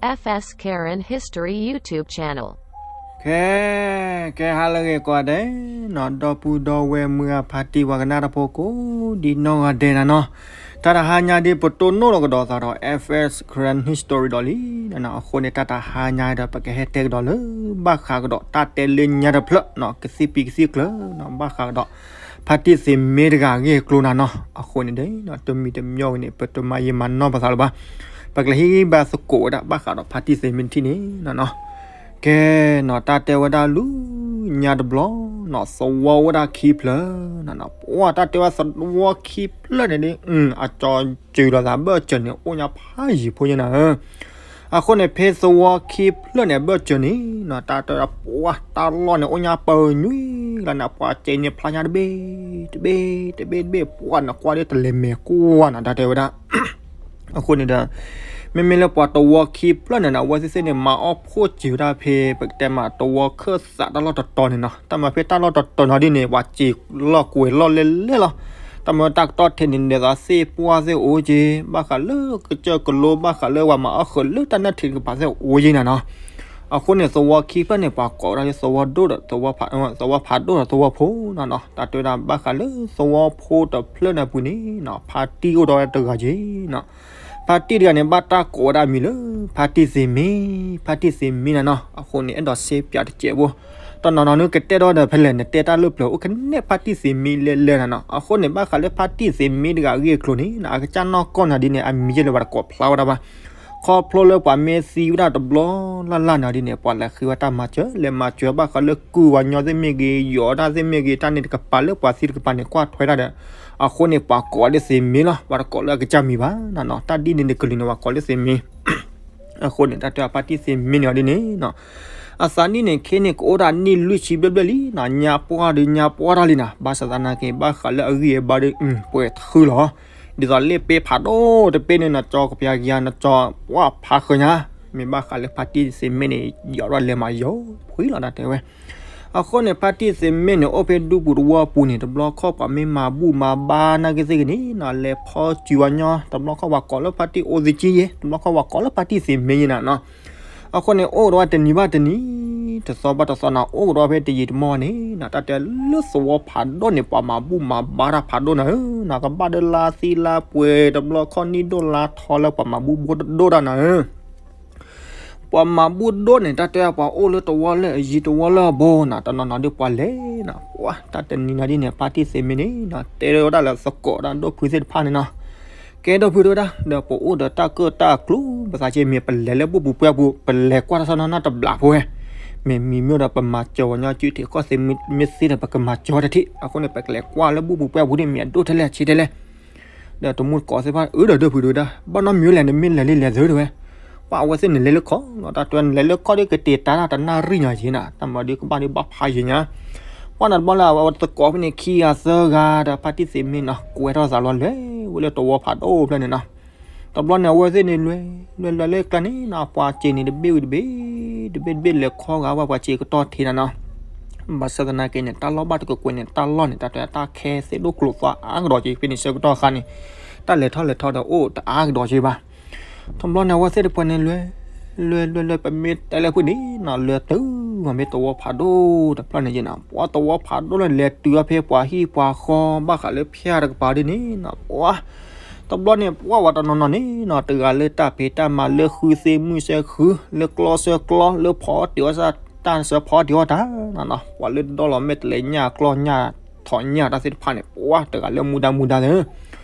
F S Karen History YouTube channel. ကဲ ကဲဟါလၢအဂ့ၤကိးဂၤဒဲးနီၤ, ဒီပုၢ်ဒီဝဲၢ်မုၢ်အဖါတံၢ်ပှၤကနၣ်တၢ်ဖိကိးဒ်နီၢ်ဂၤဒဲးနၤနီၤ, တၢ်တဟါညါဒ်ပတိၢ်နီၣ်လီၤကဒီးသးဒီး F S Karen History ဒီးလံနၤနီၤ, အဃိန့ၣ် တၢ်တဟါညါဒီး ပကဟဲတဲကဒီးလၢ ဘၣ်ဃးကဒီးတၢ်တဲလၢညါတဖျၢၣ်နီၤ, ကသံၣ်ပံၤကသံၣ်ကျၢၤနီၤ, ဘၣ်ဃးကဒီး ဖါတံၢ်သ့ၣ်မ့ၢ်တဂၤအဂ့ၢ်အကျိၤနၤနီၤ, အဃိန့ၣ်ဒီး တမံၤတမံၤဂ့ၤန့ၣ် ပတမၤယံာ်မၤနီၢ်ပသးလၢၤဘၣ်, ပကလဲၤဟံးဘၣ်သကိးဝဲဒၣ် ဘၣ်ဃးဒီးဖါတံၢ်သ့ၣ်မ့ၢ်တထံၣ်န့ၣ်နၤနီၤ, ကဲနီၤ, တၢ်တဲဝဲဒၣ်လၢညါတဘျီနီၤ, သဝီအိၣ်ဝဲဒၣ်ခံဖျၢၣ်နၤနီၤ, ပှၤတၢ်တဲဝဲသဝီခံဖျၢၣ်န့ၣ်ဒ် အကၠီၤစၢၤလီၤသးဘၢၣ်စၢၤန့ၣ် အိၣ်ညါဖးယံၤဖိယဲနၤဧၢ အဃိန့ၣ် ဖဲသဝီခံဖျၢၣ်န့ၣ် အဘၢၣ်စၢၤန့ၣ်နီၤ, တၢ်တဲဝဲဒၣ်ပှၤတၢ်လီၢ်န့ၣ် အိၣ်ညါပၢၤညွံလီၤနၤ, ပှၤစဲးန့ၣ်ဖျါညါတဘ့ၣ် တဘ့ၣ် တဘ့ၣ်တဘ့ၣ်, ပှၤနကွၢ်ဒီးတလဲၤမဲာ်ကွၢ်နၤ, တၢ်တဲဝဲဒၣ် အဃိန့ၣ်ဒီး မ့မ့ၢ်လၢပှၤသဝီခံဖျၢၣ်န့ၣ်နီၤ, အဝဲသ့ၣ်သ့ၣ်န့ၣ် မၤအီၣ်ဖှိၣ်စၢၤဝဲဒၣ်ဖဲ ပကတဲမး သဝီခၢၣ်သးတၢ်လီၢ်တတီၤန့ၣ်နီၤ, တၢ်မၤဖဲတၢ်လီၢ်တတီၤနီၤဒ်န့ၣ် ပှၤစဲးလီၢ်ကွဲးလီၢ်လဲၣ်လဲၣ်လီၤ, တၢ်မၤတၢ်ကတီၢ်ထဲန့ၣ် ဒ်သိးသ့ၣ်ပှၢ်သ့ၣ်အိၣ်က့ၤ, ဘၣ်ဃးလၢကစၢၢ်ကလိ ဘၣ်ဃးလၢပှၤမၤအီၣ်ဃုာ်လၢတၢ်နၢၣ်ထံးတကပၤသ့ၣ်အိၣ်က့ၤနၤနီၤ, အဃိန့ၣ် သဝီခံဖျၢၣ်န့ၣ် ပှၤကိးဝဲဒၣ်လၢသဝီဒိၣ်ဒီး သဝီဖးဒိၣ်ဒီးသဝီဖိနၤနီၤ, တၢ်တဲဝဲဒၣ်ဘၣ်ဃးလၢသဝီဖိတဖျၢၣ်န့ၣ်အပူၤန့ၣ်နီၤ, ဖါတံၢ်အိၣ်ဒီးတဂၤက့ၤနီၤ, ဖါတံၢ်တဂၤန့ၣ် ဘၣ်တၢ်ကိးဝဲဒၣ်အမံၤလၢ ဖါတံၢ်သ့ၣ်မ့ၢ်, ဖါတံၢ်သ့ၣ်မ့ၢ်နၤနီၤ, အဃိန့ၣ် အဲၣ်ဒိးစ့ပၠးတစဲးဖိ, တနီၤနီၤန့ၣ် ကတဲဒီးဒီးဖဲလဲၣ် နတဲတၢ်လၢပျၢၤအိၣ်ကနဲၣ် ဖါတံၢ်သ့ၣ်မ့ၢ်လဲၣ်လဲၣ်နၤနီၤ, အဃိန့ၣ် ဘၣ်ဃးလၢဖါတံၢ်သ့ၣ်မ့ၢ်တဂၤအဂ့ၢ်အကျိၤန့ၣ်နီၤ, အကစၢ်နီၢ်ကီၢ်နၤဒ်န့ၣ် အမံၤယဲၢ်လၢပှၤတကိးဖျါဝဲဒၣ်ဘၣ်, ခီဖျိလၢပှၤမ့ၢ်သံဝဲဒၣ်တဘျီလၢ်လၢ်နၤဒ်န့ၣ် ပှၤလဲၤဃ့ဝဲတၢ်မၤစၢၤ လဲၤမၤစၢၤဘၣ်ဃးလၢကုၢ်ဝၤညီသ့ၣ်မ့ၢ်ဂ့ၤ ယီၤတၢ်သ့ၣ်မ့ၢ်ဂ့ၤ တၢ်န့ၣ်တကပၤလၢပှၤသံတကပၤန့ၣ် ကွၢ်ထွဲတၢ်ဒီး, အဃိန့ၣ် ပှၤကိးဝဲဒၣ်သ့ၣ်မ့ၢ်လီၤ, ပှၤတကိးလၢအကစၢ်မံၤဘၣ်နၤနီၤ, တၢ်ဒ်န့ၣ်တကလုာ်န့ၣ် ပှၤကိးလၢသ့ၣ်မ့ၢ် အဃိန့ၣ် တၢ်တဲအီၤဖါတံၢ်သ့ၣ်မ့ၢ်န့ၣ်အီၤဒ်န့ၣ်နီၤ, အသးနံၣ်န့ၣ် ခဲန့ၣ် ကအိၣ်ဒၣ်နံၣ်လွံၢ်ဆံဘျဲၣ်ဘျဲၣ်လံနီၤ, ညါပှၢ်ဒီးညါပှၢ်တၢ်လံနီၤ, ဘၣ်ဆၣ်သနာ်က့ ဘၣ်ဃးလၢအဂံၢ်အဘါဒီး ပှဲၤထုလီၤ, ဒ်သိးလ့ၣ်ပ့ဖးဒိၣ်တပ့ၢ်န့ၣ် နကၠီကပျၢ်ကယၤ နကၠီပှၢ်ဖးဃၢၤညါ, မ့ၢ်ဘၣ်ဃးလၢဖါတံၢ်သ့ၣ်မ့ၢ်န့ၣ် ယီၤထီၣ်လဲၤမၤယီၤဖှံလီၤ တၢ်တဲဝဲ အဃိန့ၣ် ဖါတံၢ်သ့ၣ်မ့ၢ်န့ၣ် အိၣ်ဖဲဒူပူၤသဝီပူၤန့ၣ် တဘျီခီၣ်ပှၤမ့ၢ်မၤဘူၣ်မၤဘါနာ်က့သ့ၣ်ဂ့ၤန့ၣ်နီၤ, လဲၤဖီစူၤဝဲညီ, တဘျီခီၣ်ပှၤကိးလၢဖါတံၢ်အိၣ်သကံယဲ, တဘျီခီၣ်ပှၤကိးလၢဖါတံၢ်သ့ၣ်မ့ၢ်ယဲနၤနီၤ, အဃိန့ၣ် အိၣ်ဒီးဝဲတနံၤဘၣ်တနံၤ, တသီဘၣ်တသီနၤ, အိၣ်ဒီးဖဲတယံာ်တမီၢ်န့ၣ်နီၤ, တၢ်တဲလၢသဝီဖးဒိၣ်န့ၣ် ပှၤမၤဘူၣ်မၤဘါတၢ်ဖးဒိၣ်နၤဧၢ, နကဘၣ်ဒၢလါသံလါပှဲၤ တဘျီခီၣ်နံၣ်ဒိၣ်လါထီလၢပှၤမၤဘူၣ်ဘိတဒိၣ်တၢ်နၤဧၢ ပှၤမၤဘူၣ်ဒိၣ်န့ၣ် တၢ်တဲပှၤအိၣ်လၢတဝီလၢအယံၤတဝီလၢအဘိနၤ, တနီၤနီၤဒ်ပှၤလဲၤနၤ, ပှၤတၢ်တနံၤနၤဒ်န့ၣ် ဖါတံၢ်သ့ၣ်မ့ၢ်န့ၣ်နီၤ, တဲဝဲဒၣ်လၢသကိးဒၣ်ဒိၣ်ဖုသ့ၣ်တဖၣ်န့ၣ်နီၤ, ကဲဒိၣ်ဖုတဲဝဲဒၣ် ဒီးပအိၣ်ဒီးတၢ်ကၢၣ်တၢ်ကျူ ပသးက့မ့ၢ်ပလဲၤလၢဘူၣ်ပူၤပှဲၤပူၤ ပလဲၤကွၢ်တၢ်ဆီနီၤနီၤတဘျီဖိဝဲ, မ့ၢ်မံၤမ့ၢ်ဒီးပမၤစၢၤဝဲညီစုထံးကီၢ်သ့ၣ်မ့ၢ်သ့ဒီး ပကမၤစၢၤတထံၣ်, အဃိန့ၣ် ပကလဲၤကွၢ်လၢဘူၣ်ပူၤပှဲၤပူၤန့ၣ် မ့ၢ်အဒိၣ်ထဲလဲၣ်ဆံးထဲလဲၣ် ဒီးတမူတကိးသ့ၣ်တဖၣ် အၢ ဒီးဒိၣ်ဖုတဲဝဲဒၣ် ဘၣ်နီတမံၤလဲၣ် နမ့ၢ်လဲၤလံလဲၤသုတဲဝဲ, ပှၤအဝဲသ့ၣ်န့ၣ်လဲၤလၢခီလီၤ, တၢ်တဲနလဲၤလၢခီဒီးကတဲာ်တၢ်တၢ်တနၣ်ရံၣ်ညါယဲနၤ, တၢ်မၤဒီးကဘၣ်ဒ်ဘၣ်ဖးယဲညါ, ပှၤန့ၣ်တဘျီလၢအဝဲသကိးဖဲန့ၣ်ခံဂၤသၢဂၤဒီး ဖါတံၢ်သ့ၣ်မ့ၢ်နီၤ ကွဲထီၣ်သးလီၤလဲၤဝဲလၢတဝီဖးဒိၣ်ဖျၢၣ်န့ၣ်နီၤ, တဘျီန့ၣ် အဝဲသ့ၣ်န့ၣ်လဲၤ လဲၤလဲၤလၢကျါန့ၣ်နီၤ ပှၤစဲးန့ၣ်တဘ့ၣ်ဝံၤတဘ့ၣ်, တဘ့ၣ်တဘ့ၣ်လဲၤခီဂာ်ဝဲပှၤစဲးကတီၢ်ထဲနၤနီၤ ဘၣ်ဆၣ်သနာ်က့န့ၣ် တၢ်လီၢ်ဘၣ်တကကွဲးန့ၣ် တၢ်လီၢ်န့ၣ် တၢ်တဲတၢ်ခဲသ့ၣ်ဒိၣ်ကျိၤသွါအါကဒီးက့ၤ ဖဲန့ၣ်ဆၢကတီၢ်အခါန့ၣ် တၢ်လဲၤထီၣ်လဲၤထီဒီးအိၣ်တအါကဒီးက့ၤဘၣ်. တဘျီန့ၣ် အဝဲသ့ၣ်တပှဲၤန့ၣ်လဲၤ လဲၤလဲၤလဲၤ ပမ့ၢ်တဲလၢဖုန့ၣ်နီၤ လဲၤတုၤဝဲမ့ၢ်သဝီဖးဒိၣ်တဖျၢၣ်န့ၣ်က့ၤနီၤ ပှၤသဝီဖးဒိၣ်လၢလဲၤတုၤဝဲဖဲပှၤဟံၣ်ပှၤဃီ ဘၣ်ဃးလၢဖၠၣ်တကပၤဒ်န့ၣ်နီၤ ပှၤ တဘျီန့ၣ် ပှၤဝဲတနီၤနီၤန့ၣ်နီၤ တဂၤလၢတၢ်ဖံးတၢ်မၤလၢဃုသ့ၣ်မုၢ်စဲဃု လၢကျီစဲကျီ လၢဖီအီၣ်တ့ၤအီၣ်တၢ်စၢဖီအီၣ်တ့ၤအီၣ်တၢ်နီၤနီၤ ပှၤလၢဒီလီၤမဲာ်တလဲညၣ်ကျီညၣ်ထီၣ်ညၣ်တၢ်သ့ၣ်တဖၣ်န့ၣ် ပှၤတဂၤလၢမူဒါမူဒါသ့ၣ်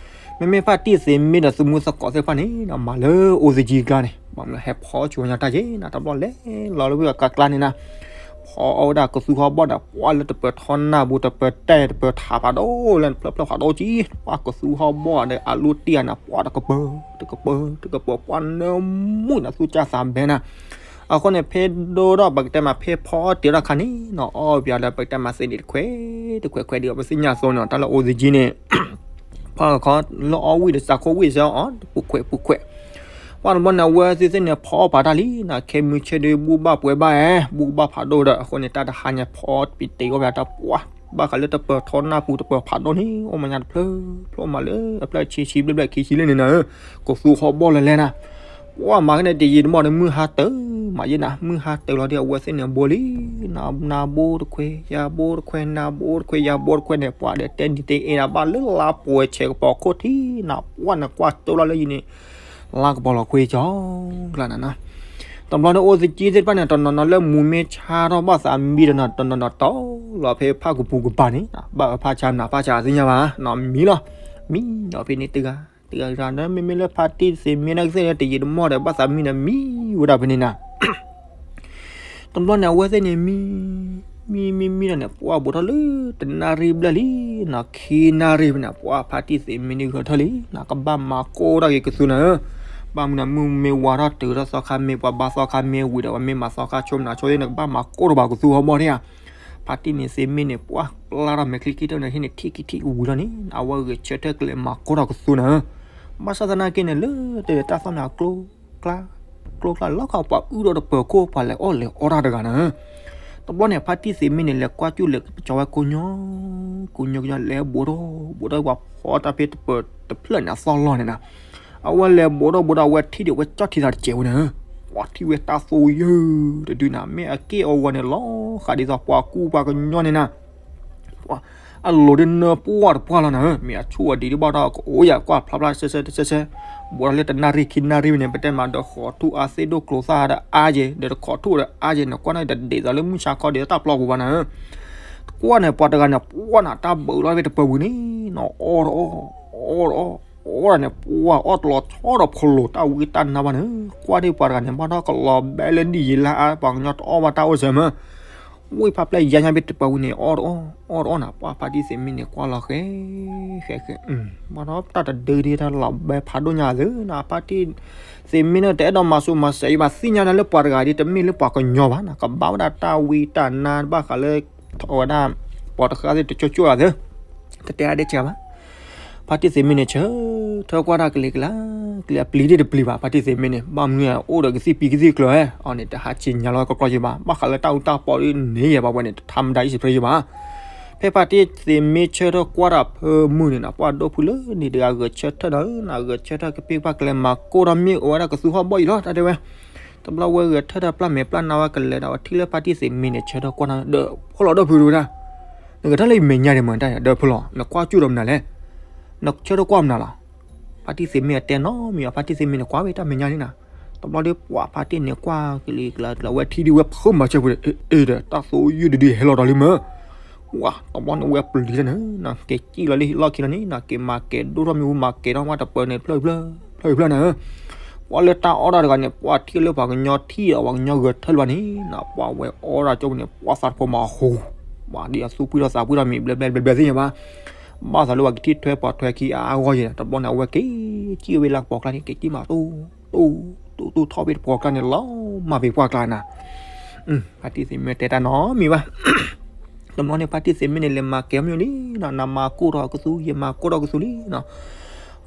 မ့မ့ၢ်ဖါတံၢ်သ့ၣ်မ့ၢ်ဒီးသုးမုၢ်သကိးသ့ၣ်တဖၣ်န့ၣ်နီၤ မၤလၢအိၣ်သယံၤကျါန့ၣ် ဘၣ်မနုၤဟဲဖီဆူညါတၢ်ယဲနီၤ တဘျီလဲၤလီၤလၢဝံၤအကါကျါန့ၣ်နီၤ ဖီအီၣ်ဝဲဒၣ်ကသူဟီၣ်ဘီၣ်ဒီး ပှၤလၢတပၢၤထီနၢ်ပူၤ တပၢၤတဲာ် တပၢၤထးဖးဒိၣ်လၢဖျၢၣ်ဖျၢၣ်ဖးဒိၣ်ကံ ပှၤကသူဟီၣ်ဘီၣ်ဒီးအလိတံၢ်အနၤ ပှၤတကပၢၤ တကပၢၤ တကပၢၤ ပှၤနၢမူနီၤ သူၣ်ကၢ်သးဘဲနီၤ အဃိန့ၣ် ဖဲဒိၣ်ဒီးပကတဲမး ဖဲဖီအီၣ်တ့ၤထီၣ်ခါန့ၣ်နီၤ အီၣ်ပၠးဒီးပကတဲမးသ့ၣ်န့ၣ်တခွဲး တခွဲးခွဲးဒံး ပသ့ၣ်ညါသိးန့ၣ် တၢ်လၢအိၣ်သယံၤန့ၣ် ဖီခီလၢအီၣ်ဝံၣ်ဒီးစးခိၣ်ဝံၣ်စ့ၢ်အီၤ ပူၤခွဲးပူၤခွဲး ပှၤတဘျီန့ၣ် အဝဲသ့ၣ်သ့ၣ်န့ၣ် ဖီအီၣ်ပာ်တၢ်လံနီၤ ခဲမုၢ်ဆ့ၣ်ဒီး ဘူၣ်ဘၣ်ပှဲၤဘၣ်အဲ ဘူၣ်ဘၣ်ဖးဒိၣ်ဒီး အဃိန့ၣ် တၢ်တဟါညါ ဖီအီၣ်ပတ့ၤအီၣ်ပၠးတၢ်ပှၤ ဘၣ်ဃးလၢတပၢၤထီနၢ်ပူၤ တပၢၤဖးဒိၣ်န့ၣ် အိၣ်မးညါတဖျၢၣ် ဖျိမးလၢအဖျၢၣ်ဆံဆံဘျဲၣ်ဘျဲၣ်ခံဆံလၢန့ၣ်နီၤ ကသူဟီၣ်ဘီၣ်လၢလဲၣ်နီၤ ပှၢ်မၤကန့ၣ် တယံာ်တမီၢ်န့ၣ် မုၢ်ဟါတၢၤမးယဲနၤ, မုၢ်ဟါတၢၤလီၤဒီး အဝဲသ့ၣ်န့ၣ်ဘိလံ, နၤဘိတခွဲ ယၤဘိတခွဲ နၤဘိတခွဲ ယၤဘိတခွဲန့ၣ် ပှၢ်ဒီးတဲနံၤတဲအ့နၤ ဘၣ်လၢလါပှဲၤဆဲးကပီၤခိၣ်ထံးနၤ, ပှၢ်န့ၣ်ကွၢ်တိလီၤလၢယံၤန့ၣ် လါကပီၤလီၤခွ့ကၠီကျါနၤနၤ. တဘျီန့ၣ်အိၣ်သကံသ့ၣ်တဖၣ်န့ၣ် တနီၤနီၤလၢမူမ့ၢ်ဆါထီၣ်ဘၣ်သးမံဒီးနၤ တနီၤနီၤတီလီၤဖဲဖၣ်ကပူၤကပၤန့ၣ် ဘၣ်အဖၣ်ဆါမနၤဖၣ်ဆါသ့ၣ်ညါဘၣ်နီၤ မံလီၤ. မံဒီးဖဲန့ၣ်တဂၤ တဂၤတဂၤဒီး မ့မ့ၢ်လၢဖါတံၢ်သ့ၣ်မ့ၢ်န့ၣ်ကသ့ၣ်န့ၣ် တယံာ်တမီၢ်ဒီး ဘၣ်သးမံဒီးမံဝဲဒၣ်ဖဲန့ၣ်နၤ တဘျီန့ၣ် အဝဲသ့ၣ်န့ၣ်မံ မံမံမံဒီးန့ၣ် ပှၢ်ဘူးထီၣ်လၢတနၣ်ရံၣ်ဘျဲၣ်လံနီၤ, ခံနၣ်ရံၣ်ဖဲန့ၣ် ပှၢ်ဖါတံၢ်သ့ၣ်မ့ၢ်န့ၣ်ဂဲၤထၢၣ်လံနီၤ, ကဘၣ်မၤကိၢ်ထီၣ်က့ၤကသူနၤဧၢ. ဘၣ်မနုၤ မုၢ်မ့ၢ်ဝါထီၣ်တုၤထီၣ်သီခါမ့ၢ်ပှၤဘါသီခါမ့ၢ်ဝံၤဒီး ပှၤမ့ၢ်မၤသီခါဆိမနၤဆိသ့ၣ်န့ၣ် ကဘၣ်မၤကိၢ်ထီၣ်ဘၣ်ကသူဟီဘီန့ၣ်ဧါ. ဖါတံၢ်န့ၣ်သ့ၣ်မ့ၢ်န့ၣ် ပှၢ်ပျၢ်ထီၣ်မဲာ်ချံခံထၢၣ်န့ၣ် ဟံးန့ၣ်ထံၣ်ခံထံၣ်ဝံၤလီၤန့ၣ် အဝဲဂဲၤဆၢထၢၣ်ကလဲၤမၤကိၢ်ထီၣ်ကသူနၤဧၢ. ဘၣ်ဆၣ်သနာ်က့န့ၣ် လၢတၢ်သီၣ်န့ၣ် ကျိ ကျါ ကျိကျါလီၤခီ ပှၤအုၣ်ဒီးတပၢၤခိၣ် ပှၤလဲၤအီၣ်လဲၤအီတၢ်တဂၤနၤဧၢ. တဘျီန့ၣ် ဖါတံၢ်သ့ၣ်မ့ၢ်န့ၣ် လဲၤကွၢ်ကၠူၣ်လဲၤကစီၤဝဲကိညီ ကိညီကညီလဲၤဘူးထီၣ် ဘူးထီၣ်ပှၤဖီတၢ်ဖဲတပၢၤတဖျၢၣ်န့ၣ်အသီၣ်လီၢ်န့ၣ်နၤ. အဝဲလဲၤဘူးထီၣ်ဘူးထီၣ် အဝဲထံၣ်ဒံးဝဲကၠီၣ်ထံသးတစဲးဝဲနၤဧၢ. ပှၤထံၣ်ဝဲတၢ်သိယုၢ်တဒုနၤ မ့ၢ်အက့ၢ်အဂီၤန့ၣ် လီၤဃးဒ်သိးပှၤကူပှၤကညီန့ၣ်နၤ အလိၤဒ်နၢပှၢ်တပှၢ်လီၤနၤဧၢ, မ့ၢ်အဆူၣ်အဒံးဒ်ဘၣ်ဒီး ကအိၣ်ယၤကွၢ်ဖျါဖျါဆဲဆဲဆဲဆဲ, ဘူးထီၣ်လၢတနၣ်ရံၣ်ခံနၣ်ရံၣ်ဝဲန့ၣ် ပတဲမးဒီးဃီးထူၣ်အါသ့ၣ်ဒိၣ်ကျိၤသၣ်ဒီးအါယဲၢ်, ဒီးတခီးထူၣ်ဒီးအါယဲၢ်န့ၣ် ကွၢ်န့ၣ်တဒ်သိးလၢမုၢ်ဆါခီဒ်သိးတၢ်ပျီပူၤဘၣ်နၤဧၢ. ကွၢ်န့ၣ် ပှၤတဂၤန့ၣ် ပှၢ်နၤတၢ်ဘၢးလီၤဖဲတပၢၤဝံၤန့ၣ် နအီၣ်တအီၣ်, အီၣ်တအီၣ်, အီၣ်တအီၣ်န့ၣ် ပှၢ်အီၣ်တလီၤဆီဒီးဖီလိာ်တၢ်ဝံတၢ်နါဘၣ်န့ၣ်, ကွၢ်ဒ်ပှၤတဂၤန့ၣ် ဘၣ်ဒီးကလီၤဘဲလၢနံၣ်ယံာ်လါအါ ပှၤကညီတအီၣ်ဘၣ်တၢ်အိၣ်စၢၤမၢ ဝံၢ်ဖးဖျဲၣ်ယါညါဖဲတပၢၤဝံၤန့ၣ် အီၣ်တအီၣ်, အီၣ်တအီၣ်နၤ ပှၢ်ဖါတံၢ်သ့ၣ်မ့ၢ်န့ၣ် ကွၢ်လီၤဃဲ ဃဲဃဲ, ဘၣ်ဒီးတၢ်တဒုဒ်တၢ်လီၤဘဲဖးဒိၣ်ညါသုနၤ ဖါတံၢ်သ့ၣ်မ့ၢ်န့ၣ် တအဲၣ်ဒိးမၤစူၤမၤစဲးအံၤဘၣ် သ့ၣ်ညါဒၣ်လၢပှၤတဂၤဒ်တမ့ၢ်လၢပှၤကညီဘၣ်နၤ ကဘၣ်ဝဲဒၣ်တၢ်ဝံတၢ်နါဘၣ်ဃးလၢ ထီၣ်ဝဲဒၣ် ပှၤတဃၢသ့ၣ်တကၠိကၠိအီၤသု တတဲအါဒ့ဆၢဘၣ်. ဖါတံၢ်သ့ၣ်မ့ၢ်န့ၣ် ဆၢထၢၣ်ကွၢ်တၢ်ကလံၤကလါ, ကလံၤအပျံၤဒ့ၣ်တပျံၤဘၣ် ဖါတံၢ်သ့ၣ်မ့ၢ်န့ၣ် ဘၣ်မနုၤအိၣ်ဒီးကသံၣ်ပံၤကသံၣ်ကျၢၤဧဲ, အီၤန့ၣ် တဟးဆံးညါလီၤကကျီက့ၤဘၣ် ဘၣ်ဃးလၢတၢ်အူတၢ်ပီဒ်န့ၣ်ယဲၢ်ဘၣ်ဝဲန့ၣ် တထါမတၤအံၣ်စံးဖျဲယဲၢ်ဘၣ်. ဖဲဖါတံၢ်သ့ၣ်မ့ၢ်ဆၢထၢၣ်ကွၢ်တၢ်ဖၢမုၢ်န့ၣ်နၤ ပှၢ်ဒိၣ်ဖုလၢန့ၣ်တဂၤဂဲၤဆၢထၢၣ်နၤဧၢ, နဂဲၤဆၢထၢၣ်ကပ့ၢ်ပှၢ်ကလဲၤမၤကိၢ်ထီၣ်မ့ၣ် အိၣ်ဝဲဒၣ်ကသူဟီၣ်ဘီၣ်အံၤလီၤ တၢ်တဲဝဲ တဘျီဝဲဂဲၤဆၢထၢၣ်ပျၢ်မဲာ်ပျၢ်နါဝဲကလဲၤဒၣ်ဝဲထံၣ်လၢဖါတံၢ်သ့ၣ်မ့ၢ်န့ၣ် ဆၢထၢၣ်ကွၢ်နၤ ဒီးဖီလီၤဒိၣ်ဖုတဝဲဒၣ်, နဂဲၤထၢၣ်လၢယမဲာ်ညါဒံးမး တၢ်ဒီးဖီလီၤ နကွၢ်ကၠူၣ်ဒီးမနုၤလဲၣ်, နဆၢထၢၣ်ကွၢ်မနုၤလီၤ. ဖါတံၢ်သ့ၣ်မ့ၢ်အတဲနီတမံၤဘၣ် ဖါတံၢ်သ့ၣ်မ့ၢ်န့ၣ် ကွၢ်ဝဲတၢ်မဲာ်ညါန့ၣ်နၤ, တဘျီဒီးပှၢ်ဖါတံၢ်န့ၣ်ကွၢ်ကလံၤကလါကလါဝဲထံၣ်ဒံးဝဲဖုမၤစၢၤပူၤဒီး အ့ဒီး တၢ်သိယုၢ်တဒုဟဲလီၤဒီးလံမၢ် ပှၢ်တဘျီန့ၣ်ဝဲပျံၤလၢနၤ က့ၤစံၣ်လီၤလၢလီၢ်ခံလီၤန့ၣ်နၤ က့ၤမၤကဲၤဒိၣ်ထီၣ်မ့ၣ်အူမၤကဲၤထီၣ်ဝဲတပၢၤန့ၣ် ဖျၢၣ်ဖျၢၣ် ဖျၢၣ်ဖျၢၣ်နၤဧၢ, ပှၢ်လၢတၢ်အီၣ်တၢ်တဂၤန့ၣ် ပှၢ်ထံၣ်လၢပှၤကညီထံၣ်ဒီးပှၤကညီဂဲၤဆၢထၢၣ်လၢၤဘၣ်န့ၣ်နၤ ပှၢ်ဝဲအီၣ်တၢ်ကၠိပူၤန့ၣ် ပှၢ်သးတဖိမၤဟူ ပှၢ်ဒ်အသူၣ်ဖှံထီၣ်သးဖှံထီၣ်မံၤဘျဲဘျဲဘျဲဘျဲသ့ၣ်ညါဘၣ်, ဘၣ်သးလၢပှၤကထံၣ်ထွဲပှၤထွဲခံအါအါဂီၢ်ယဲၢ် တဘျီန့ၣ် အဝဲက့ၤစံၣ်ဝဲလၢကပီၤကျါန့ၣ် က့ၤစံၣ်မးတိၢ် တိၢ် တိၢ် တိၢ်ထီၣ်ဖဲတပီၤကျါန့ၣ်လီၤ မၤဖဲပှၢ်ကျါနၤ ဖါတံၢ်သ့ၣ်မ့ၢ်တဲတၢ်နီတမံၤဘၣ်, တဘျီန့ၣ် ဖါတံၢ်သ့ၣ်မ့ၢ်န့ၣ် လဲၤမၤကဲၤမ့ၢ်လံနၤ နမၤကိၢ်ထီၣ်ကသူ ယမၤကိၢ်ထီၣ်ကသူလံနၤ,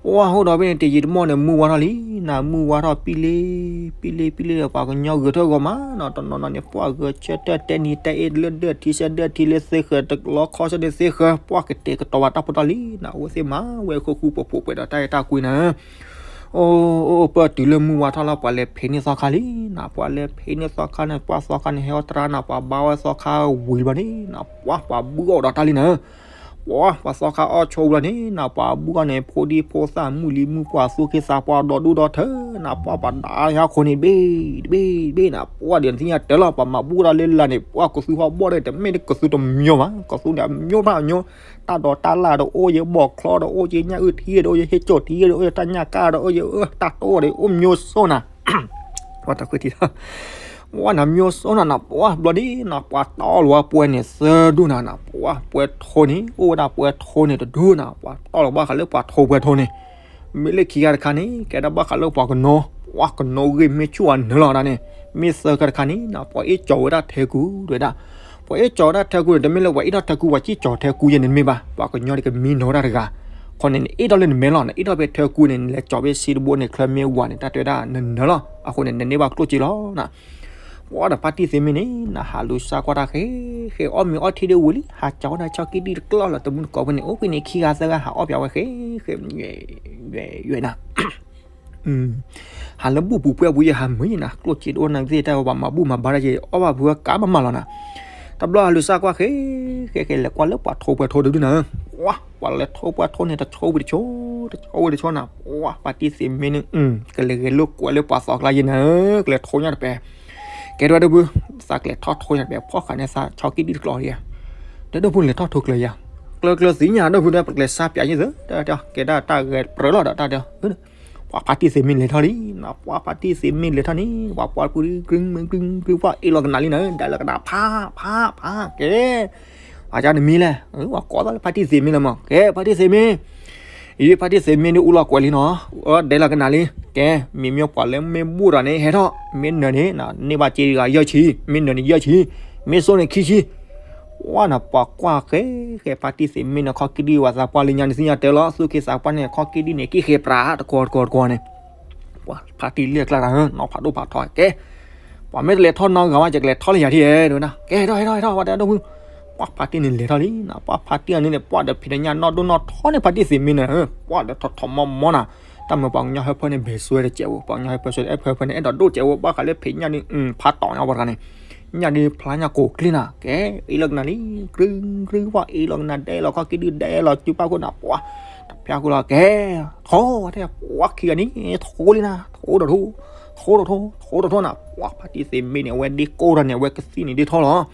ပှၢ်ဟိဒီးဖဲန့ၣ် တယံာ်တမီၢ်န့ၣ် မုၢ်ဝါထီၣ်လံနၤ မုၢ်ဝါထီၣ်ပံလ့ ပံလ့ ပံလ့ဒီး ပှၤကညီဂဲၤထၢၣ်ဂီၤမးနၤ တနီၤနီၤန့ၣ် ပှၢ်ဂဲၤဆၢထၢၣ်တဲနံၤတဲအ့ လၢဒၢထံဆဲဒၢထံလၢသ့ဃၢၤ တလီခီဆၢန့ၣ်သ့ဃၢၤ ပှၢ်ကတဲာ်ကတီၤဝဲတၢ်ဖိတၢ်လံၤနၤ အဝဲသ့ၣ်မၤဝဲဃိဃူဖိးဖိးပှဲၤဒီးတၢ်အဲၣ်တၢ်ကွံနၤ အိၣ် အိၣ် ပၢၢ်တုၤလၢမုၢ်ဝါထီၣ်လီၤ ပှၤလဲၤဖံးန့ၢ်သီခါလံနၤ ပှၤလဲၤဖံးန့ၢ်သီခါန့ၣ် ပှၢ်သီခါန့ၣ် ဟဲအီၣ်တရါနၤ ပှၤဘါဝဲသီခါဝံၤဘျီန့ၣ်နၤ ပှၢ်ပှၤဘုၣ်အီၣ်ဒီးတၢ်လံနၤ ပှၢ်ပှၤသီခါအီၣ်ဆိဘျီန့ၣ်နၤ ပှၤဘုၣ်အီၣ်န့ၣ် ဖိဒံဖိသၣ်မုၢ်လံမုၢ်ပှၢ်သူၣ်က့သးပှၢ်ဒီဒူၣ်ဒီထၢနၤ ပှၢ်ပှၤဒၣ်ဟဲခိၣ်န့ၣ်တဘ့ၣ်တဘ့ၣ်တဘ့ၣ်နၤ ပှၢ်ဒီးနသ့ၣ်ညါတၢ်လီၤ ပှၤမၤဘုၣ်တၢ်လၢလာ်န့ၣ် ပှၢ်ကသူဟီၣ်ဘီၣ်ဒီး တမ့ၢ်ကသူတမံၤဘၣ် ကသူန့ၣ်အမံၤဘၣ်အမံၤ တၢ်ဒိးတၢ်လၢ်ဒီးအိၣ်ယဲ ဘီၣ်ချီဒီးအိၣ်ယဲ ညၣ်အုၣ်ထံဒီးအိၣ်ယဲ ဟ့ၣ်ကၠီၣ်ထံဒီးအိၣ်ယဲ တၢ်ညၣ်ကၣ်ဒီးအိၣ်ယဲ တၢ်တိၢ်ဒီးအိၣ် မျိုးစုံနၤ ပှၢ်တၢ်ခွဲးထံး ပှၢ်နၤ မျိုးစုံနၤနၤ ပှၢ်ဘျီဒ်နၤ ပှၤတီၢ်လီၤဝဲပှဲၤန့ၣ်သၢဒူၣ်နၤနၤ ပှၢ်ပှဲၤထိန့ၣ် အိၣ်ဝဲဒၣ်ပှဲၤထိန့ၣ်တဒူၣ်နၤ ပှၤတီၢ်လီၤဘၣ်ဃးလၢပှၤထိပှဲၤထိန့ၣ် မ့ၢ်လၢခံဂၤတခါန့ၣ် ကဲဒၣ်ဘၣ်ဃးလၢပှၤကနိ ပှၢ်ကနိဂ့ၢ်မ့ၢ်ဆူၣ်အနၢၤလီၤဒၣ်န့ၣ် မ့ၢ်သၢခါတခါန့ၣ်နၤ ပှၤအ့ၣ်ကၠီၤဝဲဒၣ်ထဲကူဝဲဒၣ် ပှၤအ့ၣ်ကၠီၤဝဲဒၣ်ထဲကူန့ၣ် တမ့ၢ်လၢပှၤအ့ၣ်ထီၣ်ထဲကူ ပှၤစံၣ်ကၠီၤထဲကူယဲၢ်န့ၣ်တမ့ၢ်ဘၣ် ပှၤကညီတကမံနီၤတၢ်တဂၤ ခီန့ၣ် နအ့ၣ်ထီၣ်လၢနမဲာ်လီၤ နအ့ၣ်ထီၣ်ဖဲထဲကူန့ၣ် နလဲၤကၠီၤဖဲစံတဘိန့ၣ် ချၢမ့ၢ်ဝၤန့ၣ် တၢ်တဲဝဲဒၣ်နနၢၤလီၤ အဃိန့ၣ် နန့ၢ်ဘၣ်ကျိၣ်စ့လီၤနၤ ပှၢ်ဒီးဖါတံၢ်သ့ၣ်မ့ၢ်န့ၣ် နဟးလူၤစါကွၢ်တၢ်ဃဲ ဃဲအီၣ်မ့ၤအီထံဒၣ်ဝံၤလံ ဟးကၠီၤဝဲဒၣ်ဆီကံၢ်ဒံၣ်တကျီၢ်လီၤ တမုၢ်တကိးဖဲန့ၣ် အိၣ်ဖဲန့ၣ်ခံဂၤသၢဂၤဟးအီၣ်ပၠးဝဲဃဲ ဃဲ ယွဲၢ်နၤ ဟးလၢဘူၣ်ပူၤပှဲၤပူၤယဲၢ်ဟးမုာ်ယဲၢ်နၤ ကျိၣ်စ့တအိၣ်နၤသ့ၣ်တၢ်ဝဲပှၤမၤဘူၣ်မၤဘါတၢ်က့ၤ အီၣ်ဘၣ်ဖုဝဲကးမးမးလီၤနၤ. တဘျီဟးလူၤစၢ်ကွၢ်ဃဲ ဃဲဃဲလဲၤကွၢ်လၢပှၤထိပှဲၤထိ ဒုဒုနၤဧၢ, ပှၤလဲၤထိပှဲၤထိန့ၣ် တဆိဝံၤတဆိ တဆိဝံၤတဆိနၤ, ပှၤဖါတံၢ်သ့ၣ်မ့ၢ်န့ၣ် ကလဲၤဂဲၤလိာ်ကွဲလၢပှၤသီကျါယဲၢ်နၤဧၢ, ကလဲၤထိညၣ်တပဲာ် ကဲထီၣ်ဝဲဒၣ်ဖု သးကလဲၤထီၣ်ထိညၣ်တပဲာ် ဖီၣ်ဃာ်န့ၣ်သးဆီကံၣ်ဒံၣ်တကျီယဲၢ်, ဒီးဒိၣ်ဖုလဲၤထီၣ်ထိကျၢၤယဲၢ်, ကျၢၤကျၢၤသ့ၣ်ညါဒိၣ်ဖုဒီး ပကျဲၤစါပၠးယဲၢ်သၢ, တၢ်တဲကဲဒၣ်တၢ်ဂဲၤပြၢလီၤဒီးတၢ်တဲ ပှၤဖါတံၢ်သ့ၣ်မ့ၢ်လဲၤထီၣ်လံ, ပှၤဖါတံၢ်သ့ၣ်မ့ၢ်လဲၤထီၣ်န့ၣ် ပှၤပှၤပုၢ် ကရုကရုကရု ပှၤအ့ၣ်လီၤကနၣ်လံနၤဧၢ, ဒဲးလီၤကနၣ်ဖးဖးဖးကဲ, အကနမံၤလဲၣ်, ပှၤကိးသးလၢဖါတံၢ်သ့ၣ်မ့ၢ်လၢမး, ကဲဖါတံၢ်သ့ၣ်မ့ၢ် အံၤဖါတံၢ်သ့ၣ်မ့ၢ်ဒ်အူလီၤကွဲးလံနီၤ, ဒဲးလီၤကနၣ်လံ, ကဲ မ့မ့ၢ်ပှၤလၢမ့ၢ်ဘူၣ်တၢ်န့ၣ် ဟဲထီၣ်, မ့ၢ်နၢၤန့ၣ် န့ၢ်ဘၣ်စ့တဂၤယဲၢ်ဆံ, မ့ၢ်နၢၤန့ၣ်ယဲၢ်ဆံ, မ့ၢ်စိန့ၣ်ခံဆံ, ဝဲနၤပှၤကွၢ်ဃဲဃဲဖါတံၢ်သ့ၣ်မ့ၢ်န့ၣ် ခီကံၣ်ဒံၣ်ဝဲသးပှၢ်လၢညါန့ၣ်သ့ၣ်ညါတဲလီၤ သူၣ်က့သးပှၢ်န့ၣ် ခီကံၣ်ဒံၣ်န့ၣ် က့ၤဃဲၤပြးတကီတကီတကီန့ၣ်, ပှၤဖါတံၢ်လၢကျါတၢ်နီၤဖးဒိၣ်ဖးထီကဲ ပှၤမ့ၢ်တလဲၤထီၣ်နီတဂၤဝဲ ယကလဲၤထီၣ်လၢယၤထံၣ်ဧဲဒၣ်, ကဲဟဲထီၣ်ဟဲထီၣ်ဟဲထီၣ် ပှၤတဲဒိၣ်ဖု, ပှၤဖါတံၢ်န့ၣ်လဲၤထီၣ်လံနီၤ, ပှၤဖါတံၢ်အန့ၣ်န့ၣ် ပှၤဒီးဖံးတညၣ်နီၢ်ဒိၣ်နီၢ်ထီန့ၣ် ဖါတံၢ်သ့ၣ်မ့ၢ်န့ၣ်, ပှၤဒီးထီၣ်ထီၣ်မီမီနၤ, တၢ်မၤပှၤကညီဟၢဖၢန့ၣ် ဘဲးစွဲတစဲးဝဲ ပှၤကညီဟၢဖၢစွဲ အဲၣ်ဖၢဖၢန့ၣ် အဲၣ်ဒိးဒိၣ်စဲးဝဲ ဘၣ်ဃးလၢဖံးညၣ်ဒ် ဖးတီၤညါဝဲတဂၤန့ၣ်, ညၣ်ဒ်ဖျါညၣ်ကိးကျ့နၤ, ကဲ အ့ၣ်လီၤကနၣ်လံ, ကြုကြု ပှၤအ့ၣ်လီၤကနၣ်ဒဲးလီၤ ခီကံၣ်ဒံၣ်ဒဲးလီၤ စုပၣ်ခိၣ်နၤ ပှၤ တဖျါဃိလီၤ ကဲ ထိၣ်ဝဲတဲ ပှၤခံဂၤန့ၣ် ထိၣ်လံနၤ ထိၣ်ဒီးထိၣ်, ထိၣ်ဒီးထိၣ်, ထိၣ်ဒီးထိၣ်နၤ, ပှၤဖါတံၢ်သ့ၣ်မ့ၢ်န့ၣ် အဝဲဒ့ကိၢ်ထီၣ်န့ၣ် အဝဲကသံၣ်န့ၣ်ဒ့ထီၣ်လီၤ,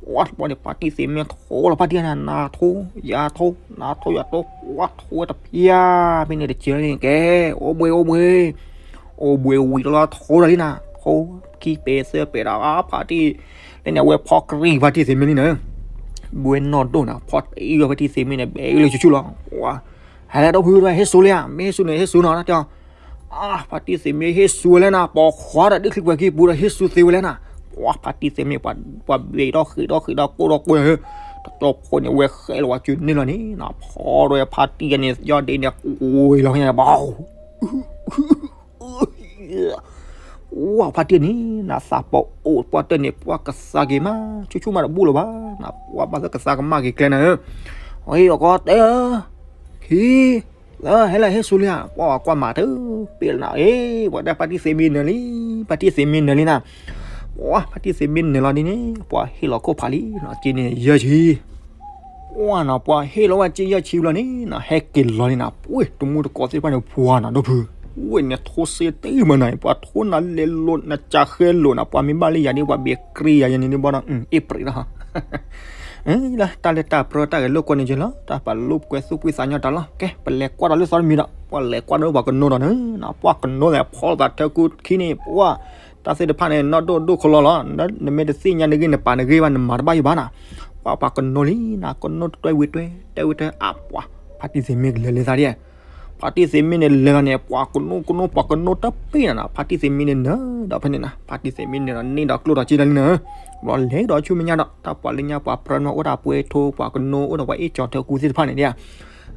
ပှၤတဘျီန့ၣ် ဖါတံၢ်သ့ၣ်မ့ၢ်ထိၣ်လီၤ ဖါတံၢ်န့ၣ် နၤထိၣ် ယၤထိၣ် နၤထိၣ်ယၤထိၣ် ပှၤထိၣ်ဝဲတဖျါ ဖဲန့ၣ်တစဲးန့ၣ် ကဲ အိၣ်ဘှံးအိၣ်ဘှံး အိၣ်ဘှံးဝံၤတလီၤထိၣ်ဒီးလံနၤ, ထိၣ်ခံပဲာ်သၢပဲာ်ဒီး ဖါတံၢ် လၢန့ၣ် အဝဲဖီကရံၣ်ဖါတံၢ်သ့ၣ်မ့ၢ်လံနၤ, ဘှဲနီၢ်ဒိၣ်နၤ ဖီတအံၤဖါတံၢ်သ့ၣ်မ့ၢ်န့ၣ် ဘဲအံၤလၢဆူၣ်ဆူၣ်လီၤ, ပှၤ ဟဲလၢဒိၣ်ဖု ဟ့ၣ်ဆူလံဧါ မ့ၢ်ဟ့ၣ်ဆူန့ၣ် ဟ့ၣ်ဆူနီၤ တၢ်တဲအီၤ, ဖါတံၢ်သ့ၣ်မ့ၢ်ဟ့ၣ်ဆူဝဲလဲၣ်နၤ ပိာ်ခွါဒီးဒုးချံပှဲၤခံပူၤဒီး ဟ့ၣ်ဆူသ့ဝဲလဲၣ်နၤ, ပှၤဖါတံၢ်သ့ၣ်မ့ၢ် ပှၤဘ့ၣ်ထီၣ်ဃ့ၢ်ထီၣ်ဃ့ၢ်ထီၣ်ကိၢ်ထီၣ်ကိၢ်ထီၣ်ဧၢ, တကၠီဖိန့ၣ် ဝဲဃဲလီၤဝဲစုန့ၢ်လီၤန့ၣ်နၤ, ဖီဒီးဖါတံၢ်န့ၣ် ယီၢ်ဒ့န့ၣ် ဝ့ၤလီၤဖဲညါ ဘၣ် ဝဲဖါတံၢ်န့ၣ် နသးပအိၣ်ပှၢ်တၢၢ်န့ၣ် ပှၢ်ကသါက့ၤမး ဆူၣ်ဆူၣ်မးတဘူၣ်လၢၤဘၣ်နၤ, ပှၢ်ဘၣ်သၢကသါကမၣ်က့ၤကျဲနၤဧၢ, အီၤကီတဲ ခံ လၢဟဲလၢဟ့ၣ်ဆူလံဧါ, ပှၢ်ကွၢ်မၤတပ့ၢ်လၢနၤ, အ့ ပှၤတဲဖါတံၢ်သ့ၣ်မ့ၢ်နၢၤလံ, ဖါတံၢ်သ့ၣ်မ့ၢ်နၢၤလံနၤ, ပှၤဖါတံၢ်သ့ၣ်မ့ၢ်နၢၤလီၤဒ်န့ၣ် ပှၤဟ့ၣ်လီၤခိၣ်ဖးလံနၤ, က့န့ၣ်ယဲၢ်ဆံ ပှၢ်နၤ ပှၤဟ့ၣ်လီၤဝဲက့ယဲၢ်ဆံဘျီန့ၣ်နၤ ဟဲက့ၤလီၤန့ၣ်နၤ, ပှ့ၤတမူတကိးသ့ၣ်တဖၣ်န့ၣ် ပှၤနၤဒိၣ်ဖု, ဝဲန့ၣ်ထိၣ်စ့တ့ၢ်မးနၤ, ပှၤထိၣ်နၤလဲၤလိာ်နၤကၢဃဲလိာ်နၤ, ပှၤမ့ၢ်ဘၣ်လၢယၤဒ် ပှၤဘ့းကြံယၤယဲန့ၣ်ဒ်ဘၣ်ဒီး အ့ၣ်ပြံးလီၤ လၢတၢ်လၢတၢ်ပြၢတၢ်ဂဲၤလိာ်ကွဲန့ၣ်က့လီၤ, တၢ်ပာ်လိာ်ကွဲသူၣ်ဖှံသးညီတၢ်လီၤ, ကဲ ပလဲၤကွၢ်ဒီးလၢသီတမံၤဒီး ပှၤလဲၤကွၢ်ဒီးပှၤကနိဒီးနၤ, ပှၤကနိသ့ၣ်ဖီသးထၢကူခံန့ၣ် ပှၤ တၢ်သ့ၣ်တဖၣ်န့ၣ် နီၢ်ဒိၣ်ဒိၣ်ခီလီလီၤ, နမ့ၢ်တသ့ၣ်ညါနဂ့ၢ်နပာ်နဂ့ၢ်ဘၣ် နမၤတဘၣ်ယဘၣ်နၤ, ပှၤပှၤကနိလံနၤ, ကနိတတွဲဝံၤတွဲ တဲဝံၤတဲ အပှၤ ဖါတံၢ်သ့ၣ်မ့ၢ်ကလဲၤလဲၤသးဒ် ဖါတံၢ်သ့ၣ်မ့ၢ်န့ၣ်လဲၤလီၤန့ၣ် ပှၤကနိကနိ ပှၤကနိတပ့ၢ်နၤနၤ, ဖါတံၢ်သ့ၣ်မ့ၢ်န့ၣ်နၢၤဒီးဖဲန့ၣ်နၤ, ဖါတံၢ်သ့ၣ်မ့ၢ်န့ၣ်ဒီးန့ၢ်ဒီးကျိၣ်ဒီးစ့လီၤလံနၤ, ဘျီလဲၤဒီးဆူမဲာ်ညါဒီး တၢ်ပှၤလၢညါပှၤပြၢနီၢ်အိၣ်တၢ်ပှဲၤထိ ပှၤကနိအိၣ်ဒီးပှၤအ့ၣ်ကၠီၤထၢကူသ့ၣ်တဖၣ်န့ၣ်ဒ်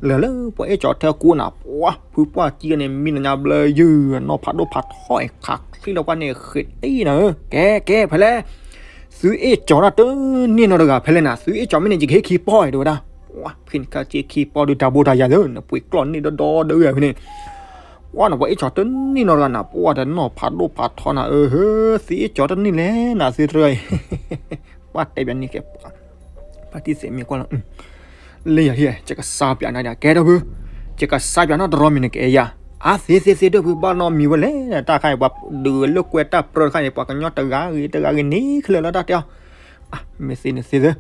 လဲၤလၢပှၤအ့ၣ်ကၠီၤထၢကူနၤ, ပှၤဖုပှၢ်ကံန့ၣ် မံလီၤညါဘျၢယုၢ် နီၢ်ဖးဒိၣ်ဖးထီအံၤ ခးချံလီၤပှၢ်န့ၣ် ဃ့ၢ်တ့ၢ်နၤဧၢ, ကဲကဲ ဖဲလဲၣ် သုအ့ၣ်ကၠီၤတၢ်တန့ၢ်နီတဂၤဖဲလဲၣ်နၤ, သုအ့ၣ်ကၠီၤမ့ၢ်န့ၣ် ယကဟ့ၣ်ခံပီၢ်အံၤ တဲဝဲဒၣ်, ဖဲန့ၣ်ခါက့ခံပီၢ်ဒုးတၢ်ဘိတၢ်ယၤသ့ နပှ့ၤကျီၢ်န့ၢ်ဒီဒီဒီးဖဲန့ၣ် ပှၤန့ၣ် ပှၤအ့ၣ်ကၠီၤတန့ၢ်နီတဂၤနၤ, ပှၤဒီးနီၢ်ဖးဒိၣ်ဖးထီနၤဧၢ, သုအ့ၣ်ကၠီၤတန့ၢ်လဲၣ်နၤ သုတရၢအံၤ ပှၤတဲဘၣ်န့ၣ်ကဲ ဖါတံၢ်သ့ၣ်မ့ၢ်ကွၢ်လီၤ လၢယၤထံၣ် ယကစါပၠးနၤဒ် ကဲဒိၣ်ဖု, ယကစါပၠးနီၢ်တရီမံၤန့ၣ်ကအဲၣ်ယၤ, အါ သ့သ့သ့ ဒိၣ်ဖု ဘၣ်နီတမံၤဝဲလဲၣ်, တၢ်ခါအံၤ ပှၤဒုးလၢကွဲတၢ်ပြၢတခါန့ၣ် ပှၤကညီတဂၤဂ့ၤတဂၤဂ့ၤန့ၣ် ခဲလၢာ်လီၤ တၢ်တဲအီၤ, မ့ၢ်သ့န့ၣ်သ့သ့,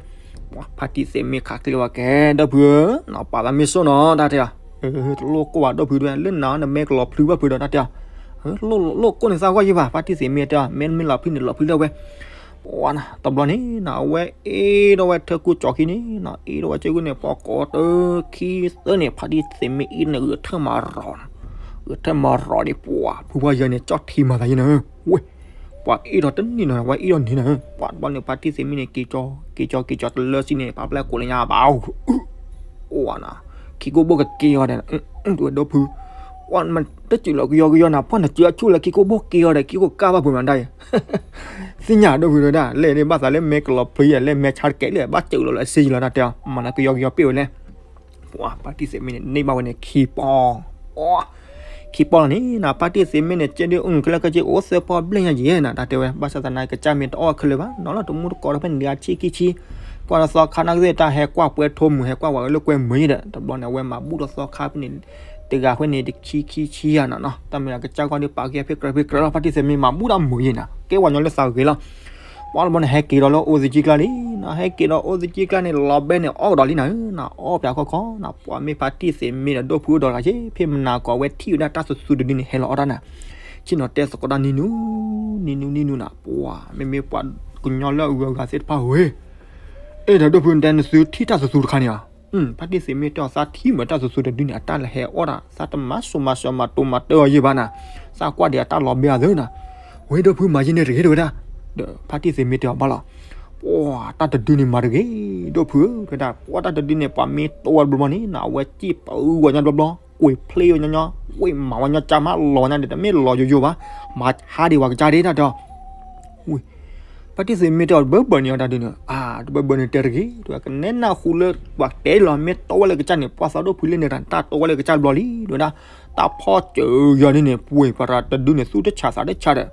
ပှၤဖါတံၢ်သ့ၣ်မ့ၢ်ခးကျဲဝဲ ကဲဒိၣ်ဖုဧၢ, နီၢ်ပာ်သးမ့ၢ်စိၣ်နီၤ တၢ်တဲအီၤ, တလိၣ်ကိၢ်ဘၣ်ဒိၣ်ဖုဒၣ် လၢနၤနမ့ၢ်ကလီၤဖျုဘၣ်ဖုဒီး တၢ်တဲအီၤ, လိၣ်ကိၢ်န့ၣ်သးဂီၢ်ယံၤဘၣ်, ဖါတံၢ်သ့ၣ်မ့ၢ်တဲအီၤ မ့ၢ်နမ့ၢ်လီၤဖျုန့ၣ်လီၤဖျုလၢဝဲ ပှၤနၤ တဘျီန့ၣ်နၤ အဝဲအ့ၣ်ထီၣ်ဝဲထၢကူကၠီၤခံန့ၣ်နၤ အ့ၣ်ထီၣ်ဝဲကၠီၤခံန့ၣ် ပှၤကိးတခံသၢန့ၣ် ဖါတံၢ်သ့ၣ်မ့ၢ်အ့ၣ်န့ၣ် ဂဲၤထၢၣ်မၤရီၤ, ဂဲၤထၢၣ်မၤရီၤန့ၣ် ပှၤဖုပှၢ်ယဲန့ၣ် ကၠီၣ်ထံမၤသးယဲနၤ, ဝဲ ပှၤအ့ၣ်ထီၣ်တန့ၢ်နီၤ ပှၤအ့ၣ်ထီၣ်န့ၢ်နၤ, ပှၤတဘျီန့ၣ် ဖါတံၢ်သ့ၣ်မ့ၢ်န့ၣ် က့ၤကၠီၤ က့ၤကၠီၤ က့ၤကၠီၤတလၢစံန့ၣ် ပှၤပျဲၢ်ကိးလၢညါဘၣ် အိၣ်နၤ, ခံကိၢ်ဘိၣ်ကက့ၤအီၤဒီး ဒိၣ်ဖု, ပှၤမတစံးလီၤကယီကယီနၤ ပှၤနစံးအဆူၣ်လၢခံကိၢ်ဘိၣ်က့ၤအီၤဒီး ခံကိၢ်ကၢ်ဘၣ်ပှၤမၤဒၣ်အံၤ, သ့ၣ်ညါဒိၣ်ဖုဒီးဒၣ် လဲၣ်န့ၣ်ဘၣ်သးလၢမဲာ်ကလီၤဖျုယဲ လၢမဲာ်ဆါတကဲလၢ ဘၣ်စံးလီၤလၢအစ့ယံၤလီၤ တၢ်တဲအီၤ မၤနၤကယီကယီပ့ၢ်ဝဲလဲၣ်, ပှၤဖါတံၢ်သ့ၣ်မ့ၢ်န့ၣ် န့ၢ်ဘၣ်ဝဲန့ၣ်ခံပီၢ်, ပှၤ ခံပီၢ်လီၤန့ၣ်နၤ ဖါတံၢ်သ့ၣ်မ့ၢ်န့ၣ် ကဲဒ်အူနုာ်ကလၢကဲက့အိၣ်သၢပီၢ်ဘျဲၣ်ညါယဲၢ်နၤ တၢ်တဲဝဲ ဘၣ်ဆၣ်သနာ်ကစၢ်မ့ၢ်တအီၣ်ခဲလၢာ်ဘၣ် နီၤလီၤတမူတကိးတဖဲန့ၣ် ဒ်အဆံခံဆံ ကွၢ်ဒီးသီခါနာ်က့သ့ၣ်တၢ်ဟဲကွၢ်ပှဲၤထိမုၢ် ဟဲကွၢ်ဝဲလၢကွဲမုာ်ယဲၢ်ဒီး တဘျီန့ၣ် အဝဲမၤဘူၣ်ဒီးသီခါဖဲန့ၣ် တဂၤဖဲန့ၣ် တဆံခံဆံယါနီၤနီၤ တၢ်မ့ၢ်ကစၢ်ဂီၢ်ဒ်ပာ်ကဲဖဲကြၢးဖဲကြၢးလီၤ ဖါတံၢ်သ့ၣ်မ့ၢ်မၤဘူၣ်တၢ်မုာ်ယဲၢ်နၤ ကဲဝဲညီလၢသးဂ့ၤလီၤ ပှၤတဘျီန့ၣ် ဟဲက့ၤဒီးလၢအိၣ်သကံကျါလံနၤ ဟဲက့ၤဒီးအိၣ်သကံကျါန့ၣ် လီၤဘဲန့ၣ် အီၣ်ကဒီးလံနၤဧၢနၤ အီၣ်ပၠးခီခီနၤ ပှၤမ့ၢ်ဖါတံၢ်သ့ၣ်မ့ၢ်ဒီးဒိၣ်ဖုအိၣ်ဒီးတဂၤက့ ဖဲမနၤကိးဝဲထံၣ်ဝဲဒၣ်တၢ်သူသူတဒုန့ၣ် ဟဲလီၤအီၣ်တၢ်နၤ ဆ့ၣ်နီၤတဲသကိးတၢ်နံၤနူ နံၤနူ နံၤနူနၤ ပှၤမ့မ့ၢ်ပှၤကညီလၢအဂုၤအဂၤသ့ၣ်တဖၣ်ဧၢ အဲၣ်ဒိးဒိၣ်ဖုနတဲနသုထံၣ်တၢ်သူသူတခါန့ၣ်ဧါ ဖါတံၢ်သ့ၣ်မ့ၢ်တဲအီၤသးထံၣ်မးတၢ်သူသူတဒုန့ၣ် အတၢ်လၢဟဲအီၣ်တၢ် သးတမၤစိၤမၤစၢၤမၤတိၤမၤတၢ်အီၤယဲၢ်ဘၣ်နၤ သးကွၢ်ဒံးအတၢ်လီၤဘဲအသးနၤ ဝဲဒိၣ်ဖုမၤယဲၢ်န့ၣ်တဂ့ၤတဝဲဒၣ် ဒီးဖါတံၢ်သ့ၣ်မ့ၢ်တဲအီၤဘၣ်လီၤ ပှၤတၢ်တဒုန့ၣ်မၤတဂ့ၤ ဒိၣ်ဖုဧၢ တဝဲဒၣ် ပှၤတၢ်တဒုန့ၣ် ပှၤမ့ၢ်တိဝဲတဘျီဘျီန့ၣ်နၤ အဝဲစံၣ်ပၢဝဲညီတဘျီဘျီ ကွံာ်ဖျ့ဝဲညီညီ ဝံၣ်မၤဝဲညီကၢ်မးလီၤဝဲညါဒီး တမ့ၢ်လီၤယိယိဘၣ် မၤဆါဒံးပှၤကစၢ်ဒၣ်တၢ်တဲအီၤ ဝံၣ် ဖါတံၢ်သ့ၣ်မ့ၢ်တဲအီၤတဘၢဘၢန့ၣ်အီၤတၢ်ဒုန့ၣ် အါ တဘၢဘၢန့ၣ်တဲတဂ့ၤ တဝဲ ကနဲနၢ်ဟူလၢပှၤတဲလီၤ မ့ၢ်တိဝဲလၢကစၢ်န့ၣ် ပှၤသးဒိၣ်ဖုလၢန့ၣ်တၢ် တၢ်တိဝဲလၢကစၢ်တဘျီလံ တဝဲဒၣ် တၢ်ဖီၣ်စၢၤယၤန့ၣ်န့ၣ် ပှ့ၤပှၤတၢ်တဒုန့ၣ် သူၣ်တဆးသးတဆးဒီး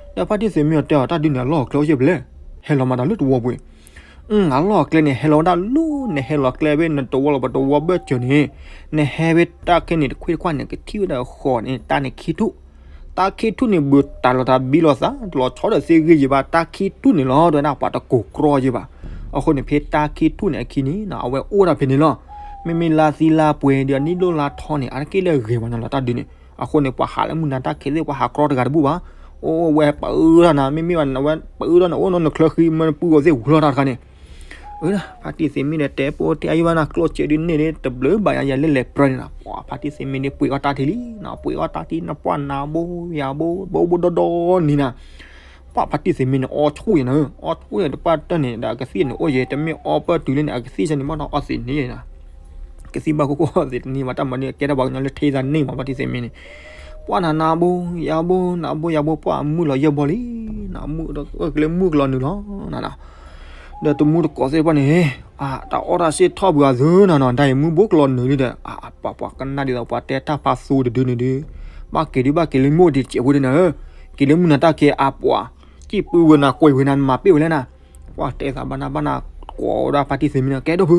ဒီးဖါတံၢ်သ့ၣ်မ့ၢ်အီၤတဲအီၤ တၢ်ဒုန့ၣ် အလီၢ်အကျဲအိၣ်ယဲၢ်ဖဲလဲၣ် ဟဲလီၤမးတၢ်လၢတဝီပူၤ အလီၢ်အကျဲန့ၣ် ဟဲလီၤဝဲဒၣ်လၢ နဟဲလီၤကျဲဖဲနတဝီလီၤပတဝီဘၢၣ်စၢၤန့ၣ် နဟဲဖဲတၢ်ခဲန့ၣ် တခွံတခွါန့ၣ် ကထံၣ်ဝဲဒၣ်ဃီန့ၣ် တၢ်န့ၣ်ခံထူၣ် တၢ်ခံထူၣ်န့ၣ် ဘုးတၢ်လီၤတၢ်ဘံလီၤသး တလီၤဆီဒီးသ့ဂ့ၢ်ယံၤဘၣ် တၢ်ခံထူၣ်န့ၣ်လီၤ တဝဲဒၣ်ပှၤတကိးကြီယံၤဘၣ် အဃိန့ၣ် ဖဲတၢ်ခံထူၣ်န့ၣ်အခံန့ၣ် အဝဲအိၣ်ဒၣ်ဖဲန့ၣ်လီၤ မ့မ့ၢ်လါသံလါပှဲၤဒီးနံၣ်ဒိၣ်လါထီန့ၣ် အါတက့ၢ်လၢအဂ့ၤဝဲညီလီၤတၢ်ဒုန့ၣ် အဃိန့ၣ် ပှၤဟးလၢမုၢ်နၤတၢ်ခဲသ့ၣ် ပှၤဟးကြီတဂၤတဘူၣ်ဘၣ် အိၣ်ဝဲပၢထီၣ်နၤ မ့မ့ၢ်ဝဲပၢထီၣ်နၤ အိၣ်နီၢ်နချၢဃံ မၢနပုၢ်ဂီၤသ့ၣ်ဝံၤလီၤတၢ်တခါန့ၣ် ဖါတံၢ်သ့ၣ်မ့ၢ်ဒီးတဲပိာ်တဲအါယံၤဘၣ်နၤ ကျိၣ်စဲဒုန့ၣ်ဒ်တဘျုးဘၣ်ယၤယၤလၢလဲၤပြၢန့ၣ်နၤ ပှၤဖါတံၢ်သ့ၣ်မ့ၢ်ဒ်ပှ့ၤအီၣ်တၢ်ထံလံ နၤ ပှ့ၤအီၣ်တၢ်ထံလံ နပှၢ်နၤဘိယၤဘိ ဘိဘိဒီဒီနံၤနၤ ပှၤဖါတံၢ်သ့ၣ်မ့ၢ်န့ၣ် အီဆိၣ်ယဲၢ်နၤ အီဆိၣ်ယဲၢ်တပှၢ်တၢၢ်န့ၣ် ဒီးအကသံၣ်န့ၣ်အိၣ်ယဲၢ် တမ့ၢ်အီပၢၢ်တုၤလၢန့ၣ် အကသံၣ်ဆၢန့ၣ် ဘၣ်ဒီးအီသံးန့ၣ်နၤ ကသံၣ်ဘၣ်ခိၣ်ခိၣ်အီသံးတန့ၢ်ဘၣ် တၢ်မၤန့ၢ်အကဲထီၣ်ပှၤကညီလၢထံသးန့ၢ်မး ဖါတံၢ်သ့ၣ်မ့ၢ်န့ၣ် ပှၢ်နၤနၤဘိယၤဘိ နၤဘိယၤဘိ ပှၢ်အမုၢ်လီၤယဲၢ်ဘီလံ နမုၢ်ကလၢမုၢ်ကလီၤနုာ်လီၤနၤ ဒီးတမူတကိးသ့ၣ်တဖၣ်န့ၣ် တၢ်အီၣ်တၢ်စ့ၢ်ထီၣ်ပှၤသ့နၤနီၤ တၢ်အံၤမုၢ်ဘိကလီၤနုာ်လံဒီး ပှၤပှၤကနၣ်ဒ်သိးပှၤတဲတၢ်ဖးသိတဒုန့ၣ်ဒု ဘၣ်က့ၤဒုဘၣ်က့ၤလၢမိၢ်ဒံးတစဲးဖိဒ်နၤဧၢ က့ၤလၢမုၢ်နၤတၢ်က့ၤအပှၤ စံၣ်ပုၢ်ဝဲနၤကွံာ်ဝဲနၤ နမၤပ့ၢ်ဝဲလဲၣ်နၤ ပှၤတဲသးဘၣ်နၤဘၣ်နၤ ကိးဝဲဒၣ်ဖါတံၢ်သ့ၣ်မ့ၢ်န့ၣ် ကဲဒိၣ်ဖု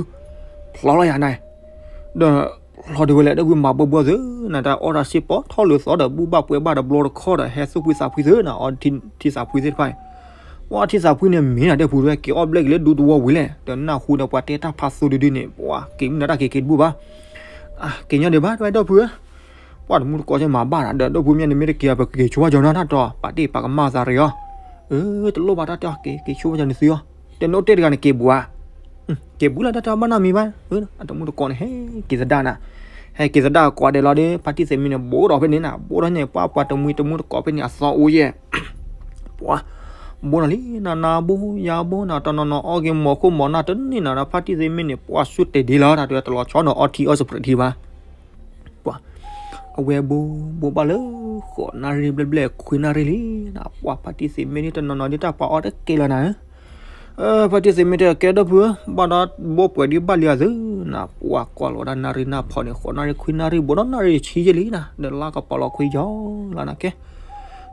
ဖျီလီၤယၤနၤ ဒီးဖျီဒုဝဲလဲၣ် ဒိၣ်ဖုမၤဘၢဘၢသ့နၤ တၢ်အီၣ်တၢ်စ့ၢ်ပီၣ်ထီၣ်လၢသီဒီး ဘူၣ်ဘၣ်ပှဲၤဘၣ်တဘျီတခီၣ်ဒီး ဟဲသူၣ်ဖှံသးဖှံသ့နၤ အီထံသးဖှံသ့ၣ်တဖၣ် ပှၤထံသးဖှံန့ၣ်မ့ၢ်နၤ ဒိၣ်ဖုတဝဲ က့ၤအီၣ်ဘျဲၣ်က့ၤလၢဒူသဝီဝံၤလဲၣ် ဒီးနၢ်ဟူဒီးပှၤတဲတၢ်ဖးသိတဒုန့ၣ် ပှၤက့ၤမုၢ်နၤတၢ်က့ၤက့ၤတဘူၣ်ဘၣ် က့ၤညီဒံးဘၣ် တဝဲဒိၣ်ဖုဧၢ ပှၤတမူတကိးက့ၤမၤဘၣ်နၤ ဒီးဒိၣ်ဖုမ့ၢ်နမ့ၢ်တက့ၤအီၤ ပကက့ၤဆိဘၣ်ကၠီနီၤ တၢ်တီ ပာ်တ့ၢ်ပာ်ကမၣ်သးရ့အီၤ အၢ တလိၣ်ဘၣ်တၢ်တဲအီၤ က့ၤက့ၤဆိဘၣ်ကၠီနသုအီၤ တဲနအိၣ်တ့ၢ်တဂၤန့ၣ်က့ၤဘူးဧါ က့ၤဘူးလၢတၢ်တဲအီၤ ဘၣ်နီတမံၤဘၣ် အတမူတကိးန့ၣ် ဟဲက့ၤသဒၣ်နၤ ဟဲက့ၤသဒၣ်ကိးဒဲးလီၤဒီး ဖါတံၢ်သ့ၣ်မ့ၢ်န့ၣ် ဘိးဒီးဖဲန့ၣ်နၤ ဘိးဒီးန့ၣ် ပှၤပှၤတမှံတမူတကိးဖဲန့ၣ် အသီအိၣ်ယဲၢ် ပှၤ ဘိးနၤလံ နၤနၤဘိယၤဘိနၤ တနီၤနီၤအီၣ်က့ၤမီၤခိၣ်မီၤနၢ်တန့ၢ်နၤဒီး ဖါတံၢ်သ့ၣ်မ့ၢ်န့ၣ် ပှၤဆူၣ်တဲာ်ဒ့လီၤ တၢ်တဲတလီၤဆီနီၤ အီထံအီစပြဲးထံဘၣ် ပှၤ အဝဲဘိး ဘိးဘၣ်လၢ ဃိးနၣ်ရံၣ်ဘျဲၣ်ဘျဲၣ်ခွံနၣ်ရံၣ်လံနၤ ပှၤဖါတံၢ်သ့ၣ်မ့ၢ်န့ၣ် တနီၤနီၤဒ်တၢ်ပှၤအီၣ်တကဲလၢၤနၤဧၢ ဖါတံၢ်သ့ၣ်မ့ၢ်တဲ ကဲဒိၣ်ဖုဧၢ ဘၣ်ဒီးဘိးပှဲၤဒံးဘၣ်လံအသးနၤ ပှၤကွၢ်လီၤဝဲဒၣ်နၣ်ရံၣ်နၢ်ဖီန့ၣ် ဃိးနၣ်ရံၣ်ခွံနၣ်ရံၣ် ဘိးဒီးနၣ်ရံၣ်ဆံယဲၢ်လံနၤ ဒီးလါကပီၤလီၤခွံယီၤလီၤနၤကဲ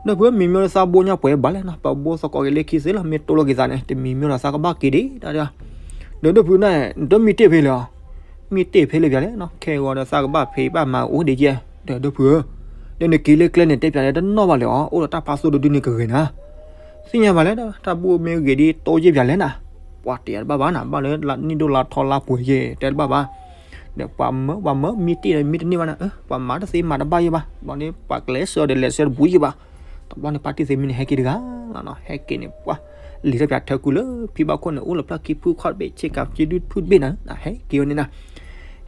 ဒိၣ်ဖုဧၢ မံၤမ့ၢ်လၢသးဘိညါပှဲၤဘၣ်လဲၣ်နၤ ပဘိးသကိးက့ၤလၢခံသ့လီၤ မ့ၢ်တိၢ်လိာ်က့ၤသးန့ၣ် တမံၤမ့ၢ်လီၤသးကဘၣ်က့ၤဒံးတၢ်ဒီး ဒီးဒိၣ်ဖုန့ၣ် နတမံတ့ၢ်ဖဲလဲၣ်အီၤ မံတ့ၢ်ဖဲလဲၣ်ပၠးလဲၣ်နီၤ ခဲဂီၤဒီးသးကဘၣ်ဖံးဘၣ်မၤအိၣ်ဒံးကဲ ဒီးဒိၣ်ဖုဧၢ ဒီးနက့ၤလၢကျဲန့ၣ် တဲပၠးလဲၣ်တနီၣ်ဘၣ်လၢၤအီၤ အိၣ်ဒီးတၢ်ဖးသိတဒုန့ၣ်ကဂ့ၤနၤ သ့ၣ်ညါဘၣ်လဲၣ် တၢ်ဘူၣ်မ့ၢ်ဂ့ၤဒ်တိၢ်ယဲၢ်ပၠးလဲၣ်နၤ ပှၤတဲတဘၣ်ဘၣ်နၤ ဘၣ်လၢနံၣ်ဒိၣ်လါထီလါပှဲၤယဲၢ် တဲတဘၣ်ဘၣ် ဒီးပှၤမၢ ပှၤမၢ မံတ့ၢ်ဒီးမံတန့ၢ်ဘၣ်နၤ ပှၤမၤတသ့မၤတဘၣ်ယဲၢ်ဘၣ် ဘၣ်န့ၣ် ပှၤကလဲၤဆှၢဒီးလဲၤဆှၢတဘူးယဲၢ်ဘၣ် တဘျီန့ၣ် ဖါတံၢ်သ့ၣ်မ့ၢ်န့ၣ် ဟဲက့ၤတဂၤလီၤနီၤ ဟဲက့ၤန့ၣ် ပှၤ လံာ်ထီၣ်ပၠးထၢကူလၢ ဖံဘၣ်ခိၣ်န့ၣ် အိၣ်လၢဖျၢၣ်ခံဖုခီၣ်တဘ့ၣ် ဆ့ကၤဖုဒုဖုတဘ့ၣ်နၤ ဟဲက့ၤဝဲန့ၣ်နၤ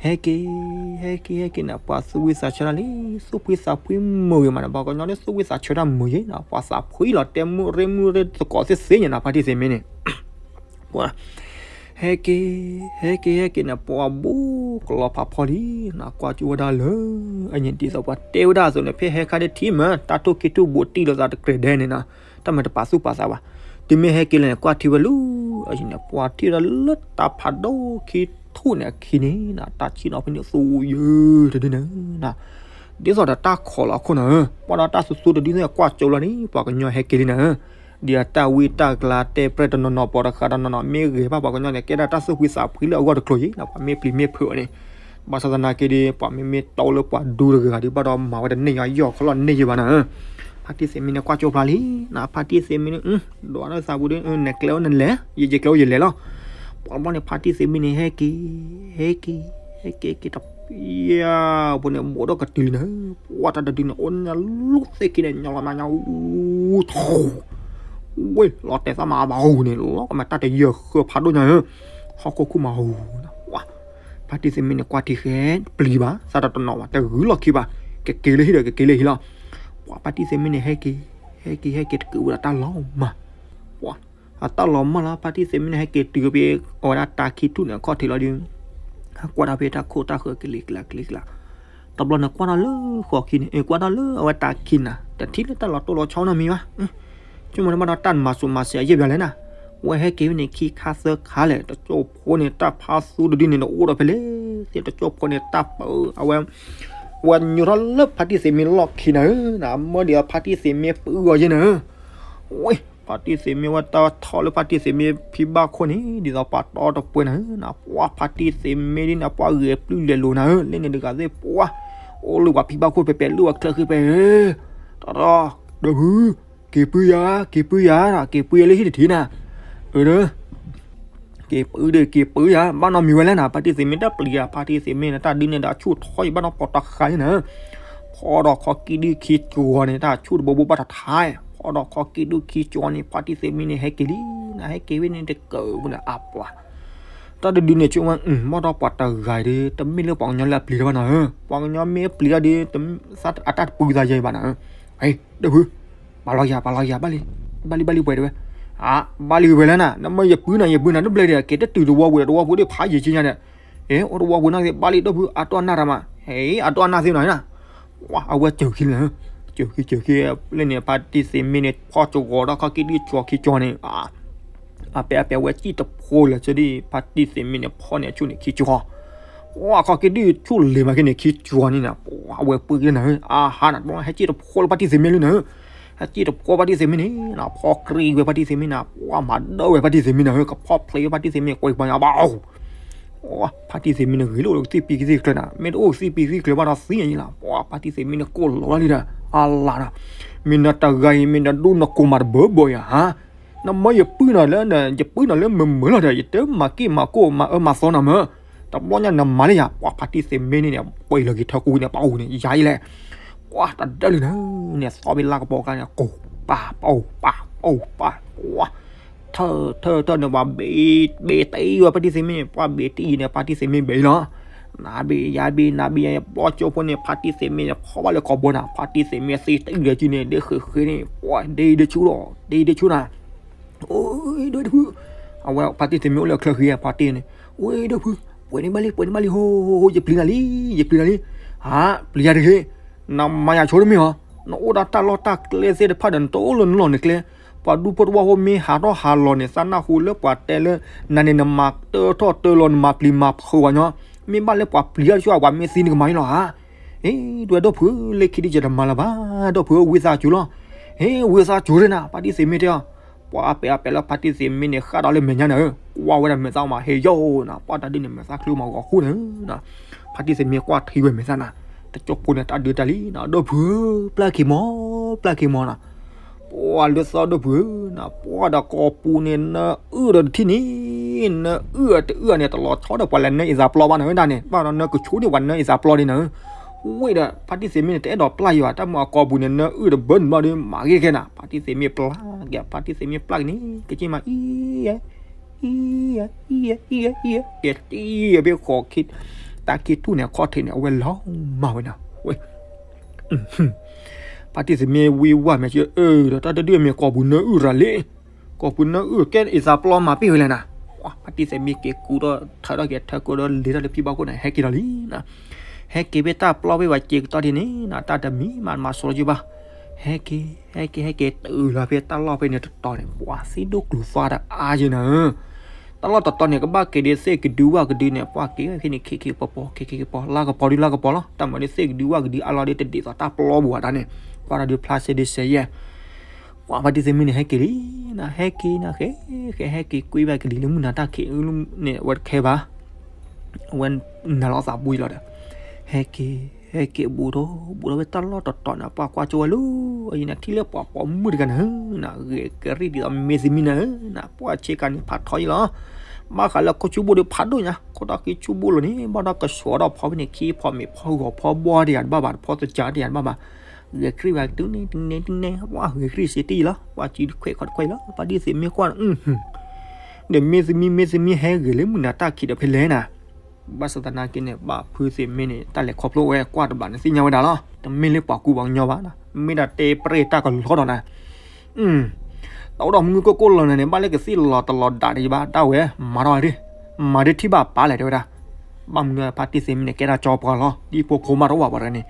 ဟဲက့ၤ ဟဲက့ၤ ဟဲက့ၤန့ၣ် ပှၤသူၣ်ဝံသးဆၢတၢ်လံ သူၣ်ဖှံသးဖှံမုာ်ဂ့ၤမးနၤ ပှၤကညီလၢသူၣ်ဝံသးဆၢတၢ်မုာ်ယဲၢ်နၤ ပှၤသးဖှံလီၤ တဲမုၢ်ရ့မုၢ်ရ့သကိးသ့ၣ်သ့ၣ်ညါနၤ ဖါတံၢ်သ့ၣ်မ့ၢ်န့ၣ် ပှၤ ဟဲက့ၤ ဟဲက့ၤ ဟဲက့ၤန့ၣ် ပှၤဘိးကလီၤဖးဖီလံနၤ ကွၢ်ကၠူဝဲဒၣ်လၢ အညံၤဒ်သိးပှၤတဲဝဲဒၣ်အသိးန့ၣ် ဖဲဟဲခါဒ်ထံၣ်မး တၢ်ထိၣ်က့ၤထူၣ်ဘိးတံၢ်လိာ်သးတကြဲးဒဲးန့ၣ်နၤ တၢ်မၤတပာ်သူၣ်ပာ်သးဘၣ် တုၤမ့ၢ်ဟဲက့ၤလၢန့ၣ် ကွၢ်ထံဝဲလူၤ အန့ၣ် ပှၤထံၣ်ဝဲဒၣ်လၢတၢ်ဖးဒိၣ်ခံထူၣ်န့ၣ်အခံန့ၣ်နၤ တၢ်ဆံၣ်နီၤဖဲန့ၣ်သူယုၢ်တဒုန့ၣ်နၤ ဒ်သိးဒီးတၢ်ခိးလီၤအခိၣ်နၤဧၢ, ပှၤဒီးတၢ်သူသူတဒုန့ၣ် ကွၢ်ကၠိလီၤန့ၣ် ပှၤကညီဟဲက့ၤလံနၤဧၢ, ဒ်အတၢ်ဝံတၢ်ကျါတဲပြဲၢ်တနီၤနီၤ ပှၤတဃးတနီၤနီၤ မ့ၢ်ဂ့ၤဘၣ်ပှၤကညီန့ၣ် ကဲဒၣ်တၢ်သူၣ်ဖှံသးဖှံလၢအဂီၢ်တကျိၤယံၤ ပှၤမ့ၢ်ပျံၤမ့ၢ်ဖုးအီၤန့ၣ်, ဘၣ်ဆၣ်သနာ်က့ဒီး ပှၤမ့မ့ၢ်တီလၢပှၤဒူတဂၤဒီး ဘၣ်ဒီးမၤဝဲတန့ၢ်ယီၤယီၢ်ခီလီၤန့ၢ်ယံၤဘၣ်နၤဧၢ, ဖါတံၢ်သ့ၣ်မ့ၢ်န့ၣ် ကွၢ်ကၠိဖျါလံနၤ, ဖါတံၢ်သ့ၣ်မ့ၢ်န့ၣ် ဒွးဒီးသးပူၤဒီး နကျဲအိၣ်နလဲၤ ယယကျဲအိၣ်ယလဲၤလီၤ, ပှၤဘျီန့ၣ် ဖါတံၢ်သ့ၣ်မ့ၢ်န့ၣ် ဟဲက့ၤ ဟဲက့ၤ ဟဲက့ၤက့ၤတပျၢ်ဖိန့ၣ် ဘိးဒီးကတုၤလံနၤဧၢ, ပှၤတၢ်တဒုန့ၣ် အိၣ်ညါလူၢ်သ့ၣ်ခံန့ၣ် ညီလီၤမးညီ ဝ့ၢ်လီၤတဲာ်သးမးဘၣ်အူန့ၣ် လီၤကမၤတၢ်တယၢၢ်ဃၢဖးဒိၣ်ညါဧၢ, ဟီၣ်ခိၣ်ခူၣ်မးအူနၤ, ပှၤ ဖါတံၢ်သ့ၣ်မ့ၢ်န့ၣ် ကွၢ်ထံဃဲပျံၤဘၣ် သးတတနီၤဘၣ် တဂုာ်လီၢ်ခံဘၣ်, ကက့ၤလၢဟံၣ်ဒီးကက့ၤလၢဟံၣ်လီၤ, ပှၤဖါတံၢ်သ့ၣ်မ့ၢ်န့ၣ် ဟဲက့ၤ ဟဲက့ၤ ဟဲက့ၤတကုးဝဲဒၣ်တၢ်လီၤမၢ်, ပှၤ အတၢ်လီၤမၢ်လီၤ ဖါတံၢ်သ့ၣ်မ့ၢ်န့ၣ် ဟဲက့ၤတုၤဖဲအဝဲဒၣ်တၢ်ခံထူၣ်န့ၣ် အခီၣ်ထံးလီၤဒီး ကွၢ်တၢ်ဖဲတၢ်ခိၣ်တၢ်ဃၢၤကလံၤကျါကလံၤကျါ, တဘျီန့ၣ်ကွၢ်ထီၣ်လၢဃီခံန့ၣ် ကွၢ်ထီၣ်လၢအဝဲတၢ်ခံနၤ တထံၣ်လၢတၢ်လီၤတိၢ်လီၤဆီနီတမံၤဘၣ်, ဆိကမိၣ်န့ၣ်ဘၣ်ဒီးတၢ်မၤဆူးမၤဆဲးအယဲၢ်ဘၣ်လဲၣ်နၤ, ဝဲဟဲက့ၤဝဲန့ၣ်ခံခါသၢခါလဲၣ် တကၠိၢ်ဖိန့ၣ် တၢ်ဖါသူတဒုန့ၣ် တအိၣ်ဒီးဖဲလဲၣ်, သ့ၣ်တကၠိၢ်ဖိန့ၣ် တၢ်ပၢအဝဲ ဝဲညိထီၣ်လၢဖါတံၢ်သ့ၣ်မ့ၢ်လီၢ်ခံနၤဧၢ, မၢဒံးအဖါတံၢ်သ့ၣ်မ့ၢ်ပၢအီၤယဲၢ်နၤဧၢ, ဝဲ ဖါတံၢ်သ့ၣ်မ့ၢ်ဝဲတၢ်ထီၣ်လၢဖါတံၢ်သ့ၣ်မ့ၢ်ဖံဘၣ်ခိၣ်န့ၣ် ဒ်သိးပှၤတီတပှဲၤနၤဧၢ, ပှၤဖါတံၢ်သ့ၣ်မ့ၢ်ဒ်န့ၣ် ပှၤဂဲၤပျုၢ်လဲၤလိၤနၤဧၢ, လၢန့ၣ်တဂၤသ့ၣ်ပှၤ အိၣ်လၢပှၤဖံဘၣ်ခိၣ်ဖဲဖဲလၢပှၤချၢဃ့ဖဲဧၢ, တီတီ ဒီပုၢ် က့ၤပုၢ်ယၤ က့ၤပုၢ်ယၤ က့ၤပုၢ်ယၤလၢဟံၣ်တထံးနၤ, အၢ က့ၤပုၢ်ဒီးက့ၤပုၢ်ယၤ ဘၣ်နီတမံၤဝဲလဲၣ်နၤ, ဖါတံၢ်သ့ၣ်မ့ၢ်တၢ်ပျံၤယၤ ဖါတံၢ်သ့ၣ်မ့ၢ်န့ၣ် တၢ်ဒုးန့ၣ်ဒီးဆူၣ်ထီၣ်ယံၤဘၣ်နီၢ်ပီၢ်တခါန့ၣ်နၤ, ဖီဒီးခီကံၣ်ဒုၣ်ခံကၠီၤန့ၣ် တၢ်ဆူၣ်တဘိဘိဘၣ်ထးထါ, ဖီဒီးခီကံၣ်ဒုၣ်ခံကၠီၤန့ၣ် ဖါတံၢ်သ့ၣ်မ့ၢ်န့ၣ် ဟဲက့ၤလံနၤ, ဟဲက့ၤဝဲန့ၣ်တကးဝဲန့ၣ်အပှၤ တၢ်တဒုန့ၣ် ဆိကမိၣ်ဝဲ ဘၣ်ဒီးပှၤတဂၤဒီး တမ့ၢ်လၢပှၤကညီလၢအပျံၤတၢ်ဘၣ်နၤဧၢ, ပှၤကညီမ့ၢ်ပျံၤတၢ်ဒီး အတၢ်တပုၢ်သးယဲၢ်ဘၣ်နၤဧၢ, ဒီပုၢ် ပာ်လီၤယၤ ပာ်လီၤယၤ ဘၣ်လံ ဘၣ်လံ ဘၣ်လံပှဲၤတဲဝဲ, ဘၣ်လံဝဲလဲၣ်နၤ, နမ့ၢ်ယပုၢ်နၤ ယပုၢ်နၤ တဘျဲၣ်ဒီး က့ၤတတုၤတဝီပူၤဒီး တဝီပူၤဒီး ဖးယံာ်က့ညါဒီး, အိၣ်တဝီပူၤန့ၣ် ဘၣ်လံ ဒီပုၢ် အတိၢ်အနၢ်တၢ်မး, အတိၢ်အနၢ်သ့နၤနၤ အဝဲစၢၤခံလၢၤ, စၢၤခံစၢၤခံ, လၢန့ၣ် ဖါတံၢ်သ့ၣ်မ့ၢ်န့ၣ် ဖီၣ်ကဝီၤဒီးခီကံၣ်ဒုၣ်ကၠီၤခံကၠီၤန့ၣ်, အပဲအပဲဝဲစံၣ်တဖိလၢာ် စၢၤဒ် ဖါတံၢ်သ့ၣ်မ့ၢ်န့ၣ် ဖီၣ်န့ၣ်အဆူၣ်န့ၣ်ခံကၠီၤ, ခီကံၣ်ဒုၣ်ဆူၣ်လ့ၤမးက့န့ၣ် ခံကၠီၤန့ၣ်နၤ, အဝဲပှ့ၤလၢနၤဧၢ, အဟါနၤ ဟဲစံၣ်တဖိလၢဖါတံၢ်သ့ၣ်မ့ၢ်လၢနၤဧၢ, ဟဲစံၣ်တဖိဖါတံၢ်သ့ၣ်မ့ၢ်န့ၣ်နၤ, ဖီၣ်ကြံဝဲဖါတံၢ်သ့ၣ်မ့ၢ်နၤ, ပှၤမၤဒၢဝဲဖါတံၢ်သ့ၣ်မ့ၢ်နၤဧၢ, ကဖီၣ်ဖျ့ဖါတံၢ်သ့ၣ်မ့ၢ် ကွဲးပှၤညါဘၣ် ဖါတံၢ်သ့ၣ်မ့ၢ်န့ၣ် ဂ့ၤလၢအိၣ်လၢကသံၣ်ပံၤကသံၣ်ကျၢၤနၤ, မ့ၢ်တအိၣ်ကသံၣ်ပံၤကသံၣ်ကျၢၤဘၣ်ဒီးသံယံၤလီၤ, ပှၤဖါတံၢ်သ့ၣ်မ့ၢ်န့ၣ် ကိၢ်လီၤလံဒီး အလၢ်ဒီး, မ့ၢ်နတဂၤအံၤ မ့ၢ်နဒိၣ်နကိၢ်မးတဘၢဘၢယၤဧါ, နမ့ၢ်ယပုၢ်နၤလၢ ယပုၢ်နၤလၢမုာ်မုာ်လီၤဒီး ယတမၤက့ၢ်မၤကိၢ်မၤအၢမၤသီနၤမၢ်, တဘျီညါနမၤလၢယၤ, ပှၤဖါတံၢ်သ့ၣ်မ့ၢ်န့ၣ် ပှဲၤလီၤက့ၤထၢကူဝံၤန့ၣ် ပှၤအိၣ်န့ၣ် ယၤအံၤလဲၣ် ပှၤတဒၢလံနၤ, န့ၣ်သီဘ့ၣ်လၢကပိာ်ကါန့ၣ် ကိၢ်ပၢ်ပအိၣ်ပၢ်ပအိၣ်ပၢ်, ပှၤ ထၢထၢထၢန့ၣ် ပှၤဘ့ၣ်ဘ့ၣ်တ့ဝဲဖါတံၢ်သ့ၣ်မ့ၢ်န့ၣ် ပှၤဘ့ၣ်တ့အံၤန့ၣ် ဖါတံၢ်သ့ၣ်မ့ၢ်ဘ့ၣ်လီၤ, နဘ့ၣ်ယၤဘ့ၣ်နဘ့ၣ်ယၤ ဘျီကၠိဖိန့ၣ် ဖါတံၢ်သ့ၣ်မ့ၢ်န့ၣ် ဖီၣ်ဘၣ်လၢကီၢ်ဘိနၤ, ဖါတံၢ်သ့ၣ်မ့ၢ်သ့တ့လၢကံန့ၣ် ဒ့ဃ့ဃ့န့ၣ် ပှၤဒ့ဒ့ဆူလီၤ ဒ့ဒ့ဆူနၤ အိၣ်ဒီးဖု, အဝဲဖါတံၢ်သ့ၣ်မ့ၢ်အိၣ်လၢချၢဃံ ဖါတံၢ်န့ၣ် အိၣ်ဒီးဖု, ပှဲၤန့ၢ်ဘၣ်လံ ပှဲၤန့ၢ်ဘၣ်လံ ဟိဟိဟိ ယပျံၤနၤလံ ယပျံၤနၤလံ, ဟါ ပျံၤယၤတဂ့ၤ, နမၤယၤဆိတမ့ၢ်ဧါ, နအိၣ်ဒီးတၢ်လီၢ်တၢ်ကျဲသ့ၣ်တဖၣ်ဒီး နတအိၣ်လၢနလီၢ်နကျဲ, ပှၤဒူဖိတဝၢဖိမ့ၢ်ဟးထီၣ်ဟးလီၤန့ၣ် သးနၢ်ဟူလၢပှၤတဲလၢ နၤန့ၣ်နမၤတၢထီၣ်တၢလီၤ နမၤပျံၤမၤဖုးဝဲညီ, မ့ၢ်ဘၣ်လၢပှၤပျံၤတၢ်ဆိ ပှၤမ့ၢ်သံနကမၤန့ၣ်လီၤဧါ ဟ့ ဒွဲၣ်ဒိၣ်ဖုဧၢ လၢခံဒုးယတမၤလၢၤဘၣ် ဒိၣ်ဖုဧၢ ဝံသးစူၤလီၤ, ဟ့ ဝံသးစူၤရ့နၤ ဖါတံၢ်သ့ၣ်မ့ၢ်တဲအီၤ, ပှၤအါပဲာ်အါပဲာ်လၢဖါတံၢ်သ့ၣ်မ့ၢ်န့ၣ် ဃၣ်ဒီးလၢမဲာ်ညါနၤဧၢ, ကွၢ်ဝဲဒၣ်မဲာ်သၣ်မး ဟ့ယိနၤ ပှၤတၢ်ဒုးန့ၣ် မဲာ်သၣ်ချုးမးဂီၤဃူနၤဧၢ, ဖါတံၢ်သ့ၣ်မ့ၢ်ကွၢ်ထံဝဲမဲာ်သၣ်နၤ, တကၠိဖိန့ၣ် တၢ်ဒုးတၢ်လံနၤ ဒိၣ်ဖုဧၢ ပျၢ်က့ၤမီၤ ပျၢ်က့ၤမီၤနၤ ပှၤလၢသီဒိၣ်ဖုဧၢ, ပှၤဒီးကိာ်ပူၤန့ၣ် နၢအုၣ်ဒီးတထံၣ်န့ၣ်, နၢအုၣ်တအုၣ်န့ၣ် တလီၤဆီဒီးပှၤလဲၤနၢအ့ၣ်သးပျီဘၣ်နၤဧၢဒၣ်န့ၣ်, ဘၣ်ဒီးနၢကဆူန့ၣ် ပှၤနၢအ့ၣ်သးပျီဒ်နၤဧၢ, ဝ့ၢ်ဒီး ဖါတံၢ်သ့ၣ်မ့ၢ်န့ၣ် တအဲၣ်ဒိးပျၢ်ယၤဘၣ် တၢ်မ့ၢ်အကိာ်ပူၤန့ၣ် နၢအုၣ်တဘၢနဘျီဒီး မၤဂ့ၤခဲနၤ, ဖါတံၢ်သ့ၣ်မ့ၢ်ပျၢ်က့ၤန့ၣ် ကက့ၢ်မးအံၤ အံၤ အံၤ အံၤ အံၤ က့ၤတံၢ်ဖဲဃီ တၢ်ခံထူၣ်န့ၣ် အခီၣ်ထံးန့ၣ် အဝဲလီၤမၢ်ဝဲနၤ, ဝ့ၢ် ဖါတံၢ်သ့ၣ်မ့ၢ်ဝံဝဲမဲာ်ဆှး အၢ ဒီးတၢ်တဒုးမ့ၢ်ကိာ်ပူၤနၢအုၣ်ရၤလံ, ကိာ်ပူၤနၢအုၣ်ကဲအ့ၣ်သးပျီမၤပ့ၢ်ဝဲလဲၣ်နၤ, ဖါတံၢ်သ့ၣ်မ့ၢ်က့ၤကူဒီးထၢထီၣ်က့ၤထၢကိဒီးလ့ၤထီၣ်လၢဖံဘၣ်ခိၣ်န့ၣ် ဟဲက့ၤဒီးလံနၤ, ဟဲက့ၤဖဲတၢ်ပျီဖဲပှၤစ့ကတီၢ်ဒ်န့ၣ်နၤ တၢ်တမံၤမးမၤဆိလီၤက့ၤဘၣ်, ဟဲက့ၤ ဟဲက့ၤ ဟဲက့ၤတုၤလီၤဖဲတၢ်လီၢ်ဖဲန့ၣ်တတီၤန့ၣ် ပှၤသံဒိၣ်ကျိၤသွါဒီးအါယဲနၤဧၢ တၢ်လီၢ်တတီၤန့ၣ် ကဘၣ်က့ၤဒ်သ့ၣ်ကဒုဝၣ်ကဒုန့ၣ် ပှၢ်က့ၤဖဲန့ၣ် ခ့ခ့ပီၤပီၤ ခ့ခ့ပီၤ လါကပီၤဒုလါကပီၤလီၤ. တၢ်မၤဒ်သ့ၣ်ကဒုဝၣ်ကဒုအါလီၤဒ်တဒ်သိးတၢ်ပျီပူၤဝဲဒၣ်န့ၣ် ကွၢ်ဒီးဒုဖျါစ့ဒ်စဲယဲၢ် ပှၢ်ဖါတံၢ်သ့ၣ်မ့ၢ်န့ၣ် ဟဲက့ၤလံနၤ ဟဲက့ၤနၤ ဟဲ ဟဲက့ၤကွံဘၣ်ကလံၤလၢမုၢ်နၤတၢ်ခံးလၢန့ၣ် အဝဲတခဲဘၣ် အဝဲနၤလီၤသးဘှံးလီၤဒီး ဟဲက့ၤ ဟဲက့ၤဘူးထီၣ် ဘူးထီၣ်ဖဲတၢ်လီၢ်တတီၤန့ၣ် ပှၢ်ကွၢ်ကၠိဝဲလၢ အံၤနၤထံၣ်လၢပှၤပိာ်မုၣ်တဂၤနၤ နၤ ဂဲၤကရံၣ်ဒ်သိးမ့ၢ်သမံနၤဧၢ နၤ ပှၢ်ဆ့ကၤန့ၣ် ဖးထီယံလီၤ ဘၣ်ဃးလၢခိၣ်ဆူဘိၣ်ဒီးဖးဒိၣ်ညါ ခိၣ်တၢ်ဃံဆူဘိၣ်လီၤန့ၣ် ဘၣ်ဒီးကဆှီဒီးဖီဖဲန့ၣ် ခံဖီမ့ၢ်ဖီဂီၤဖီဘီတယၤတဘၣ်ဘၣ် တဖီသကၤတယၤတဘၣ်ဘၣ် ဂဲၤကရံၣ်ဘၣ်တုၤန့ၣ်တုၤန့ၣ်တုၤန့ၣ် ပှၢ်ဂဲၤကရံၣ်စ့တံၢ်လီၤ ပှၢ်စုတခွဲးခီတခွဲးလီၤ ဖါတံၢ်သ့ၣ်မ့ၢ်ကွၢ် ဒီးမ့ၢ်သမံ မ့ၢ်သမံ ဟဲဂ့ၤလၢမုၢ်နၤတၢ်ခံးဒီးဖဲလဲၣ်နၤ ဘၣ်ဆၣ်သနာ်က့န့ၣ် ဘၣ်ဖုသ့ၣ်မ့ၢ်န့ၣ် တၢ်လဲၤခီဖျိဝဲကွၢ်တဘၣ်န့ၣ် သ့ၣ်ညါဝဲဒၣ်လီၤ တမ့ၢ်လၢပှၤကူပှၤကညီဘၣ် မ့ၢ်ဒၣ်တဲပြဲၢ်တၢ်ကလီဒီးနၤ တအိၣ်ဒီးမုၢ်ကိၢ်ကိၢ်လီၤနၤန့ၣ် ဘၣ်လၢကသ့ၣ်လီၤတလီၤဒၣ်ဒံးဘၣ် တၢ်ဝဲ မၤထီၣ်ဒၣ် မၤဒၣ်ထံၣ်ဘၣ်ပာ်လဲၣ်တဲဝဲဒၣ် ဘၣ်မနုၤဖါတံၢ်သ့ၣ်မ့ၢ်န့ၣ် ကဲဒၣ်ကၠီပှၤလီၤ ဒ်ဖိခိၣ်မးတအိၣ်ဘၣ်ပှၤတဂၤန့ၣ်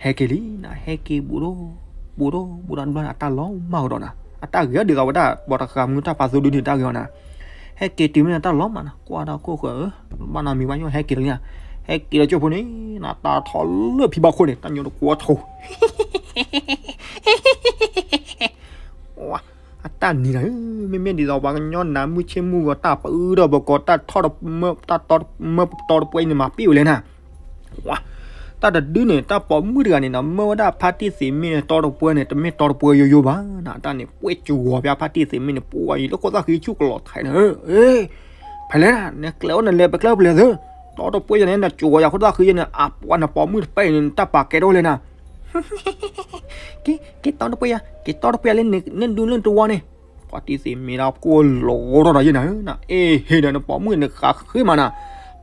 ဟဲက့ၤလံနၤ ဟဲက့ၤဘူးဒီး ဘူးဒီး ဘူးဒီးဘျီန့ၣ် အတၢ်လီၤမၢ်ကဒီးနၤ အတၢ်ဂ့ၤဒ်သိးဝဲဒၣ် ပှၤတဃာ်မုၢ်တၢ်ဖးသိဒုန့ၣ် တၢ်ဂ့ၤအီၤနၤ ဟဲက့ၤတုၤမ့ၢ်န့ၣ် တၢ်လီၤမၢ်နၤ ကွၢ်ဒီးခိၣ်ဃၢၤဧၢ ဘၣ်နီၢ်မံၤဘၣ်ညီ ဟဲက့ၤလီၤလံနၤ ဟဲက့ၤလီၤကၠိဖိန့ၣ် နၤ တၢ်ထီၣ်လၢဖံဘၣ်ခိၣ်န့ၣ် တၢ်ညိတကွီထိ အတၢ်နံၤနၤဧၢ မ့မ့ၢ်ဒ်သိးပှၤကညီနၤ မုၢ်ဆ့ၣ်မုၢ်ဂီၤ တၢ်ပၢဒီးပကီး တၢ်ထီၣ်တမၢ တၢ်တီတမၢပတီတပှဲၤအံၤန့ၣ် မၤပ့ၢ်ဝဲလဲၣ်နၤ တၢ်တဒုန့ၣ် တၢ်ပိာ်မုၣ်တဂၤန့ၣ်နၤ မၢဝဲဒၣ်ဖါတံၢ်သ့ၣ်မ့ၢ်န့ၣ် တီတပှဲၤန့ၣ် တမ့ၢ်တီတပှဲၤယိယိဘၣ်နၤ တၢ်န့ၣ် ပှဲၤစူၤဂီၤပၠးဖါတံၢ်သ့ၣ်မ့ၢ်န့ၣ် ပှၤအံၤလၢခိၣ်သၣ်ဃံဆူၣ်ကလီၤထဲးန့ၣ် ဖဲလဲၣ်နၤ နကျဲအိၣ်နလဲၤပကျဲအိၣ်ပလဲၤသၢ တီတပှဲၤယၤန့ၣ် နစူၤဂီၤယၤခိၣ်သၣ်ဃံယၤန့ၣ် အပှၤနပိာ်မုၣ်တပှဲၤအံၤန့ၣ် နတၢ်ပာ်ကဲတအိၣ်လဲၣ်နၤ က့ၤ က့ၤတီတပှဲၤယၤ က့ၤတီတပှဲၤယၤလၢနဒုးလၢနတဝီန့ၣ် ဖါတံၢ်သ့ၣ်မ့ၢ်ဒၣ်ကိၢ်လီၤထီၣ်ဒီးယဲနၤဧၢနၤ အ့ဟ့ဒီးနပိာ်မုၣ်န့ၣ်ဃးဃ့မးနၤ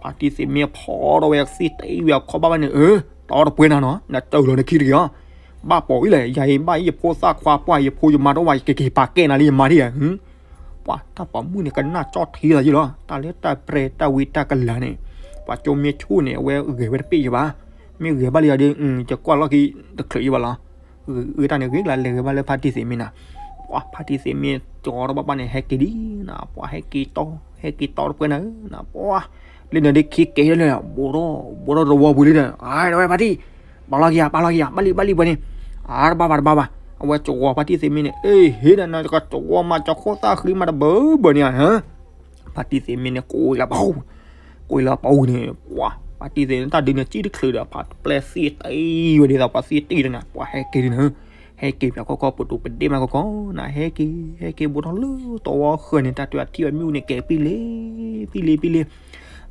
ဖါတံၢ်သ့ၣ်မ့ၢ်ဖီထီၣ်ဝဲသ့ၣ်တအံၤဝဲအခီဘၣ်ဘၣ်န့ၣ် အၢ တီတပှဲၤနၤနီၤ နတၢၢ်လီၤနခံတဂ့ၤအီၤ ဘၣ်ပိာ်အံၤလဲၣ် ယၤအံၤဘၣ်ယဖိသၣ်ခွါ ပှၤယဖိယမါတအိၣ်ဘၣ် ယကက့ၤပာ်ကဲနၤလၢယမါဒ်ဧါ ပှၤတၢ်ပိာ်မုၣ်န့ၣ် ကနၣ်ကၠီၣ်ထံလီၤယဲလီၤ တၢ်လၢတၢ်ပြဲၤတၢ်ဝံတၢ်ကလၤန့ၣ် ပှၤကၠိမ့ၢ်ဆူၣ်န့ၣ် အဝဲဂဲၤဝဲတပ့ၢ်ယဘၣ် မ့ၢ်ဂဲၤဘၣ်လံယၤဒီး ယကွၢ်လီၢ်ခံတချုးယဘၣ်လီၤ ဂ့ၤတၢ်န့ၣ်ဂ့ၤကလၤ လဲၤဂဲၤဘၣ်လၢဖါတံၢ်သ့ၣ်မ့ၢ်နၤ ပှၤဖါတံၢ်သ့ၣ်မ့ၢ်ကၠီတဘၣ်ဘၣ်န့ၣ် ဟဲက့ၤလံနၤ ပှၤဟဲက့ၤတီ ဟဲက့ၤတီတပှဲၤနၤဧၢနၤ ပှၤ လၢနၤဒ်ခံကဲလၢ ဘိးထီၣ် ဘိးထီၣ်တဝီပူၤလံဒီး အဝဲဖါတံၢ် ပာ်လီၤက့ၤယၤ ပာ်လီၤက့ၤယၤ ဘၣ်လံ ဘၣ်လံပှဲၤန့ၣ် အါတဘၣ်ဘၣ်တဘၣ်ဘၣ် အဝဲကၠီဖါတံၢ်သ့ၣ်မ့ၢ်န့ၣ် အ့ဟ့ဒီးနကၠီမး ကၠီခိၣ်သၣ်ဃံမးတဘၢဘၢန့ၣ်ဧါ ဖါတံၢ်သ့ၣ်မ့ၢ်န့ၣ် ကိးလီၤပှၤ ကိးလီၤပှၤန့ၣ် ပှၤ ဖါတံၢ်သ့ၣ်န့ၣ် တၢ်ဒုးန့ၣ်စံၣ်တချုးဒီး ဖါပျဲၢ်သ့ၣ်တအံၤဝဲဒ်သိးပှၤသ့ၣ်တအံၤဒီးနၤ ပှၤဟဲက့ၤဒ်နၤ ဟဲက့ၤပၠးခီခီပဒိၣ်ပဒ့မးခီခီနၤ ဟဲက့ၤ ဟဲက့ၤဘူးထီၣ်လၢတဝီဃၢၤန့ၣ် တၢ်တဲအထံၣ်ဝဲမ့ၣ်အူန့ၣ် ကဲၤပံလ့ ပံလ့ ပံလ့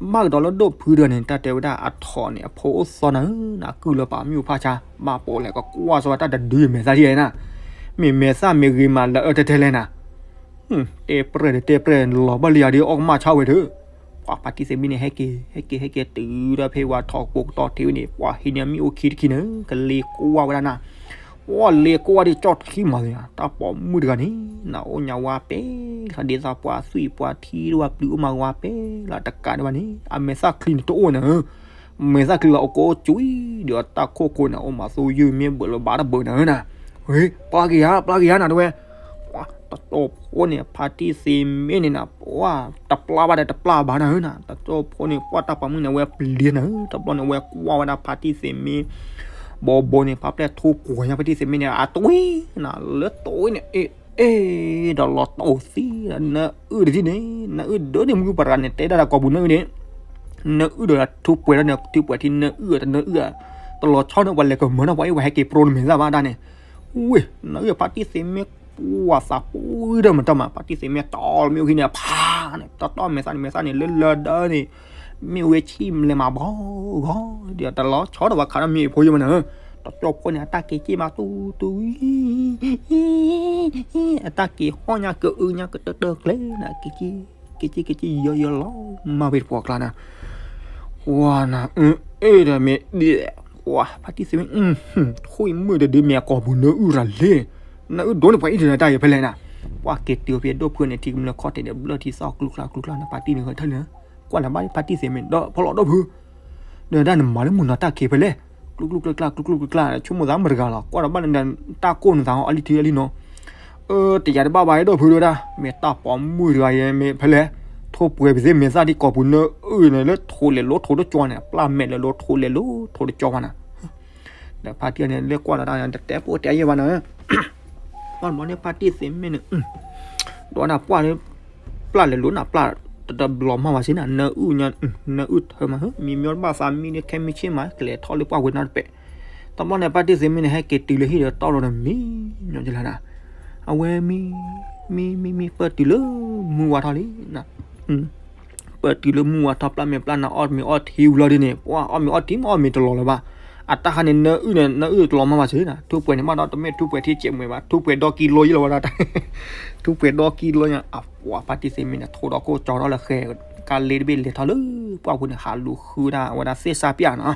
ဘၣ်ကဒီးလၢဒိၣ်ဖုဒီးန့ၣ် တၢ်တဲဝဲဒၣ်အထီၣ်န့ၣ် အဖိအိၣ်သီနၤဧၢ နကုၢ်လၢပာ်မ့ၣ်အူဖးဆါ ဘၣ်ပိာ်လဲၣ်ကကွၢ်စၢၤဝဲတၢ်တဒုမဲာ်သၣ်ထံၣ်နၤ မ့ၢ်မဲာ်သၣ်မ့ၢ်ဂ့ၤမးလၢအၢတဲထဲလဲၣ်နၤ တဲပြဲၢ်ဒီးတဲပြဲၢ် လီၤဘၣ်လံယၤဒီးအီၣ်ကမၣ်ဆါဝဲဒၢး ပှၤဖါတံၢ်သ့ၣ်မ့ၢ်န့ၣ် ဟဲက့ၤ ဟဲက့ၤ ဟဲက့ၤတုၤဒီးဖဲဝဲထီၣ်ကိးကတီၢ်ထံးဝဲန့ၣ် ပှၤဟံးန့ၢ်မ့ၣ်အူခံတခံန့ၣ် ကလ့ၤကွၢ်ဝဲဒၣ်နၤ ပှၤလ့ၤကွၢ်ဝဲဒၣ်ကၠီၣ်ထံမးလီၤ တၢ်ပိာ်မုၣ်တဂၤန့ၣ် နအိၣ်ညါဝါပဲ ဒ်သိးပှၤသွံၣ်ပှၤထံတဝၣ်ပျုၤအိၣ်မးဝါပဲလီၤ တကးဒံးဘၣ်န့ၣ် အမဲာ်သၣ်ချံန့ၣ်တအိၣ်နၤဧၢ မဲာ်သၣ်ချံလီၤအိၣ်ကိးကွံာ်ဒီးတၢ်ခိၣ်ခိၣ်န့ၣ် အိၣ်မးသိယုၢ်မ့ၢ်ဘၢးလၢၤဘၣ်တဘၢးနၤဧၢနၤ ဝ့ ပျၢ်က့ၤယၤ ပျၢ်က့ၤယၤနၤတဝဲ တကၠိဖိန့ၣ် ဖါတံၢ်သ့ၣ်မ့ၢ်န့ၣ်နၤ ပှၤတပျၢ်ဘၣ်ဒီးတပျၢ်ဘၣ်နၤဧၢနၤ တကၠိဖိန့ၣ် ပှၤတၢ်ပိာ်မုၣ်န့ၣ် အဝဲပျံၤနၤဧၢ တဘျီန့ၣ် အဝဲကွၢ်ဝဲဒၣ်ဖါတံၢ်သ့ၣ်မ့ၢ် ဘီဘီန့ၣ် ဖါပျဲၢ်ထူကွီၤညါဖါတံၢ်သ့ၣ်မ့ၢ်န့ၣ် အတွံၢ်နၤ လၢတွံၢ်န့ၣ် အ့ အ့ ဒီးလီၤတိၢ်သံ နအုၣ်တထံၣ်န့ၣ် နအုၣ်ဒၢန့ၣ် မုၢ်ပရၤန့ၣ် တဲဒၣ်ဒီးကိာ်ပူၤနအုၣ်န့ၣ် နအုၣ်ဒီးထူပှဲၤဒီးန့ၣ် ထူပှဲၤထံ နအုၣ်တနအုၣ် တလီၤဆီန့ၣ် ပှၤလဲၤကမၢနီၢ်ပှၤအံၤ ပှၤဟဲက့ၤပြိနမဲာ်သၣ်ဘၣ်တၢ်န့ၣ် ဝ့ၢ် နအုၣ်ဖါတံၢ်သ့ၣ်မ့ၢ် ပှၤသးပူၤဒီးမတၤမး ဖါတံၢ်သ့ၣ်မ့ၢ်တီလီၤမ့ၣ်အူခံန့ၣ် ဖးန့ၣ် တီတီမဲာ်သၣ်န့ၣ် မဲာ်သၣ်န့ၣ် လၢလၢဒၢန့ၣ် မ့ၣ်အူဝဲဆံၣ်လဲၤမၤဘီဂီၤ ဒီးတလီၤဆီဒီးပှၤခးဒီးမ့ၣ်အူဖိယိမးန့ၣ် တကၠိဖိန့ၣ် အတၢ်က့ၤက့ၢ်မးတူတူ အတၢ်က့ၤဟီၣ်ညါကအုညါကတၢၢ်တၢၢ်ကျဲနၤ က့ၤ က့ၤက့ၤက့ၤယီၤယီၤလီၤ မၤဝဲတပှီၢ်ကျါနၤ ဝါနၤ အ့ဒီးမ့ၢ်ဒ် ဝါ ဖါတံၢ်သ့ၣ်မ့ၢ် ထွံၣ်မုၣ်တဒုမ့ၢ်အကိာ်ပူၤနအုၣ်ရၤလံ နအုၣ်ဒိၣ်န့ၢ်ပှၤအံၤတနၤတၢ်ယဲၢ်ဖဲလဲၣ်နၤ ပှၤက့ၤတုၤဖဲဒိၣ်ဖုန့ၣ် ထံကမျၢၢ်ခီၣ်ထံးန့ၣ် ဘျၢၣ်ထံသီၣ်ကျူကျါကျူကျါနၤ ဖါတံၢ်န့ၣ်ဂဲၤထၢၣ်လံ ကွၢ်လၢၤဘၣ်ဖါတံၢ်သ့ၣ်မ့ၢ်ဒီးဖီလီၤဒိၣ်ဖု ဒီးဒၣ်နမၤလၢမုၢ်နၤတၢ်ခံးဖဲလဲၣ် ကျူကျူကျါကျါ ကျူကျူကျါကျါ ဆိကမိၣ်သးမတဂၤလီၤ ကွၢ်လၢၤဘၣ်နတၢ်ကိၢ်နသးအီၤ အလံထံအလံနီၤ အၢ တယၤတဘၣ်ဘၣ်ဒိၣ်ဖုဒိၣ်ဒၣ် မ့ၢ်တၢ်ပိာ်မုၣ်တဂၤယဲ မ့ၢ်ဖဲလဲၣ် ထွံၣ် ထိၣ်ပှဲၤပသ့ၣ်မ့ၢ်သၣ်ဒ်ကိးပူၤ နၢအုၣ်န့ၣ်လၢထိးလဲၤလိထိးတကၠီန့ၣ် ပျၢ်မဲာ်လၢလိထိးလဲၤလိထိးတကၠီဘၣ်နၤ. ဒီးဖါတံၢ်န့ၣ် လဲၤကွၢ်လီၤတၢ် တတဲပိာ်တဲယဲၢ်ဘၣ်နၤ. ဘၣ်တဘျီန့ၣ် ဖါတံၢ်သ့ၣ်မ့ၢ်န့ၣ် ဒီးနၢ်ပှၢ်လၢ ပျၢ်လဲၤလိနၢ်ပျၢ် တတဘျီမးဘၣ်စ့ၢ်နၤ နၢအုၣ်ညါ နၢအုၣ်ထၢမး မံမ့ၢ်တဘၣ်သးမံဒီး ခဲမုၢ်ဆ့ၣ်မး ကလဲၤထီၣ်လၢပှၢ်ဝဲနီတပဲာ်. တဘျီန့ၣ် ဖါတံၢ်သ့ၣ်မ့ၢ်န့ၣ် ဟဲက့ၤတုၤလၢဟံၣ်ဒီးတီၢ်လီၤဒီးမံ ညီကလၢနၤ. အဝဲမံ မံ မံ မံ ပၢၢ်တုၤလၢမုၢ်ဝါထီၣ်လံ ပၢၢ်တုၤလၢမုၢ်ဝါထီၣ် ပျၢ်မဲာ်ပျၢ်နါ အီၣ်မ့ၤအီထံဝံၤလီၤဒ်န့ၣ် ပှၢ်အီၣ်မ့ၤအီထံမ့ၢ်အီၣ်မ့ၤတလီၤလၢၤဘၣ်. အတၢ်ခါန့ၣ် နၢအုၣ်န့ၣ် နၢအုၣ်တလီၤမးဘၣ်စ့ၢ်နၤ ထိၣ်ပှဲၤန့ၣ် ဘၣ်ဒီးတမ့ၢ်ထိၣ်ပှဲၤထံဆဲးမ့ၢ်ဘၣ် ထိၣ်ပှဲၤဒီကံလိယလီၤဝဲဒၣ် ထိၣ်ပှဲၤဒီကံလိညါ အပှၢ်ဖါတံၢ်သ့ၣ်မ့ၢ်န့ၣ် ထိးဒီးကိၢ်ကၠီထီၣ်လၢဃဲ ကါလ့တဘ့ၣ်လဲၤထီၣ်လၢ ပှၢ်ပူၤန့ၣ် ဟးလူၤဃုဝဲဒၣ်အဝဲဒၣ်သ့ၣ်စၢ်ပျၢ်နီၤ.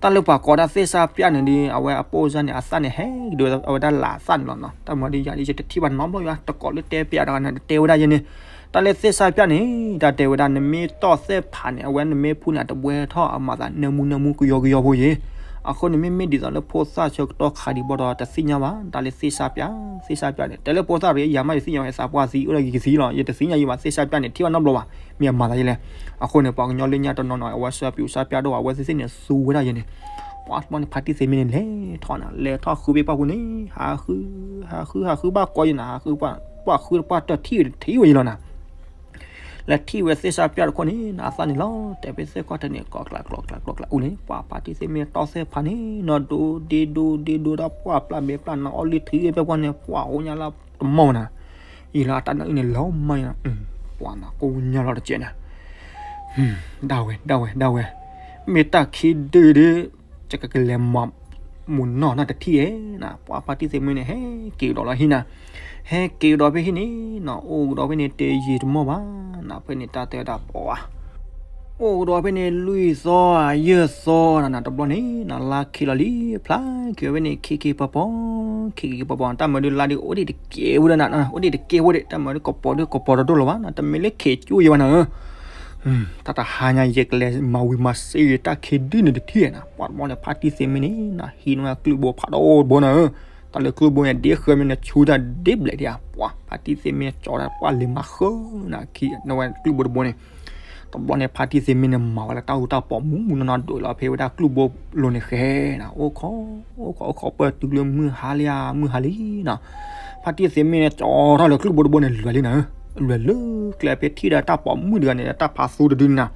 တၢ်လၢပှၤကိးဒၣ်သ့ၣ်စၢ်ပျၢ်န့ၣ်ဒီး အဝဲအပိၢ်စၢ်န့ၣ် အသၣ်န့ၣ်ဟဲကဒီးအဝဲဒၣ်လၢအသၣ်န့ၣ်လီၤနီၤ. တၢ်မၤဒီးယၤဒ်ယတထံၣ်ဘၣ်နီတဘျီယွၤ တကိးလၢတဲပျၢ်တဂၤန့ၣ် တတဲဝဲဒၣ်ယဲန့ၣ် တၢ်လၢသ့ၣ်စၢ်ပျၢ်န့ၣ် တၢ်တဲဝဲဒၣ် နမ့ၢ်တီၢ်သ့ၣ်ဖးန့ၣ် အဝဲနမ့ၢ်ဖူန့ၣ် အတဘှဲထီၣ်အမၤသးနၢမူနၢမူကယီကယီဖိယ့ၣ်. အဃိန့ၣ်မ့မ့ၢ်ဒ်သိးလၢဖိသၣ်ဆၢကတီၢ်ခါဒံးဘၣ်ဒီး တသ့ၣ်ညါဘၣ် တၢ်လၢသ့ၣ်စၢ်ပျၢ် သ့ၣ်စၢ်ပျၢ်န့ၣ် တဲလၢဖိသၣ်ရ့ ယၤမးယသ့ၣ်ညါဝဲသးပှၢ်သံအိၣ်ဒီးယကသံလီၤ ယတသ့ၣ်ညါယဘၣ်သ့ၣ်စၢ်ပျၢ်န့ၣ် ထံၣ်ဘၣ်နီတဘျီဘၣ် မ့ၢ်အမၤသးယလဲၣ်. အဃိန့ၣ် ပှၤကညီလၢညါတနီၤနီၤ အဝဲစၢ်ပျၢ်စၢ်ပျၢ်ဒိၣ် အဝဲသ့ၣ်သ့ၣ်န့ၣ်သူဝဲဒၣ်ယဲန့ၣ် ပှၤတဘျီန့ၣ် ဖါတံၢ်သ့ၣ်မ့ၢ်န့ၣ် လဲၤထီၣ်နၤ လဲၤထီၣ်ဃုဘ့ၣ်ပှၢ်ပူၤန့ၣ် ဟးဃု ဟးဃု ဟးဃုဘၣ်ကီယဲနၤ ဟးဃု ပှၢ်ဃုပှၢ်တၢၢ်ထံၣ်ဝဲတထံၣ်ဝဲယလီၤနၤ. လဲၤထံၣ်ဝဲသ့ၣ်စၢ်ပျၢ်တခိၣ်န့ၣ် နအသၣ်န့ၣ်လီၤ တဲဖဲသ့ၣ်ခီၣ်ထံးန့ၣ် ကျီကျါကျီကျါကျီကျါအူန့ၣ် ပှၤဖါတံၢ်သ့ၣ်မ့ၢ်တီၢ်သ့ၣ်ဖးန့ၣ် နီၢ်ဒိဒ့ဒိဒ့ဒိဒီးပှၢ်ပျၢ်မဲာ်ပျၢ်နါအီၣ်လံထံၣ် ဖဲပှၢ်န့ၣ် ပှၢ်အိၣ်ညါလၢတမီၢ်နၤ ယံာ်လီၤအတၢ်နၢအုၣ်န့ၣ်လီၤမးနၤ ပှၢ်နၤကိးညါလီၤတကဲးနၤ ဒၣ်ဝဲ ဒၣ်ဝဲ ဒၣ်ဝဲ မ့ၢ်တၢ်ခံဒုဒီး ယကကလဲၤမၤ မုၢ်နီၢ်နၢ်တထံၣ်ဧဲနၤ ပှၤဖါတံၢ်သ့ၣ်မ့ၢ်န့ၣ် ဟဲက့ၤကဒီးလီၤဟံၣ်နၤ ဟဲက့ၤကဒီးဖဲဟံၣ်န့ၣ် နအိၣ်ကဒီးဖဲန့ၣ် တယံာ်တမီၢ်ဘၣ် နဖဲန့ၣ်တၢ်တဲဝဲဒၣ်ပှၤ အိၣ်ကဒီးဖဲန့ၣ် လွံၢ်သီ ယဲၢ်သီနၤ တဘျီန့ၣ် နလါခံးလီၤလံ ဖျါက့ၤဝဲဖဲန့ၣ် ခံခံပီၤပီၤ ခံခံပီၤပီၤ တၢ်မၤဒုးလါဒုး အိၣ်ဒံးတကဲဝဲဒၣ်နၤ အိၣ်ဒံးတကဲဝဲဒၣ် တၢ်မၤဒုးကပီၤဒုးကပီၤတဒိၣ်လီၤဘၣ်နၤ တမ့ၢ်လၢခဲကၠိယဲဘၣ်နၤ တၢ်တဟါညါ ယကလဲၤမၤဝံၤမၤစ့ဂ့ၤ တၢ်ခံဒုန့ၣ်တထံၣ်နၤ ပှၤတဘျီန့ၣ် ဖါတံၢ်သ့ၣ်မ့ၢ်န့ၣ် နဟံးနဝဲကျုၢ်ဘိဖးဒိၣ်တဘိနၤ တၢ်လၢကျုၢ်ဘိန့ၣ် ဒ့ဃၢမ့ၢ်နဆူတၢ်ဒ့ဘျဲၣ်ဒံးဧါ ပှၤဖါတံၢ်သ့ၣ်မ့ၢ်ကၠီတၢ် ပှၢ်လဲၤမၤဃၢနၤ ခံနဝဲကျုၢ်ဘိတဘိန့ၣ် တဘျီန့ၣ် ဖါတံၢ်သ့ၣ်မ့ၢ်န့ၣ် မၤဝဲလၢတၢ်အူတၢ်ပီးမူးမူးနီၢ်နီၢ်ဒိးလီၤ ဖဲဝဲဒၣ်ကျုၢ်ဘိလိၤန့ၣ်ဃဲနၤ အိၣ်ခိး အိၣ်ခိး အိၣ်ခိးပၢၢ်တုၤလၢမုၢ်ဟါလံဧါ မုၢ်ဟါလံနၤ ဖါတံၢ်သ့ၣ်မ့ၢ်န့ၣ် ကၠီထီၣ်လၢကျုၢ်ဘိတဘိန့ၣ် လွဲၤလံနၤ လွဲၤလၢကျဲဖဲထံၣ်ဒီးတၢ်ပိာ်မုၣ်တဂၤန့ၣ် တၢ်ဖးသူတဒုန့ၣ်နၤ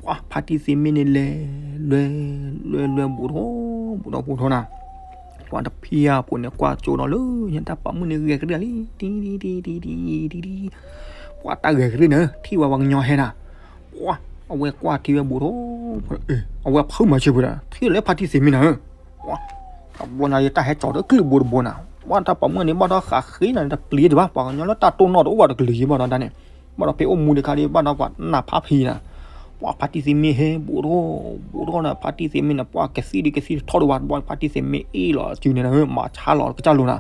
ပှၤဖါတံၢ်သ့ၣ်မ့ၢ်န့ၣ်လဲၤ လွဲၤ လွဲၤ လွဲၤ ဘူးထီၣ် ဘူးထီၣ် ဘူးထီၣ်နၤ ပှၤတဖံအပူၤန့ၣ် ကွၢ်ကၠိဒီးလၢညါတၢ်ပိာ်မုၣ်န့ၣ် ဂဲၤကရ့ၣ်လံ တံ တံ တံ တံ တံ တံ တံ ပှၤတၢ်ဂဲၤကရ့ၣ်န့ၣ် ထံၣ်ဝဲပှၤကညီဟဲနၤ ပှၤ အဝဲကွၢ်ထံဝဲဘူးထီၣ် အဝဲဖုးမၤဆၢဖုးဒီး ထံၣ်လၢဖါတံၢ်သ့ၣ်မ့ၢ်နၤ ပှၤ တဘျီညါယတၢ်ဟဲကၠီဒီးကျုၢ်ဘိတဘိနၤ ပှၤတၢ်ပိာ်မုၣ်န့ၣ် ဘၣ်ဒီးဃးဃ့နၤ တပျံၤတဘၣ် ပှၤကညီလၢတၢ်တိၢ်နီၣ်တအိၣ်ဘၣ်တကလုာ်ယံၤဘၣ်ဒီးတၢ်န့ၣ် ဘၣ်ဒီးဖဲအိၣ်မူတခါဒီး ဘၣ်ဒီးပှၤနၢ်ဖးဖံနၤ ပှၤဖါတံၢ်သ့ၣ်မ့ၢ်ဟဲဘူးထီၣ် ဘူးထီၣ်နၤ ဖါတံၢ်သ့ၣ်မ့ၢ်န့ၣ် ပှၤကသံၣ်ဒုးကသံၣ်တထီၣ်ဒံးဘၣ် ဘၣ်ဖါတံၢ်သ့ၣ်မ့ၢ်အ့ၣ်လီၤစုန့ၣ် မၤဆါလီၤကစၢ်လိၤနၤ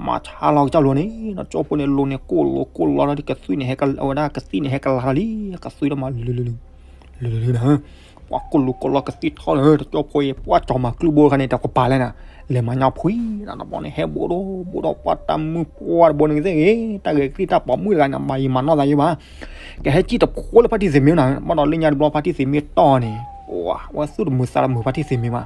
မၤဆါလီၤကစၢ်လိၤန့ၣ် ဒီးကၠိဖိန့ၣ် လိၤန့ၣ် ကိၢ်လိၤကိၢ်လီၤဒီးကသံၣ်န့ၣ် ဟဲက အဝဲဒၣ်ကသံၣ်န့ၣ် ဟဲကလၤလီၤလံ ကသံၣ်ဒီးမၤလုာ်လုာ်လုာ် လုာ်လုာ်လုာ်နၤ ပှၤကိၢ်လိၤကိၢ်လီၤကသံၣ်ထီၣ်လၢ တကၠိဖိအံၤ ပှၤကၠီမၤကျုၢ်ဘိတခါန့ၣ် တကပၤလဲၣ်နၤ လဲၤမၤညါဖှံနၤ တဘျီန့ၣ် ဟဲဘူးထီၣ် ဘူးထီၣ် ပှၤတၢ်မုၣ်ပှၢ်တဘိန့ၣ်ကသ့ၣ်ဂ့ၤ တၢ်ဂဲၤကရ့ၣ်တၢ်ပိာ်မုၣ်တဂၤန့ၣ် မၤယံာ်မၤနီၢ်သးယံာ်ဘၣ် ကဟဲကံၣ်တဖိလၢဖါတံၢ်သ့ၣ်မ့ၢ်နၤ ဘၣ်ဒီးလၢညါတဘျီဖါတံၢ်သ့ၣ်မ့ၢ်တီၢ်န့ၣ် အဝဲသူၣ်တမုာ်သးတမုာ်ဖါတံၢ်သ့ၣ်မ့ၢ်ဘၣ်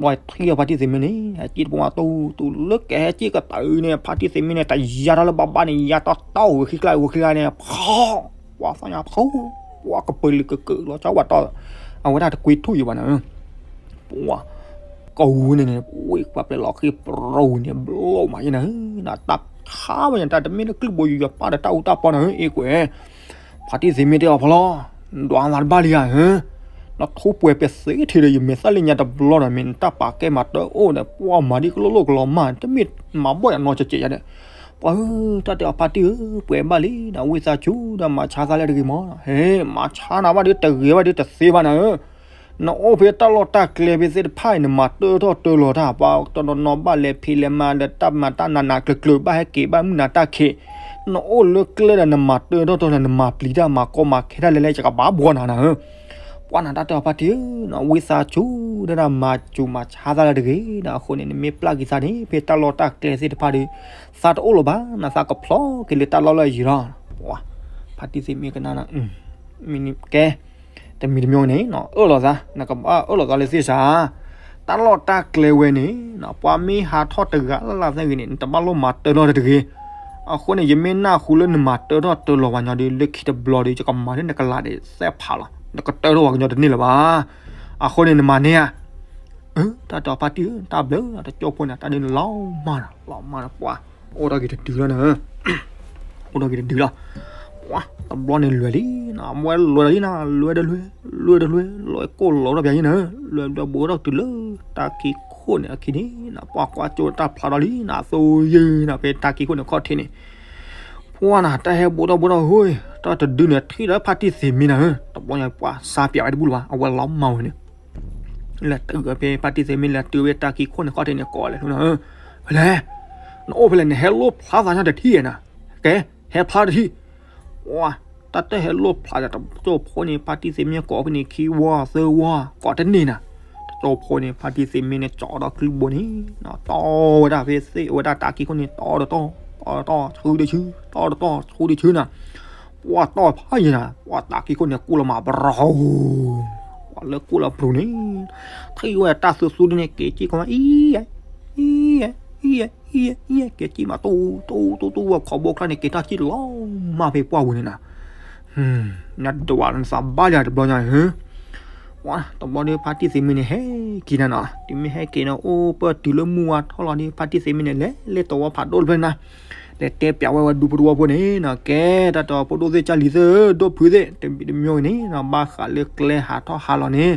ဘၣ်ထံၣ်အီၤဖါတံၢ်သ့ၣ်မ့ၢ်န့ၣ် ဟဲကံၣ်တဖိမးတူတူလၢကဟဲကံၣ်ကတၢၢ်န့ၣ် ဖါတံၢ်သ့ၣ်မ့ၢ်န့ၣ် တယါထီၣ်လၢဘၣ်ဘၣ်န့ၣ် ယါတီတီဂုာ်ခံကျါဂုာ်ခံကျါန့ၣ် ဖီ ပှၤသီၣ်ညါဖီ ပှၤကပၢၤလုာ်ကကၢၢ်လီၤ ကၠီဝဲတီၢ် အဝဲဒၣ်တကွံထူၣ်ယံၤဘၣ်နၤ ပှၤ ကဝူန့ၣ်န့ၣ် ဝ့ၢ်ပှၤပျဲလီၤဃ့ၢ်ပရိဝံၤန့ၣ် ဘျီၣ်မးယဲနၤ နတၢ်ဆါဝဲန့ၣ် တၢ်တမ့ၢ်လၢကျုၢ်ဘိယူၤယွၤပၢ်ဒီးတၢ်အူတၢ်ပီနၤ အ့ၣ်ကွဲး ဖါတံၢ်သ့ၣ်မ့ၢ်တဲအီၤဖီလီၤ ဒွးသးတဘၣ်လံဧါ နထိၣ်ပှဲၤပသ့ထံးဒီး ယမဲာ်သၣ်လၢညါတဘျီဒီး မ့ၢ်နတၢ်ပာ်ကဲမၤတၢ်အိၣ်ဒီး ပှၤမၤဒ်ကလိၣ်လိၣ်ကလီၤမၢ် တမ့ၢ်မၤဘီၣ်ယၤနီတစဲးယၤဒီး ပှၤဧၢ တၢ်တဲအီၤဖါတံၢ်ဧၢ ပှဲၤဘၣ်လံ နဝံသးစူၤဒီးမၤဆါသးလၢတဂ့ၤမး ဟဲ မၤဆါနၤဘၣ်ဒီးတဂ့ၤဘၣ်ဒီးတသ့ဘၣ်နၤဧၢ နအိၣ်ဖဲတၢ်လီၢ်တၢ်ကျဲဖဲသ့ၣ်တဖၣ်အံၤ နမၤတၢထီၣ်တၢလီၤတၢ် ပှၤတနီၤနီၤဘၣ်လဲၤဖံးလဲၤမၤဒီးတၢ်မၤတၢ်နးနးကျၢၤကျၢၤ ဘၣ်ဟဲက့ၤဘၣ်မုၢ်နၤတၢ်ခံး နအိၣ်လၢကျဲဒီးနမၤတၢထီၣ်တၢလီၤ နမၤပျံၤတၢ်မၤကီမၤခဲတၢ်လဲၤလဲၤ ယကဘၣ်ဘှီနၤနၤဧၢ ပှၤနၤတၢ်တဲအီၤဖါတံၢ်ဧၢ နဝံသးစူၤဒီးမၤစူၤမၤဆါသးလၢတဂ့ၤ နအဃိန့ၣ် နမ့ၢ်ပျၢ်က့ၤသးန့ၣ် ဖဲတၢ်လီၢ်တၢ်ကျဲသ့ၣ်တဖၣ်ဒီး သးတအိၣ်လၢၤဘၣ် နသးကဖျီက့ၤလၢတၢ်လီၢ်လၢအယံၤလီၤ ပှၤ ဖါတံၢ်သ့ၣ်မ့ၢ်ကနၣ်နၤ, မ့ၢ်ကဲ, တမံၤတမံၤန့ၣ် အၢၣ်လီၤသး, နကဘၣ်အၢၣ်လီၤသးလၢသ့ၣ်စး, တၢ်လီၢ်တၢ်ကျဲဝဲန့ၣ် ပှၤမ့ၢ်ဟးထီၣ်တဂၤလၢ်လၢ်သ့ၣ်ဂ့ၤန့ၣ် နတဘၣ်လိၣ်မၤတၢထီၣ်တဂ့ၤ. အဃိန့ၣ် ယမ့ၢ်နၢ်ဟူလၢနမၤတၢထီၣ်တၢလီၤပှၤညီဒီး လၢခံတဘျီဒီး ယကမၤလၢနကလးဒီးသဲးဖးလီၤ, နကတၢထီၣ်ပှၤကညီတန့ၢ်လၢၤဘၣ်. အဃိန့ၣ်နမၤန့ၢ်ဧါ. တၢ်တီဖါတံၢ်ဧၢ တၢ်ဘျုး တကၠိဖိန့ၣ် တၢ်ဒုးန့ၣ်လီၤမၢ်နီၤ, လီၤမၢ်နီၤ ပှၤ အိၣ်ထီၣ်က့ၤတတုၤလီၤန့ၣ်, အိၣ်ထီၣ်က့ၤတတုၤလီၤ. ပှၤတဘျီန့ၣ်လွဲၢ်လံနီၤ, အဝဲလွဲၢ်လီၤလံနီၤ, လွဲၢ်တလွဲၢ်, လွဲၢ်တလွဲၢ်, လွဲၢ်ကိၣ်လီၤထီၣ်ပၠးယံၤန့ၣ်, လွဲၢ်တလွဲၢ်ဘူးထီၣ်တုၤလၢတၢ်ခံခိၣ်န့ၣ်အခံန့ၣ်နီၤ, ပှၤကွၢ်ကၠိတၢ်ဖျါထီၣ်လံနီၤ, အသိယံၤနီၤ ဖဲတၢ်ခံခိၣ်န့ၣ်ခီၣ်ထံးန့ၣ် ပှၤနီၤ တၢ်ဟဲဘူးထီၣ်ဘူးထီၣ်ဟိ, တၢ်တဒုန့ၣ် ထံၣ်ဒီးဖါတံၢ်သ့ၣ်မ့ၢ်နၤဧၢ, တဘျီညါပှၤစါပၠးဝဲတဘူၣ်လၢၤဘၣ်, အဝဲလီၤမၢ်ဝဲန့ၣ် လဲၤတုၤဖဲဖါတံၢ်သ့ၣ်မ့ၢ် လဲၤတုၤဖဲတၢ်ခံခိၣ်န့ၣ်ခီၣ်ထံးန့ၣ် ကိးလဲၤနၤဧၢ, ဖဲလဲၣ်, နအိၣ်ဖဲလဲၣ်, နဟဲလိၣ်ဖျါသးညီတထံၣ်နၤ, ကဲ ဟဲဖျါတထံၣ်. ပှၤ တၢ်တဟဲလိၣ်ဖျါဒီး တကၠိဖိန့ၣ် ဖါတံၢ်သ့ၣ်မ့ၢ်ကိးဖဲန့ၣ် ခံဝီသၢဝီ ကိးတန့ၢ်နၤ, တကၠိဖိန့ၣ် ဖါတံၢ်သ့ၣ်မ့ၢ်န့ၣ် ကၠီဒီးကျုဘိန့ၣ် တီဝဲဒၣ်ဖဲသ့ၣ်ဝဲဒၣ်တၢ်ခံခိၣ်န့ၣ် တီတတီ, တီတတီ ဆူတဆူ, တီတတီ ဆူတဆူနၤ, ပှၤတီဖးယံၤနၤ, ပှၤတၢ်ခံခိၣ်န့ၣ် ကူၣ်လီၤမးပရီ, ပှၤလၢကူၣ်လီၤပရီန့ၣ် ထံၣ်ဝဲတၢ်သူသူဒ်န့ၣ် က့ၤကံၣ်ကီမး အံၤ အံၤ အံၤ အံၤ က့ၤကံၣ်မး တူတူတူတူ ဝဲခီဘိချါန့ၣ် က့ၤထီၣ်ကံၣ်လီၤမၢ် ဖဲပှၢ်ပူၤန့ၣ်နၤ, နဒွးနသးဘၣ်ယၤတဘျီညါ, တဘျီဒီး ဖါတံၢ်သ့ၣ်မ့ၢ်န့ၣ် ဟဲက့ၤနၤနီၤ, တုၤမ့ၢ်ဟဲက့ၤန့ၣ် အိၣ်ပၢၢ်တုၤလၢမုၢ်ဝါထီၣ်လီၤဒီး ဖါတံၢ်သ့ၣ်မ့ၢ်န့ၣ် လဲၤလၢသဝီဖးဒိၣ်တဖျၢၣ်နၤ, လဲၤတဲပၠးဝဲဝဲဒူဖိတဝီဖိန့ၣ်နီၤ, ကဲ တၢ်တီဖိဒိၣ်သ့ၣ်ကၢ်လံၤသ့ၣ်ဧၢ, ဒိၣ်ဖုသ့ၣ် တမံၤတမံၤဂ့ၤန့ၣ်နီၤ, ဘၣ်ဃးလၢကျဲဟးထီၣ်ဟးလီၤန့ၣ်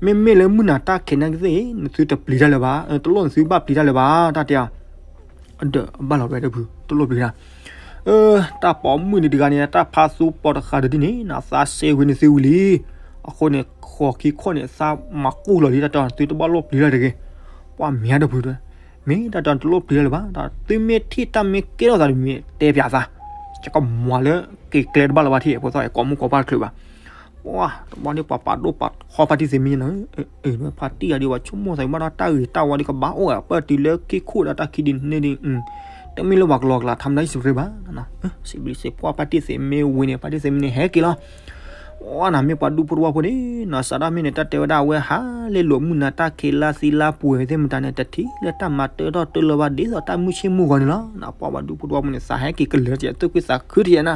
မ့မ့ၢ်လၢမုၢ်နၤတၢ်ခံးနၢ်ကသ့ၣ် နသုတပျံၤတၢ်လၢၤဘၣ်, တလိၣ်နသုဘၣ်ပျံၤတၢ်လၢၤဘၣ်, တၢ်တဲအီၤ, အဒၢးဘၣ်လီၤဝဲဒၣ်ဖု တလိၣ်ပျံၤတၢ်, တၢ်ပိာ်မုၣ်န့ၣ်တဂၤန့ၣ် တၢ်ဖးသူပိာ်တဃာ်ဒီးဒ်န့ၣ်နီၤ, သးစဲဝံၤန့ၣ်သုဝံၤလံ, အဃိန့ၣ် ဃိးခံခိၣ်န့ၣ် သးမၤကူၣ်လီၤလံ, တၢ်တဲအီၤ သုတဘၣ်လိၣ်ပျံၤတၢ်တဂ့ၤ, ပှၤမ့ၢ်အဒၢးဖု မ့ၢ်တၢ်တဲအီၤတလိၣ်ပျံၤတၢ်လၢၤဘၣ်, သုမ့ၢ်ထံၣ်တၢ်မ့ၢ်ကဲထီၣ်သးဒီးမ့ၢ်တဲပၠးသး, ယကမၤလၢက့ၤကျဲတဘၣ်လၢၤဘၣ်ထံၣ် ဖိသၣ်အံၤ ကိးမုၢ်ကိးပှၢ်တချုးဘၣ်, ပှၤတဘျီန့ၣ် ပှၤပာ်ဒိၣ်ပာ်ထီဖါတံၢ်သ့ၣ်မ့ၢ်န့ၣ်, ဖါတံၢ်အံၤဒ် ပှၤဆိကမိၣ်သးဘၣ်ဒီး တၢ်ဂ့ၤတၢ်ဝါဒီးကဘၣ်အိၣ်ဝဲ ပၢၢ်တုၤလၢခံခိၣ်ဒီးတၢ်ခံဒ်န့ၣ်ဒ်, တမ့ၢ်လၢပှၤကလီကလး ထါမတၤ စံးပတြ့ၤဘၣ်, စံးဘျုးစံးဖှိၣ် ဖါတံၢ်သ့ၣ်မ့ၢ်ဝံၤန့ၣ် ဖါတံၢ်သ့ၣ်မ့ၢ်န့ၣ် ဟဲက့ၤလီၤ, အီနၤ မ့ၢ်ပှၤဒူဖိတဝီဖိန့ၣ်နီၤ, စးထီၣ်မ့ၢ်န့ၣ် တၢ်တဲဝဲဒၣ်အဝဲဟးလၢလိာ်မုၢ်နၤတၢ်ခံးလါသံလါပှဲၤသ့ၣ်မတၤန့ၣ် တထံၣ်လၢတၢ်မၤတၢထီၣ်တၢလၢၤဘၣ် ဒ်သိးတၢ်မုၢ်ဆ့ၣ်မုၢ်ဂီၤန့ၣ်လီၤ, ပှၤပှၤဒူဖိတဝီဖိန့ၣ် သးဟဲက့ၤကလၢၤကဲ သူၣ်ခုသးခုတယဲၢ်နၤ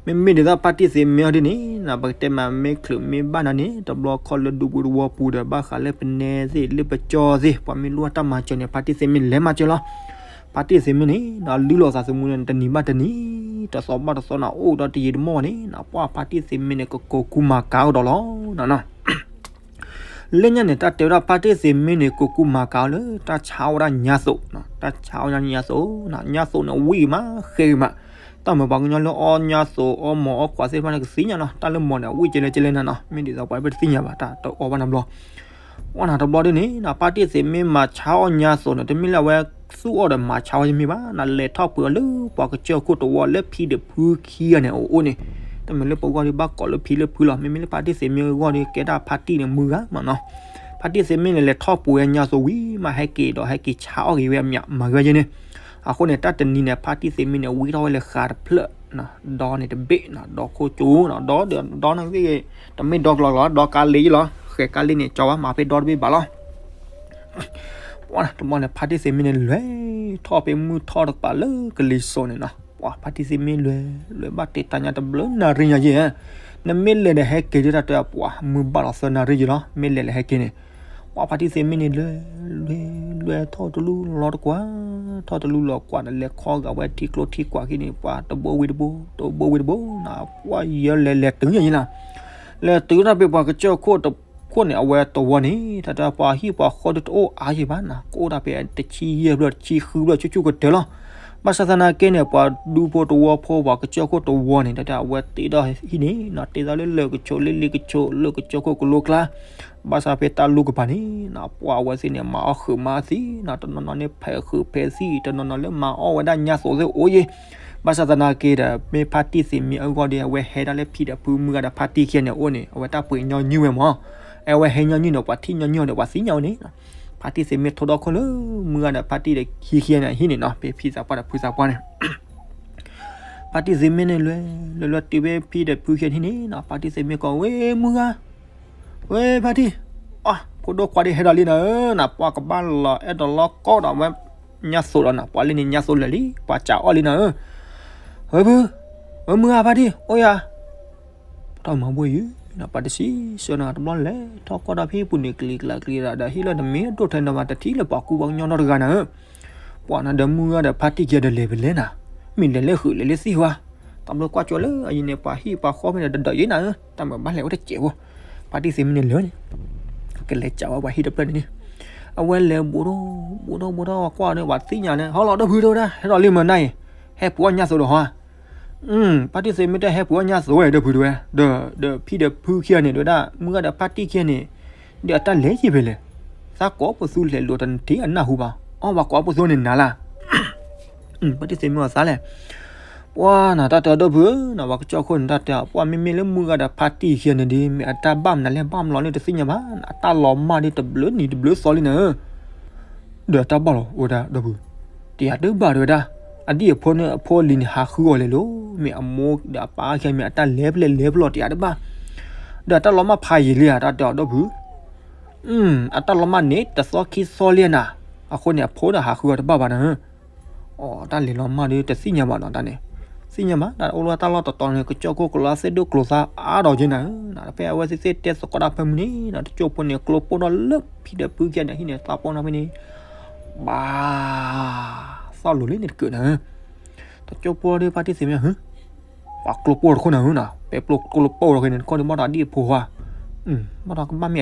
မ့မ့ၢ်ဒ်သိးဖါတံၢ်သ့ၣ်မ့ၢ်အီၤဒ်န့ၣ်နီၤ, ပကတဲမးမ့ၢ်ချုးမ့ၢ်ဘၣ်နၤန့ၣ် တဘျီခီလၢဒူပူၤတဝီပူၤဒီး ဘၣ်ဃးလၢပနဲသ့ၣ် လၢပကၠီသ့ၣ် ပှၤမ့ၢ်လိၣ်တၢ်မၤစၢၤန့ၣ် ဖါတံၢ်သ့ၣ်မ့ၢ်လဲၤမၤစၢၤလီၤ. ဖါတံၢ်သ့ၣ်မ့ၢ်န့ၣ်နီၤ လုၢ်လီၤသးသမူန့ၣ် တနံၤဘၣ်တနံၤ တသီဘၣ်တသီနီၤ အိၣ်ဒီးတယံာ်တမီၢ်ဘၣ်န့ၣ်နီၤ ပှၤဖါတံၢ်သ့ၣ်မ့ၢ်န့ၣ် ကကိးကူမၤကၤအီၤဒီးလီၤနီၤ. လၢညါန့ၣ် တၢ်တဲဝဲဒၣ်ဖါတံၢ်သ့ၣ်မ့ၢ်န့ၣ် ကိးကူမၤကၤအီၤလၢတၢ်ဆါအီၣ်ဝဲဒၣ်ညါသိး, တၢ်ဆါအီၣ်ဝဲဒၣ်ညါသိး, ညါသိးန့ၣ် ဝံၣ်ဂ့ၤမး ဃဲဂ့ၤမး, တၢ်မၤပှၤကညီလၢအီၣ်ညါသိး အီၣ်မီၤအီၣ်ခွးသ့ၣ်တဖၣ်န့ၣ် ကသ့ၣ်ညါနီၤ, တၢ်လၢမီၤန့ၣ် အဝံၣ်ကဲလဲၣ်ကဲလဲၣ်နၤနီၤ, မ့ၢ်ဒ်သိးပှၤတသ့ၣ်ညါဘၣ် တၢ်တအီၣ်ဘၣ်နီတဘျီ အီၣ်နၤတဘျီဒ်န့ၣ်နီၤ ဖါတံၢ်သ့ၣ်မ့ၢ်မၤဆါအီၣ်ညါသိးန့ၣ် တမ့ၢ်လၢအဝဲသူၣ်အီၣ်ဒီးမၤဆါဝဲမ့ၢ်ဘၣ်နီၤ, လဲၤထီၣ်ပှ့ၤအီၤလၢပှၤကစၢၢ်ခိၣ်တဝီလၢဖံဒီးဖုခံဂၤန့ၣ် အအိၣ်န့ၣ်, တမ့ၢ်လၢပဂီၢ်ဒီးဘၣ်ကိးလၢဖံလၢဖုလီၤ, မ့မ့ၢ်လၢဖါတံၢ်သ့ၣ်မ့ၢ်အဂီၢ်ဒီး ကဲဒၣ်ဖါတံၢ်န့ၣ်မုၢ်ဂၤမးနီၤ, ဖါတံၢ်သ့ၣ်မ့ၢ်န့ၣ် လဲၤထီၣ်ပှ့ၤဝဲညါသိးဝံၤမး ဟဲက့ၤဒီးဟဲက့ၤဆါအီၣ်ဂ့ၤဝဲအမၠး မၤဂ့ၤယဲန့ၣ် အဃိန့ၣ် တၢ်တနံၤန့ၣ် ဖါတံၢ်သ့ၣ်မ့ၢ်န့ၣ် ဝံထီၣ်ဝဲလၢဃာ်တဖျၢၣ်, ဒီန့ၣ်တဘ့ၣ်နီၤ, ဒီခိၣ်ကၠိနီၤ, ဒီဒီးဒီန့ၣ်ဂ့ၤ တမ့ၢ်ဒီကလီကလီ ဒီကါလ့ယလီၤ, ဃဲၤကါလ့န့ၣ် ကၠီဝဲ မၤဖဲဒီတဘ့ၣ်ဘၣ်လီၤ. ပှၤတဘျီန့ၣ် ဖါတံၢ်သ့ၣ်မ့ၢ်န့ၣ် လဲၤထီၣ်ဖဲမုၢ်ထီၣ်တကပၤလၢကလံၤစိးန့ၣ်နီၤ, ပှၤဖါတံၢ်သ့ၣ်မ့ၢ်လဲၤ လဲၤဘၣ်တဲတၢ်ညါတဘျုးနၣ်ရံၣ်ညါယဲၢ်, နမ့ၢ်လဲၤဒီးဟဲက့ၤဒ်တၢ်တဲပှၤ မုၢ်ဘၣ်လီၤသၢနၣ်ရံၣ်ယဲၢ်လီၤ, မ့ၢ်လဲၤလၢဟဲက့ၤန့ၣ် ပှၤဖါတံၢ်သ့ၣ်မ့ၢ်န့ၣ် လဲၤ လဲၤ လဲၤထီၣ်တလူလီၤတကွၢ်, ထီၣ်တလူလီၤကွၢ်န့ၣ် လဲၤခီဂာ်ဝဲထံကျိထံကွၢ်ခံန့ၣ် ပှၤတဘိဝံၤတဘိ တဘိဝံၤတဘိနီၤ, ပှၤယဲလဲၤလဲၤတုၤညါယဲၢ်နီၤ, လဲၤတုၤတၢ်ဖဲပှၤကစၢၢ်ခိၣ်တခိၣ်န့ၣ် အဝဲတဝီန့ၣ် တၢ်တဲပှၤဟံၣ်ပှၤဃီဒုးတအိၣ်အါယဲၢ်ဘၣ်နီၤ, ကအိၣ်ဒၣ်ဖဲတဆံယဲၢ်ဖျၢၣ်တဆံဃုဖျၢၣ်ဆူၣ်ဆူၣ်ကတၢၢ်လီၤ. ဘၣ်ဆၣ်သနာ်က့န့ၣ် ပှၤဒူဖိတဝီဖိပှၤကစၢၢ်ခိၣ်တဝီန့ၣ် တၢ်တဲအဝဲတ့ထီၣ်ဟံၣ်န့ၣ်နီၤ, တ့ထီၣ်လၢလၢၢ်ကဆိးလၢလံာ်ကဆိးလၢကစၢၢ်ခိၣ်ကလိကျါ ဘၣ်ဆၣ်ဖဲတၢ်လူၢ်ကပၤန့ၣ်နီၤ ပှၤအဝဲသ့ၣ်န့ၣ် မၤအီၣ်ဃုာ်မၤအီၣ်သံနီၤ, တနီၤနီၤန့ၣ်ဖဲးဃုာ်ဖဲးသံ, တနီၤနီၤလၢမၤအီၣ်ဝဲဒၣ်ညါသိးသ့ၣ်အိၣ်ယဲၢ်, ဘၣ်ဆၣ်သနာ်က့ဒီး မ့ၢ်ဖါတံၢ်သ့ၣ်မ့ၢ်အဂီၢ်ဒီး အဝဲဟဲဒၣ်လၢဖံဒီးဖုမုၢ်ဂၤဒီးဖါတံၢ်ခံဂၤန့ၣ်အအိၣ်န့ၣ် အဝဲတၢ်ပှ့ၤညီနုၢ်ဝဲမး, အဝဲဟဲညီနုၢ်န့ၣ် ပှၤထံၣ်ညီနုၢ်အီၤဒီးပှၤသ့ၣ်ညါဝဲန့ၣ်, ဖါတံၢ်သ့ၣ်မ့ၢ်ထိဒီခိၣ်လၢ မုၢ်ဂၤဒီးဖါတံၢ်ဒီးခံခံန့ၣ် ဟံၣ်န့ၣ်နီၤ, ဖဲဖံသးပှၢ်ဒီးဖုသးပှၢ်န့ၣ် ဖ ဖါတံၢ်သ့ၣ်မ့ၢ်န့ၣ်လဲၤ လဲၤလဲၤတုၤဖဲဖံဒီးဖုခံဂၤန့ၣ်နီၤ, ဖါတံၢ်သ့ၣ်မ့ၢ်ကိးဝဲမုၢ်ဂၤ, ဝဲဖါတံၢ်, အ ဖိဒိၣ်ခွါဒ်ဟဲဒီးလံနၤဧၢနီၤ, ပှၤကဘၣ်လီၤအဲၣ်ဒိးလီၤကီဒီးဝဲညါသိးဒီးနီၤ, ပှၤလၢန့ၣ်ညါသိးလၢာ်လံ, ပှၤစးအီၣ်လံနၤဧၢ, ဝဲဖု, ဝဲမုၢ်ဂၤဖါတံၢ် အိၣ်ယၤ ပတၢ်မၤဘှံးယုၤနီၤ, ပှၤတဆံးဆၢနီၤ, တဘျီလဲၤထီၣ်ကီၢ်ဒီးဖံပူၤန့ၣ် ကလံၤကျါကလံၤဒၣ်ဒီး ဟံၣ်လၢနမ့ၢ်ဒိၣ်ထဲန့ၣ်ဘၣ် တထံၣ်လၢပှၤကူပှၤကညီနီတဂၤနၤဧၢ, ပှၤနၤဒီးမုၢ်ဂၤဒီးဖါတံၢ်ခံဂၤဒီးလဲၤဖဲလဲၣ်နၤ, မ့ၢ်လဲၤလဲၤဃုာ်လဲၤလဲၤသံဝဲ, တၢ်ဘျုးကွၢ်ကၠိလၢအယံၤန့ၣ် ပှၤဟံၣ်ပှၤဃီဖဲန့ၣ် တဒိးယံၤနၤဧၢ, တၢ်မၤဘၣ်လဲၤအိၣ်တစဲးဖိ, ဖါတံၢ်သ့ၣ်မ့ၢ်န့ၣ်လဲၤန့ၣ် ကလဲၤစးဝဲပှၤဟံၣ်တဖျၢၣ်န့ၣ်န့ၣ်, အဝဲလဲၤဘူးထီၣ်ဘူးထီၣ်ဘူးထီၣ် ကွၢ်န့ၣ် ပှၤသ့ၣ်ညါန့ၣ် ဟီလီၤဒီပုၢ်တဲဝဲဒၣ် ဟဲဒီးလံမုၢ်နၤအံၤ, ဟဲပှ့ၤအီၣ်ညါသိးဒီးဟီဧါ, ဖါတံၢ်သ့ၣ်မ့ၢ်တဟဲပှ့ၤအီၣ်ညါသိးဝဲဒီပုၢ်တဲဝဲ, ဒီး ဒီးဖံဒီးဖုခံဂၤန့ၣ် တဲဝဲဒၣ် မုၢ်ဂၤဒီးဖါတံၢ်ခံဂၤန့ၣ် ဒီးအတၢ်လဲၤက့ၤဖဲလဲၣ်, သးကိးပသူလဲၤလိာ်တနထံၣ်အနၢ်ဟူဘၣ်, အီၣ်ပှၤကိးပသူန့ၣ်နၤလၢ ဖါတံၢ်သ့ၣ်မ့ၢ်အီၤသးလဲၣ်, ပှၤနၤတၢ်တဲအီၤဒီပုၢ်ဧၢ, နဝဲကစၢၢ်ခိၣ်န့ၣ်တၢ်တဲအီၤ ပှၤမ့မ့ၢ်လၢမုၢ်ဂၤဒီးဖါတံၢ်ခံဂၤန့ၣ်ဒီး မ့ၢ်အတၢ်ဘၣ်မနုၤလဲၣ်ဘၣ်မလီၤန့ၣ်တသ့ၣ်ညါဘၣ်, အတၢ်လီၤမၢ်ဒီးတဘျုးနံၤတဘျုးသီလံနၤဧၢ, ဒီးတၢ်ဘၣ်လီၤဝဲဒၣ်ဒီပုၢ်, တယၤတဘၣ်တဲဝဲဒၣ်, အဒံၣ်အဖိန့ၣ်အဖိလံၤန့ၣ် ဟးဃုအီၤလဲၤလိၤ, မ့ၢ်အမိၢ်ဒီးအပၢ်ခံဂၤမ့ၢ်အတၢ်လဲၤဖဲလဲၣ်လဲၤဖဲလဲၣ်တယၤတဘၣ်, ဒီးတၢ်လီၤမၢ်ဖးယံာ်လံဧါ တၢ်တဲအီၤဒီပုၢ် အတၢ်လီၤမၢ်န့ၣ် တသီခံသီလံနၤ, အဃိန့ၣ် အဖိဒီးဟးဃုအီၤတဘၣ်ဘၣ်နၤဧၢ, အတၢ်လဲၤလီၤမၢ်ဒီးတသ့ၣ်ညါဘၣ်နီၤတၢ်န့ၣ်, သ့ၣ်ညါဘၣ် တၢ်အိၣ်လၢတၢ်လီၢ်တတီၤန့ၣ် ကစၢၢ်ခိၣ်ကလီသ့ၣ်ဒိၣ်ကျိၤသးအါဒီးက့နၤဧၢ, ဖဲအဝဲသ့ၣ်သ့ၣ်တဲသကိးတၢ်ဖၢမုၢ်န့ၣ် တကၠိၢ်ဖိန့ၣ် ကျိပိၢ်ဒီးလၢဖံဒီးဖုခံဂၤန့ၣ် ဟံၣ်န့ၣ်သးပှၢ်နီၤဖဲန့ၣ်, ဘၣ်, သီၣ်လိၤလံန့ၣ်တကၢးနၤဧၢ, တကၠိၢ်ဖိဒီးဖါတံၢ်သ့ၣ်မ့ၢ် ပှၤကျိပိၢ်တခိၣ်နၤဧၢနီၤ, ပဲကျိကျိပိၢ်တခိၣ်န့ၣ် တခိၣ်န့ၣ်ဘၣ်ဒီးအဒံၣ်အဖိဧါ, ဘၣ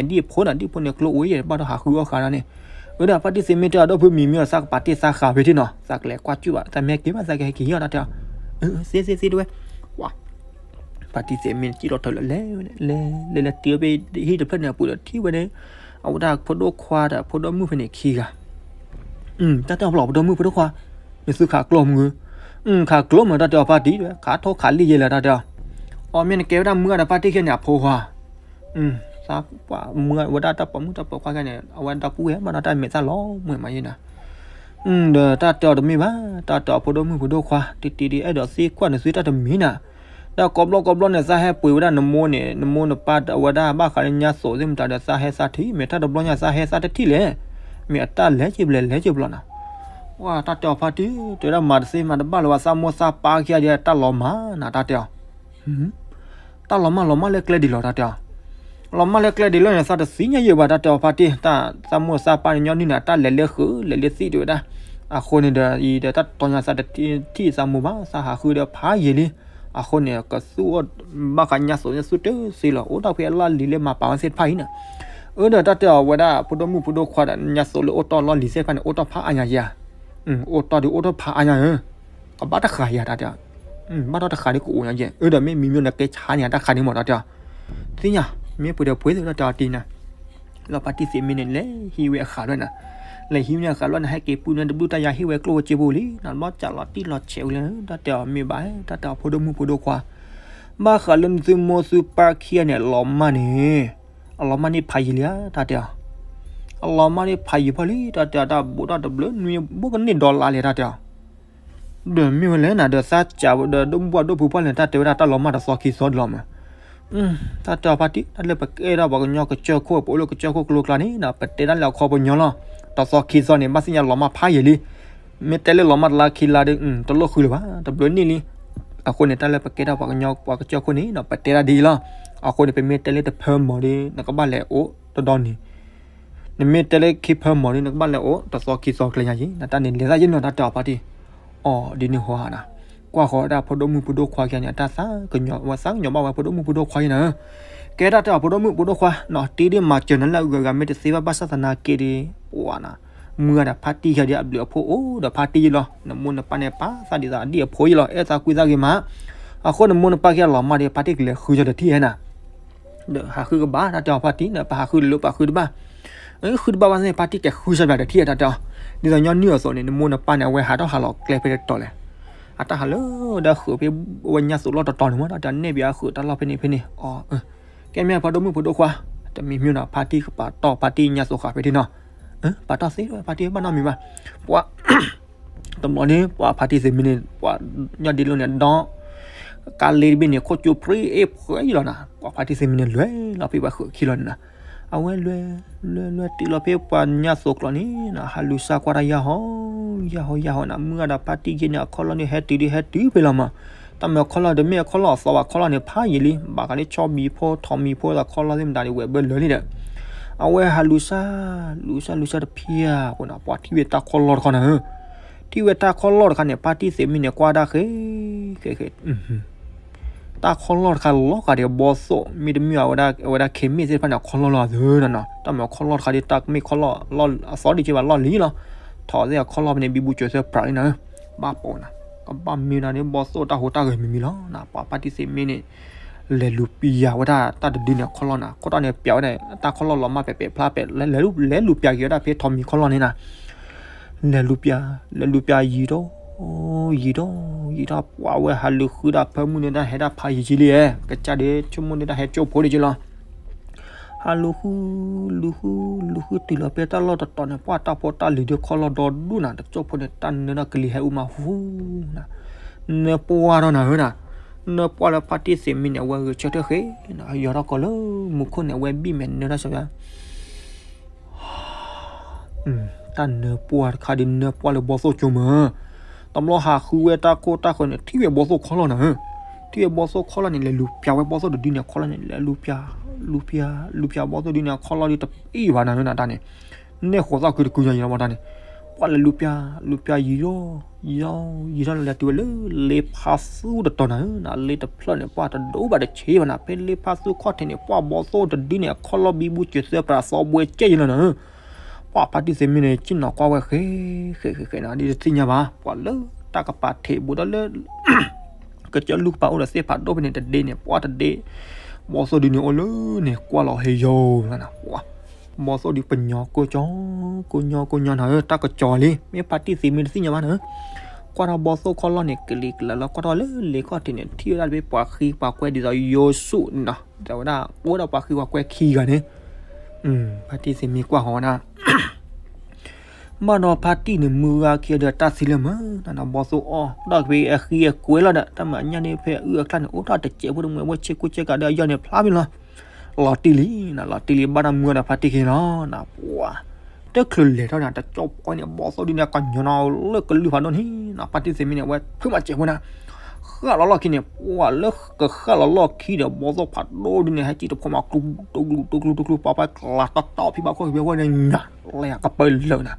်ဒီးကဘၣ်မ့ၢ်အဒံၣ်အဖိဒီး ဒံၣ်ဖိန့ၣ်ကျိအိၣ်ယဲၢ် ဘၣ်ဒီးဟးဃုအီၣ်ဃာ်ဒၣ်န့ၣ်, အၢဒီးဖါတံၢ်သ့ၣ်မ့ၢ်တဲအီၤဒီပုၢ်မံၤမံၤအီၤ သးကပာ်တ့ၢ်သးဃာ်ဖဲထံၣ်နီၤ, သးကလဲၤကွၢ်စူၣ်ဘၣ် သးမ့ၢ်ဟဲက့ၤဘၣ်သးကဟဲက့ၤဟံၣ်အီၤတၢ်တဲအီၤ, သ့သ့သ့တဝဲ, ပှၤ ဖါတံၢ်သ့ၣ်မ့ၢ်စံၣ်ထီၣ်ထၢၣ်လၢလဲၤ လဲၤလဲၤလဲၤတုၤဖဲဟံၣ်တဖျၢၣ်န့ၣ်အပူၤဒီးထံၣ်ဝဲန့ၣ်, အဝဲဒၣ်ဖိဒိၣ်ခွါဒီးဖိဒိၣ်မုၣ်ဖဲန့ၣ်ခံဂၤ တၢ်တဲအီၤဖျိးဖိဒိၣ်မုၣ်ဖိဒိၣ်ခွါ, နသုခးကျိမုၢ်ဧၢ, ခးကျိမုၢ်တၢ်တဲအီၤဖါတံၢ် ခးထီၣ်ခးလံယဲလဲၣ်တၢ်တဲအီၤ, အီမ့ၢ်နကဲဝဲဒၣ်မုၢ်ဂၤဒီးဖါတံၢ်ခံဂၤန့ၣ်အဖိခွါ, သးပှၢ်မုၢ်ဂၤဝဲဒၣ်တၢ်ပိာ်မုၣ်တၢ်ပိာ်ခွါခံဂၤန့ၣ် အဝဲဒီပုၢ်ဝဲၢ်ဘၣ်ဒီးတၢ်မဲာ်သၣ်လီၤမွဲမးယဲနၤ ဒီးတၢ်တဲအီၤတမ့ၢ်ဘၣ်, တၢ်တဲအီၤဖိဒိၣ်မုၣ်ဖိဒိၣ်ခွါ တံၤတံၤဒ်အဲၣ်ဒိးသံကွၢ်နသုတၢ်တမံၤနၤ, ဒီးကိးဘျီကိးဘျီန့ၣ် သးဟဲပှ့ၤဝဲဒၣ်နမိၢ်န့ၣ် နမိၢ်နပၢ်အဝဲဒၣ်ဘၣ်ဃးလၢညါသိးသ့ၣ်မတၤဒီး သးဟဲသးထံၣ် မ့ၢ်တၢ်တဘျီညါသးဟဲသးတထံၣ်လဲၣ်, မ့၁အတၢ်လဲၤက့ၤဘျဲးလဲၤက့ၤဘျီနၤ, ဝဲတၢ်တဲအီၤဖါတံၢ် တဲဝဲဒၣ်မၤတသ့မၤတဘၣ်လၢၤဘၣ် သးမိၢ်သးပၢ်ခံဂၤဒ်တၢ်လီၤမၢ်နၤ တၢ်တဲအီၤ တၢ်လီၤမၢ်လီၤမၢ်လၢကျဲဒ်လဲၣ် တၢ်တဲအီၤ, လီၤမၢ်လၢကျဲဒ်လဲၣ်န့ၣ် သးတသ့ၣ်ညါယဲၢ်ဘၣ် တၢ်တဲအီၤဖါတံၢ် တၢ်သးမိၢ်သးပၢ်န့ၣ် ညီနုၢ်န့ၣ် အတၢ်လဲၤလၢဃုာ်လဲၤလၢသံၣ်တဲဝဲဒၣ်, အဃိန့ၣ်ဒီး အံၤဒီးတၢ်တီၤညါသးတထံၣ်သးမိၢ်ဘၣ် သးဟးဃုဒီးဖးယံာ်လံ, အဃိန့ၣ် ကသူၣ်အိၣ်ဘၣ်ဃးညါသိးန့ၣ်သူၣ်တသ့လီၤ အိၣ်ဒၣ်ဖဲအလီၢ်လံၤလၢမၤပာ်ဝဲသ့ၣ်တဖၣ်အံၤန့ၣ်, အၢဒီးတၢ်တဲအီၤဝဲဒၣ် ဖိဒိၣ်မုၣ်ဖိဒိၣ်ခွါဒီး ညါသိးလၢအိၣ်တီၢ်လီၢ်လံၤသ့ၣ်တဖၣ်န့ၣ် အိၣ်တီၢ်ဖးအါညါဧါ အိၣ်တီၢ်ဒီးအိၣ်တီၢ်ဖးအါညါဧၢ, ကဘၣ်တဃာ်ယၤတၢ်တဲအီၤ, ဘၣ်ဒီးတဃာ်ဒီးကအိၣ်ညါယဲၢ်, အၢဒီးမ့ၢ်မံၤမံၤနကဲဆါန့ၣ်တၢ်ခါန့ၣ်မ့ၢ်တၢ်တဲအီၤ, သ့ၣ်ညါ, မ့ၢ်ပှဲၤဒီးပှဲၤသ့ၣ်တၢ်တဲအီၤတံၤနၤ, လီၤဖါတံၢ်သ့ၣ်မ့ၢ်န့ၣ် လဲၤဟံးဝဲအဃာ်လွဲၢ်နၤ, လဲၤဟံးဝဲန့ၣ်အဃာ်လွဲၢ်နၤ ဟဲက့ၤပူၤန့ၣ်တဘျုးတၢ်ယၤဟ့ၣ်ဝဲကျိၣ်ဝဲစ့ဖိလံ, နဘျီစးလီၤတံၢ်လီၤဆဲးဝဲလၢ တၢ်တဲအီၤမ့ၢ်ဘၣ် တၢ်တဲအီၤဖိဒိၣ်မုၣ်ဖိဒိၣ်ခွါ, ဘၣ်ဃးလၢနသုမိၢ်သုပၢ်ခံဂၤန့ၣ် အလီၤမၢ်န့ၣ် အလီၤမၢ်န့ၣ်ဖးယံာ်လံဧါ တၢ်တဲအီၤ, အလီၤမၢ်န့ၣ်ဖးယံာ်ဖီလံ တၢ်တဲအီၤ တၢ်ဘူးဒီးတဘျုးနွံဘိကန့ၢ်ဒီလါလံ တၢ်တဲအီၤ, ဒီးမ့ၢ်ဝဲလဲၣ်နၤ ဒီးသးစးဒီးဒိၣ်မုၣ်ဘၣ်ဒိၣ်ဖုဖီလဲၣ် တၢ်တဲဝဲဒၣ်တၢ်လီၤမၢ်တသီခံသီဒ်လီၤမး, တၢ်တဲအီၤဖါတံၢ် တၢ်လၢပကဲထီၣ်ပှၤကညီကစၢၢ်ခိၣ် ပအိၣ်လၢကစၢၢ်ခိၣ်ကျိၤကျါန့ၣ် ပတဲတၢ်လၢအခီပညီလီၤ, တသီခံသီန့ၣ် ဘၣ်သ့ၣ်ညါလီၤမၢ်ဖးယံာ်လံ, မ့ၢ်တဲလၢလီၤမၢ်တလါခံလါဒီး တလိၣ်ဃုလၢၤဘၣ် တဘျုးနံၣ်လံ, အဃိန့ၣ် တၢ်လၢပကဲထီၣ်ပှၤကညီပှၤကစၢၢ်ခိၣ်န့ၣ် ပတဲတၢ်ဒ်အံၤလီၤ, အဃိန့ၣ် ပမ့ၢ်တဲလၢတဖၢမီၤဒီး နကဘၣ်လဲၤအိၣ်တဒီနံၤ နမ့ၢ်တဲလၢခံဖၢမီၤဒီး နကဘၣ်လဲၤအိၣ်တသီခံသီကျဲညါယံၤ နတၢ်န့ၣ်လဲၤသးယံၤနီၤ တၢ်တဲအီၤဖါတံၢ်, အီၤဒ်န့ၣ်ဟီဧါနၤ, ကွၢ်ဃီၤဝဲဒၣ်ဖိဒိၣ်မုၣ်ဖိဒိၣ်ခွါခံဂၤန့ၣ် အတၢ်သးကညီၤဝဲသးကညီၤဘၣ်ဝဲဖိဒိၣ်မုၣ်ဖိဒိၣ်ခွါယံၤနၤဧၢ, ကဲတၢ်တဲအီၤဖိဒိၣ်မုၣ်ဖိဒိၣ်ခွါနီၤ တ့ဒ်မၤစၢၤနၤလၢအဂုၤအဂၤမ့ၢ်တသ့ဘၣ် ဘၣ်ဆၣ်သနာ်က့ဒီး ပှၤနၤ, မုၢ်ဂၤဒီးဖါတံၢ်ခံဂၤဒီးအဘျုးအဖှိၣ်အိၣ်ဒီးဖါတံၢ်ယံၤလီၤ, နမိၢ်နပၢ်န့ၣ်ပာ်သးဒ်သိးအဒံၣ်အဖိယံၤလီၤ အဲၣ်သးကွံသးဂ့ၤမး, အဃိနမိၢ်နပၢ်ခံဂၤလီၤမၢ်ဒီး ဖါတံၢ်ကလဲၤဃုကီၤတထံၣ်ဧါနၤ ဒီးဟးဃုကဘၣ် တၢ်တဲအီၤဖါတံၢ်န့ၣ် ပဟးဃုလိၤပှၤဃုတဘၣ်, ဃုတဘၣ်ဘၣ်သ့ၣ် ဖါတံၢ်ကဲဃုစၢ်ဘၣ်တထံၣ် တၢ်တဲအီၤ, ဒ်သိးညီနုၢ်အသိးန့ၣ် နမိၢ်နပၢ်န့ၣ် အဝဲဟးထီၣ်ဟးလီၤကျဲဖဲတတီၤလဲၣ်, အတၢ်ဟးလၢဒၣ်ဃုာ်ဖဲအဝဲညါသိးလီၢ်တတီၤန့ၣ်မး တၢ်တဲန့ၣ် ဘၣ်ဃုာ်တၢ်လီၢ်ဖဲန့ၣ်ဖဲန့ၣ်, အီၤ, ကဲမ့ၢ်ဖါဒိၣ်မုၣ်ဖါဒိၣ်ခွါ, တမံၤမံၤနီၤ ဖါတံၢ်ကပာ်တီၢ်ဖါတံၢ်ညါသိးဃာ်ဖဲန့ၣ်နီၤ, ပာ်တီၢ်သ့ ဖါတံၢ်ဘၣ်နီတမံၤဘၣ်, ပှၤ တဘျီန့ၣ် ပှၤဖါတံၢ်သ့ၣ်မ့ၢ်န့ၣ် ပှၤညီဒ့လိာ်န့ၣ် ဒီ ကါလ့တဘ့ၣ်န့ၣ် ခိၣ်ကၠိဖရံအ့ၣ်ဖှဲယံလီၤနၤ, ပှၤဖါတံၢ်သ့ၣ်မံန့ၣ် လဲၤလီၤဖဲပှၤဃုးခံလီၤန့ၣ်နၤ, အဝဲလဲၤ လဲၤ လဲၤတုၤလီၤဖဲပှၤညါသိးကျိးန့ၣ်နၤ, ဟးလူၤစၢ်ကွၢ်တၢ်ယၢ်ဟီ ယၢ်ဟီ ယၢ်ဟီနၤ, မုၢ်ဂၤဒီးဖါတံၢ်က့န့ၣ် အခီၣ်လီၢ်န့ၣ် ဟဲတုၤဒ်ဟဲတုၤဖဲလီၤမး, တၢ်မ့ၢ်အခီၣ်လီၢ်တမ့ၢ်အခီၣ်လီၢ်အသီဘၣ်, အခီၣ်လီၢ်န့ၣ် ဖးယံာ်လံ, ဘၣ်ဃးလၢဆီမံၤဖိ ထိးမံၤဖိ အခီၣ်လီၢ်သ့ၣ်မတၤန့ၣ် ဝဲၢ်ဘၢလၢာ်လံဒီး အဝဲဟးလူၤစၢ် လူၤစၢ် လူၤစၢ်တဖျၢၣ်အဃိနၤ, ပှၤထံၣ်ဝဲတၢ်ခီၣ်လီၢ်တခီနၤဧၢ, ထံၣ်ဝဲတၢ်ခီၣ်လီၢ်တခါန့ၣ် ဖါတံၢ်သ့ၣ်မံန့ၣ် ကွၢ်တၢ်ဃဲ ဃဲ ဃဲ တၢ်ခီၣ်လီၢ်တခါလီၤဂာ်ဒီးဘီသိၣ်, မ့တမ့ၢ်အဝဲဒၣ် အဝဲဒၣ်ခဲမ့ၢ်သ့ၣ်တဖၣ်န့ၣ် အခီၣ်လီၢ်လီၤသၢနၤနီၤ, တၢ်မ့ၢ်အခီၣ်လီၢ်တခါဒီး တၢ်မ့ၢ်ခီၣ်လီၢ်လီၢ် အသီဒ်က့ဘၣ်လီၢ်လံလီၤ, ထိးသ့ၣ်အခီၣ်လီၢ်ဖဲန့ၣ် ဘံဘူစၢၤသၢပြးလံနၤဧၢ, ဘၣ်ပိာ်နၤ, ကဘၣ်မ့ၢ်နၤန့ၣ် ဘီသိၣ်တၢ်ဟူးတၢ်ဂဲၤမံၤမံၤလီၤနၤ, ပှၤဖါတံၢ်သ့ၣ်မံန့ၣ် လဲၤလူၤပျၢ်ဝဲဒၣ်တၢ်တဒုန့ၣ်အခီၣ်လီၢ်နၤ, ခိၣ်တီန့ၣ် ပျၢ်ဝဲဒၣ် တၢ်ခီၣ်လီၢ်လီၤမၢ်ပဲာ်ပဲာ်ဖျါပဲာ် လဲၤလူၤပျၢ်က့ၤဝဲဒၣ်ဖဲထိးမံၤခီၣ်လီၢ်န့ၣ်နၤ လဲၤလူၤပျၢ် လဲၤလူၤပျၢ်ယံာ်ထီၣ် ယံာ်ထီၣ် ယံာ်ထီၣ် ပှၤဝဲဟးလူၤဃုတၢ်ဖၢမုၢ်န့ၣ် တၢ်ဟဲဒၣ်ဖးယံာ်က့လံ, ကစၢ်ဒီးဆိကမိၣ်န့ၣ် တၢ်ဟဲကၠိဖိဒ်က့လီၤ, ဟးလူၤဃု လူၤဃု လူၤဃုတုၤလီၤဖဲတၢ်လီၢ်တတီၤန့ၣ် ပှၤတၢ်ဖိတၢ်လံၤဒုးခီၣ်လီၢ် ဒီဒူၣ်နၤ, တကၠိဖိန့ၣ် တၢ်နၢထီၣ်ကလံၤဟဲအူမးဟူနၤ, နၢပှၢ်ထီၣ်နၤဧၢနၤ, နၢပှၢ်လၢဖါတံၢ်သ့ၣ်မံန့ၣ် အဝဲဂဲၤဆၢထၢၣ်ဃ့နၤ, ယီၤထီၣ်ကီးလၢမူခိၣ်န့ၣ် အဝဲဘံၣ်မဲာ်နၢထီၣ်စံးဝဲ တၢ်နၢပှၢ်တခါဒီး နၢပှၢ်လၢဘီသိၣ်ကၠိမး, တဘျီဟးဃုဝဲတၢ်ခိၣ်တၢ်ဃၢၤန့ၣ် ထံၣ်ဝဲဘီသိၣ်ခီၣ်လီၢ်နၤဧၢ, ထံၣ်ဝဲဘီသိၣ်ခီၣ်လီၢ်န့ၣ် လဲၤလူၤပျၢ်ဝဲဘီသိၣ်တဒုန့ၣ် ခီၣ်လီၢ်န့ၣ် လဲၤလူၤပျၢ် လူၤပျၢ် လူၤပျၢ်ဘီသိၣ်ဒုန့ၣ် အခီၣ်လီၢ်ဒုတအ့ၣ်ဘၣ်နၤဧၢနၤတၢ်န့ၣ်, နဲၣ်ဃိးသၣ်ခုတကုညါယံၤလီၤဘၣ်တၢ်န့ၣ်, ပှၤလဲၤလူၤပျၢ် လူၤပျၢ်ယံာ်ထီၣ် ယံာ်ထီၣ် ယံာ်ထီၣ်န့ၣ် လဲၤတုၤဝဲလၢလ့ဖးသူတတီၤနၤဧၢနၤ, လ့တဖျၢၣ်န့ၣ် ပှၤတဒိဘၣ်တဆ့ဘၣ်နၤ, ဖဲလ့ဖးသူခီၣ်ထံးန့ၣ် ပှၤဘီသိၣ်တဒုန့ၣ် အခီၣ်လီၢ်ဘံဘူစၢၤသၢပြးသီဘှဲကဲယံာ်လီၤနၤဧၢ ပှၤဖါတံၢ်သ့ၣ်မံန့ၣ် က့ၣ်နီၤကွၢ်ဝဲဃဲ ဃဲ ဃဲ ဃဲနၤ ဒ်တသ့ၣ်ညါဘၣ်, ပှၤလၢတၢ်ကပၤထံးဘူးဒီးလၢ ကစၢၢ်လူၢ်ကပၤအိၣ်ဒီးသ့ၣ်ဖးဒိၣ်ဖဲန့ၣ် တဒ့န့ၣ် ပှၤတဒ့, ဘီသိၣ်ဒုန့ၣ်အိၣ်လၢန့ၣ် ကွၢ်လီၤဟဲယိာ်လီၤနၤ, ပှၤ ဘီသိၣ်ဒုပညီကိကၠီ ကိညီကိညီနၤဧၢ, တၢ်ကစီၤလံ မ့ၢ်ဖါတံၢ်သ့ၣ်မံတသ့ၣ်ညါဘၣ်နၤဧၢ, ကွၢ်ထီၣ်ဘီသိၣ်ခီၣ်လီၢ်န့ၣ် ကလံၤကလးလီၤ ကွၢ်ထီၣ်လၢလ့ခီၣ်ထံးန့ၣ် ထံၣ်ဝဲဒၣ်တဘ့ၣ်ပှၤဃံပှၤကွဲဒ်သိးယိၤၡူနၤ, ဒီးဝဲဒၣ်အိၣ်ဒီးပှၤဃံပှၤကွဲခံဂၤန့ၣ်, ဖါတံၢ်သ့ၣ်မံကွၢ်ဃီၤဝဲဒၣ် ဘၣ်ဒီးဖါတံၢ်န့ၣ် မုၢ်ဂၤခံဂၤဒီးတၢ်သံလၢမုၢ်နၤနီၤ, ဘီသိၣ်အီၣ်ဒီးဖဲအဃံအကွဲလီၤဒီး တၢ်မၤညၣ်န့ၣ်ဖဲအအုၣ်အကျၣ်န့ၣ် အိၣ်ထီၣ်တစဲးဖိတမှဲးဖိဆ့ကူဆ့ကၤဒီးအယီၢ်န့ၣ်ဖျါမံၤလီၤ, လီၤတံၢ်လံနၤ, လီၤတံၢ်လံဘၣ်ဒီးမုၢ်ဂၤဒီးဖါတံၢ်ခံဂၤလီၤနၤ, ပှၤ တချုးလဲၤထီၣ်န့ၣ် တကၠိဖိန့ၣ် ဘီသိၣ်ဒုန့ၣ် ကညီနီၤလၢကလုၢ်ဖးဒိၣ်န့ၣ်နၤ, ဖါတံၢ်သ့ၣ်မံန့ၣ် အဝဲဖုးမၤစဲးဖိနၤ ဃၣ်လီၤလီၢ်ခံန့ၣ် ပှၤလၢကဃၣ်လီၤလီၢ်ခံဒီး ဘီသိၣ်ဖးဒိၣ်ဒုန့ၣ် ဟဲကံၣ်တဖိမး ကျူ တကျူ တကျူ တကျူ ပှၤပှၤကျါတီတီဖံးဘၣ်ခိၣ်က့ၤဝဲန့ၣ် ညၣ်လဲၣ်ကပၢၢ်လၢာ်နၤ,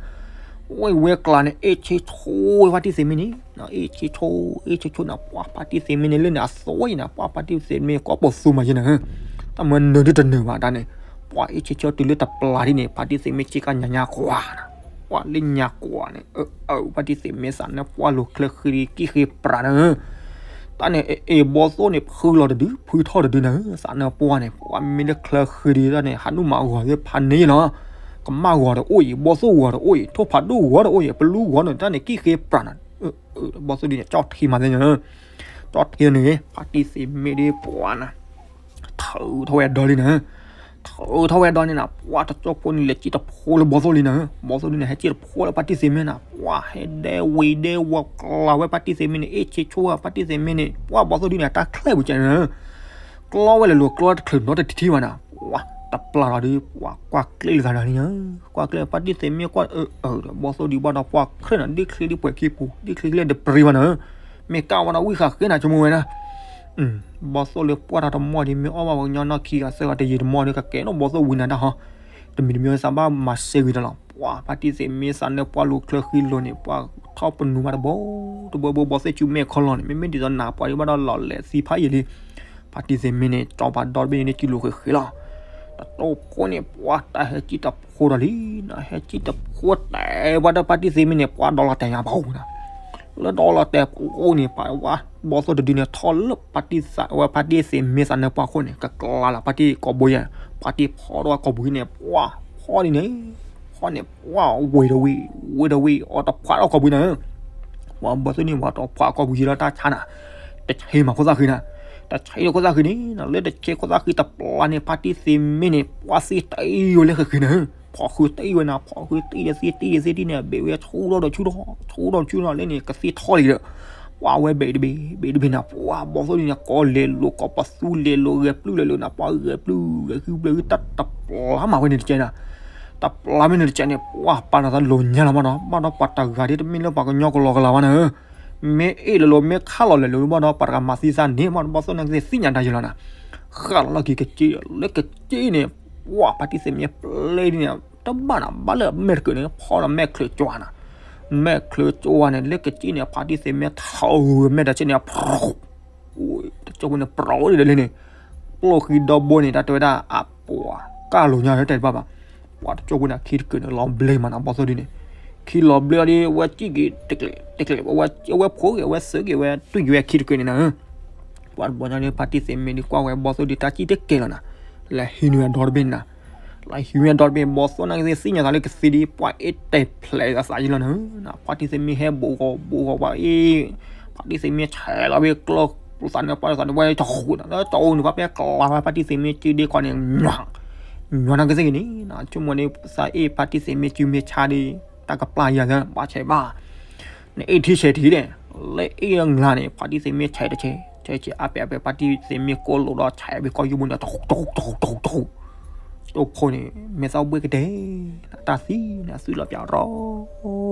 ဝဲဝဲကျါန့ၣ် အ့ၣ်ဆ့ဆိဝဲဖါတံၢ်သ့ၣ်မံန့ၣ်, အ့ၣ်ဆ့ဆိ အ့ၣ်ဆ့ဆိန့ၣ် ပှၤဖါတံၢ်သ့ၣ်မံန့ၣ် လၢန့ၣ်အသိအံၤနၤ ပှၤဖါတံၢ်သ့ၣ်မံ ကိးပိာ်သူမးယဲနၤ, တၢ်မၤနၢၤဒုတနၢၤဘၣ်တၢ်န့ၣ်, ပှၤအ့ၣ်ဆ့ဆိတုၤလၢတပျၢ်ဒ်န့ၣ် ဖါတံၢ်သ့ၣ်မံစ့ကညါညါကွၢ်နၤ, ပှၤလၢညါကွၢ်န့ၣ် အၢ အၢ ဖါတံၢ်သ့ၣ်မံသးနၢပှၢ်လိၤချၢဃံကံၣ်ဃ့ပြးနၤဧၢ, တၢ်န့ၣ် အ့ၣ် ဘီသိၣ်န့ၣ် ဖုလီၤတဒု ဖုထီၣ်တဒုနၤဧၢ, သးနၢပှၢ်န့ၣ် ပှၤမ့ၢ်လၢချၢဃံဒုတၢ်န့ၣ် ဟးနုာ်မၤဂီၤသ့ၣ်ဖးန့ၢ်လီၤ, ကမၣ်ဂီၤတအိၣ်အံၤ ဘီသိၣ်ဂီၤတအိၣ်အံၤ ထိၣ်ဖးဒိၣ်ဂီၤတအိၣ်အံၤ ပလူဂီၤန့ၣ် တၢ်န့ၣ်ကံၣ်ဃ့ပြးနၤ, ဘီသိၣ်ဒုန့ၣ် ကၠီထံမးသ့ၣ်ညါ ကၠီထံန့ၣ် ဖါတံၢ်သ့ၣ်မံဒ်ပှၤနၤ ထုးထီၣ်ဝဲဒီလံနၤ, ထုးထီၣ်ဝဲဒီန့ၣ်နၤ ပှၤတကၠိဖိန့ၣ် လဲၤကံၣ်တဖိလၢဘီသိၣ်လံနၤ, ဘီသိၣ်ဒုန့ၣ် ဟဲကံၣ်တဖိလၢဖါတံၢ်သ့ၣ်မံနၤ, ပှၤဟဲဒဲဝံၤဒဲဝီၤကျါဝဲဖါတံၢ်သ့ၣ်မံန့ၣ် အ့ၣ်ဆ့ဆိဝဲဖါတံၢ်သ့ၣ်မံန့ၣ် ပှၤဘီသိၣ်ဒုန့ၣ် အတၢ်ချဲပူၤကဲနၤ, ကျီဝဲလဲၤလိၤကျီတချုးနီတထံထံဘၣ်နၤ, ပှၤတပျၢ်လီၤဒု ပှၤကွၢ်ကျ့လၢသးဒီလံနၤ, ကွၢ်ကျ့ဖါတံၢ်သ့ၣ်မံကွၢ်အၢ အၢ ဒီးဘီသိၣ်ဒုဘၣ်ဒီးပှၤချ့နၤ ဒ့ချ့ဒ်ပှဲၤခံပူၤ ဒ့ချ့ချ့တပရံဘၣ်နၤ, မ့ၢ်ကၢ်ဝဲဒီးဝံၣ်ဃာ်ဃ့နၤ ဆိကမိၣ်ဝဲဒၣ် ဘီသိၣ်လၢပှၢ်တၢ်တမီၢ်ဒ်မ့ၢ်အီၣ်ဘၣ်ပှၤကညီနီၢ်ခံဂၤသၢဂၤတယံာ်တမီၢ်ဒီး ကကဲထီၣ်ဘီသိၣ်ဝံၤနၤတၢ်ဟီ, တမံၤတမံၤသးဘၣ်မၤစဲဝံၤတလီၤ, ပှၤဖါတံၢ်သ့ၣ်မံသးနၢပှၢ်လိၤချၢဃံလိၤန့ၣ် ပှၤထီၣ်ပနူးမးတဘိ တဘိဘိ ဘီသိၣ်ဆူမဲာ်ခီလီၤန့ၣ် မ့မ့ၢ်ဒ်သိးနၤပှၤဒ်ဘၣ်ဒီးလီၤလဲၤသံဖးယံာ်လံ, ဖါတံၢ်သ့ၣ်မံန့ၣ် ကၠီဖးဒီတဘ့ၣ်န့ၣ် ကံၣ်လိၤဃ့ဃ့လီၤ, တကၠိဖိန့ၣ် ပှၤတၢ်ဟဲကံၣ်တဖိဒီးလံနၤ, ဟဲကံၣ်တဖိတဲဝဲဒီးဖါတံၢ်သ့ၣ်မံန့ၣ် ပှၤဒီလီၤတဲာ်ညါဘၣ်နၤ လၢဒီလီၤတဲာ်ပူၤန့ၣ် ပှၤဝဲ ဘီသိၣ်တဒုန့ၣ် ထီၣ်လၢဖါတံၢ်သးဝဲ ဖါတံၢ်သ့ၣ်မံသးနၢပှၢ်ခိၣ်န့ၣ် ကကျါလီၤ ဖါတံၢ်ကိာ်ဘိယဲၢ်, ဖါတံၢ်ဖီထီၣ်ဝဲကိာ်ဘိန့ၣ် ပှၤဖီဒ်န့ၣ်, ဖီန့ၣ် ပှၤဝ့ၤတဝံၤ ဝ့ၤတဝံၤ အီၤတဖှးထီၣ်ကိာ်ဘိနၤ, ပှၤဘီသိၣ်န့ၣ် ပှၤတဖှးကိာ်ဘိယံၤလီၤတၢ်ဆါနၤ, တဆ့မးခိၣ်သၣ်ဃံနၤ, တဆ့ဒီးခိၣ်သၣ်ဃံန့ၣ် လၢတဆ့ခိၣ်သၣ်ဃံတပျၢ်န့ၣ် ဖါတံၢ်သ့ၣ်မံန့ၣ် ပှၤသံတအံၤဝဲလၢဃ့ဃ့နၤ ဖီၣ်ဃုတအံၤဝဲနၤ ဖီၣ်ဃုတအံၤဒီးသံတအံၤဒီးသံတအံၤန့ၣ် အဘ့ၣ်ဝဲဆူၣ်ထီၣ်ဒီးဆူၣ်ထီၣ် ဆူၣ်ထီၣ်ဆူၣ်ထီၣ်လၢန့ၣ် ကသံထီၣ်လံဒီး ပှၤဝဲဘဲးတဘ့ၣ် ဘဲးတဘ့ၣ်န့ၣ် ပှၤဘီၣ်သိၣ်ဒုန့ၣ် ကိးလဲၤလိာ် ကိးပသူလဲၤလိာ် ဂဲၤပျုၢ်လဲၤလိာ်န့ၣ် ပှၤဂဲၤပျုၢ် ဂဲၤဃုဘျၢ တၢ်တပျၢ်မးဝဲန့ၣ်တကဲန့ၣ်, တပျၢ်မ့ၢ်န့ၣ်တကဲန့ၣ် ပှၤပာ်လီၤသးလိၤညါလီၤမးနီၤ, ဘၣ်ဒီးပှၤတဂၤဒ်တမ့ၢ်လၢပှၤကညီကလီကလီဘၣ်န့ၣ်ဧၢ, မ့ၢ်အ့ၣ်လိၤလိၤ မ့ၢ်ခးလီၤလဲၤလိၤဘၣ်ဒီး ပှၤတဂၤမၤသံသးန့ၣ် မ့ၢ်ဘီၣ်သိၣ်န့ၣ်ကသ့ၣ်ညါတၢ်ယလီၤနၤ, ဃၣ်လီၤလီၢ်ခံကစ့ လၢကစ့န့ၣ် ပှၤဖါတံၢ်သ့ၣ်မ့ၢ်ပျဲဒ်န့ၣ် တဘၣ်နၤ ဘၣ်လၢမဲာ်တကၢၢ်န့ၣ် ဖီဒီးမဲာ်ချၢကၠီနၤ, မဲာ်ချၢကၠီန့ၣ် လၢကစ့န့ၣ် ဖါတံၢ်သ့ၣ်မ့ၢ်ထီၣ်မဲာ်တက့ၢ်န့ၣ် တကၠိဖိန့ၣ် ပြီဒီးလၢန့ၣ်, ပျိၢ်ဃံဒီဘိန့ၣ် တၢ်တဲဝဲဒၣ်အပှၤ ကၢ်လိၤညါလၢတၢ်တဘၣ်ဘၣ်, ပှၤတကၠိဖိန့ၣ် အခံတကၢၢ်န့ၣ် လီၤဘျ့မးနၤ ဘီၣ်သိၣ်ဒုန့ၣ်, ခံလီၤဘျ့အီၤဒီး ဝဲစံၣ်က့ၤတကျဲးတကျဲး ဝဲဖိက့ၤ ဝဲစၢက့ၤ ဝဲတွံၢ်က့ၤဝဲခံတကၢၢ်န့ၣ်နၤ, ပှၤတဘျီညါဒီး ဖါတံၢ်သ့ၣ်မ့ၢ်ဒုးကွၢ်ဝဲဘီၣ်သိၣ်ဒု တၢ်စံၣ်တကဲလီၤနၤ, လဲၤဟံးန့ၢ်ဝဲဒီတဘ့ၣ်နၤ လၢဟံးဝဲဒီတဘ့ၣ် ဘီၣ်သိၣ်န့ၣ်ကသ့ၣ်ညါသးလၢကသံဒီး ပှၤအ့ၣ်တဲာ်ဖျဲးသးယလီၤနၤ, ဖါတံၢ်သ့ၣ်မ့ၢ်ဟဲဘူးဂီၤဘူးဂီၤပှၤအ့ၣ်, ဖါတံၢ်သ့ၣ်မ့ၢ်ဆဲးလီၤဘ့ၣ်ကျီၢ်သးန့ၣ် ပှၤသးန့ၣ်ဝဲတဃူးနၤ လၢတအိၣ်န့ၣ် ပှၤပဲကျီၤဝဲဖါတံၢ်သ့ၣ်မ့ၢ်စုဒ့ခွါန့ၣ် ညီနၤကသ့ၣ်ဂ့ၤန့ၣ်, ဆိကမိၣ်န့ၣ် သးအ့ၣ်ဖါတံၢ်သ့ၣ်မ့ၢ်စုမ့ၢ်ဆါဒီး တၢ်ကပျၢ်ယၤသၢ ဘၣ်ဆဲးဘၣ် နအ့ၣ်ထံဆဲးထံဒီး လၢအ့ၣ်အငါန့ၣ် ဖါတံၢ်သ့ၣ်မ့ၢ်ဆဲးတဆဲး ဆဲးဆဲးအါပဲာ်အါပဲာ် ဖါတံၢ်သ့ၣ်မ့ၢ်ကိးလိာ်ဒီးဆဲးဘ့ၣ်ကီၢ်ယူၢ်ဘိန့ၣ် တဃူးတဃူးတဃူးတဃူး, ကၠိဖိန့ၣ် မဲာ်သၣ်ဘှ့ၣ်ကတဲာ်, တၢ်သံန့ၣ် အသွံၣ်လီၤပၠးရီၣ်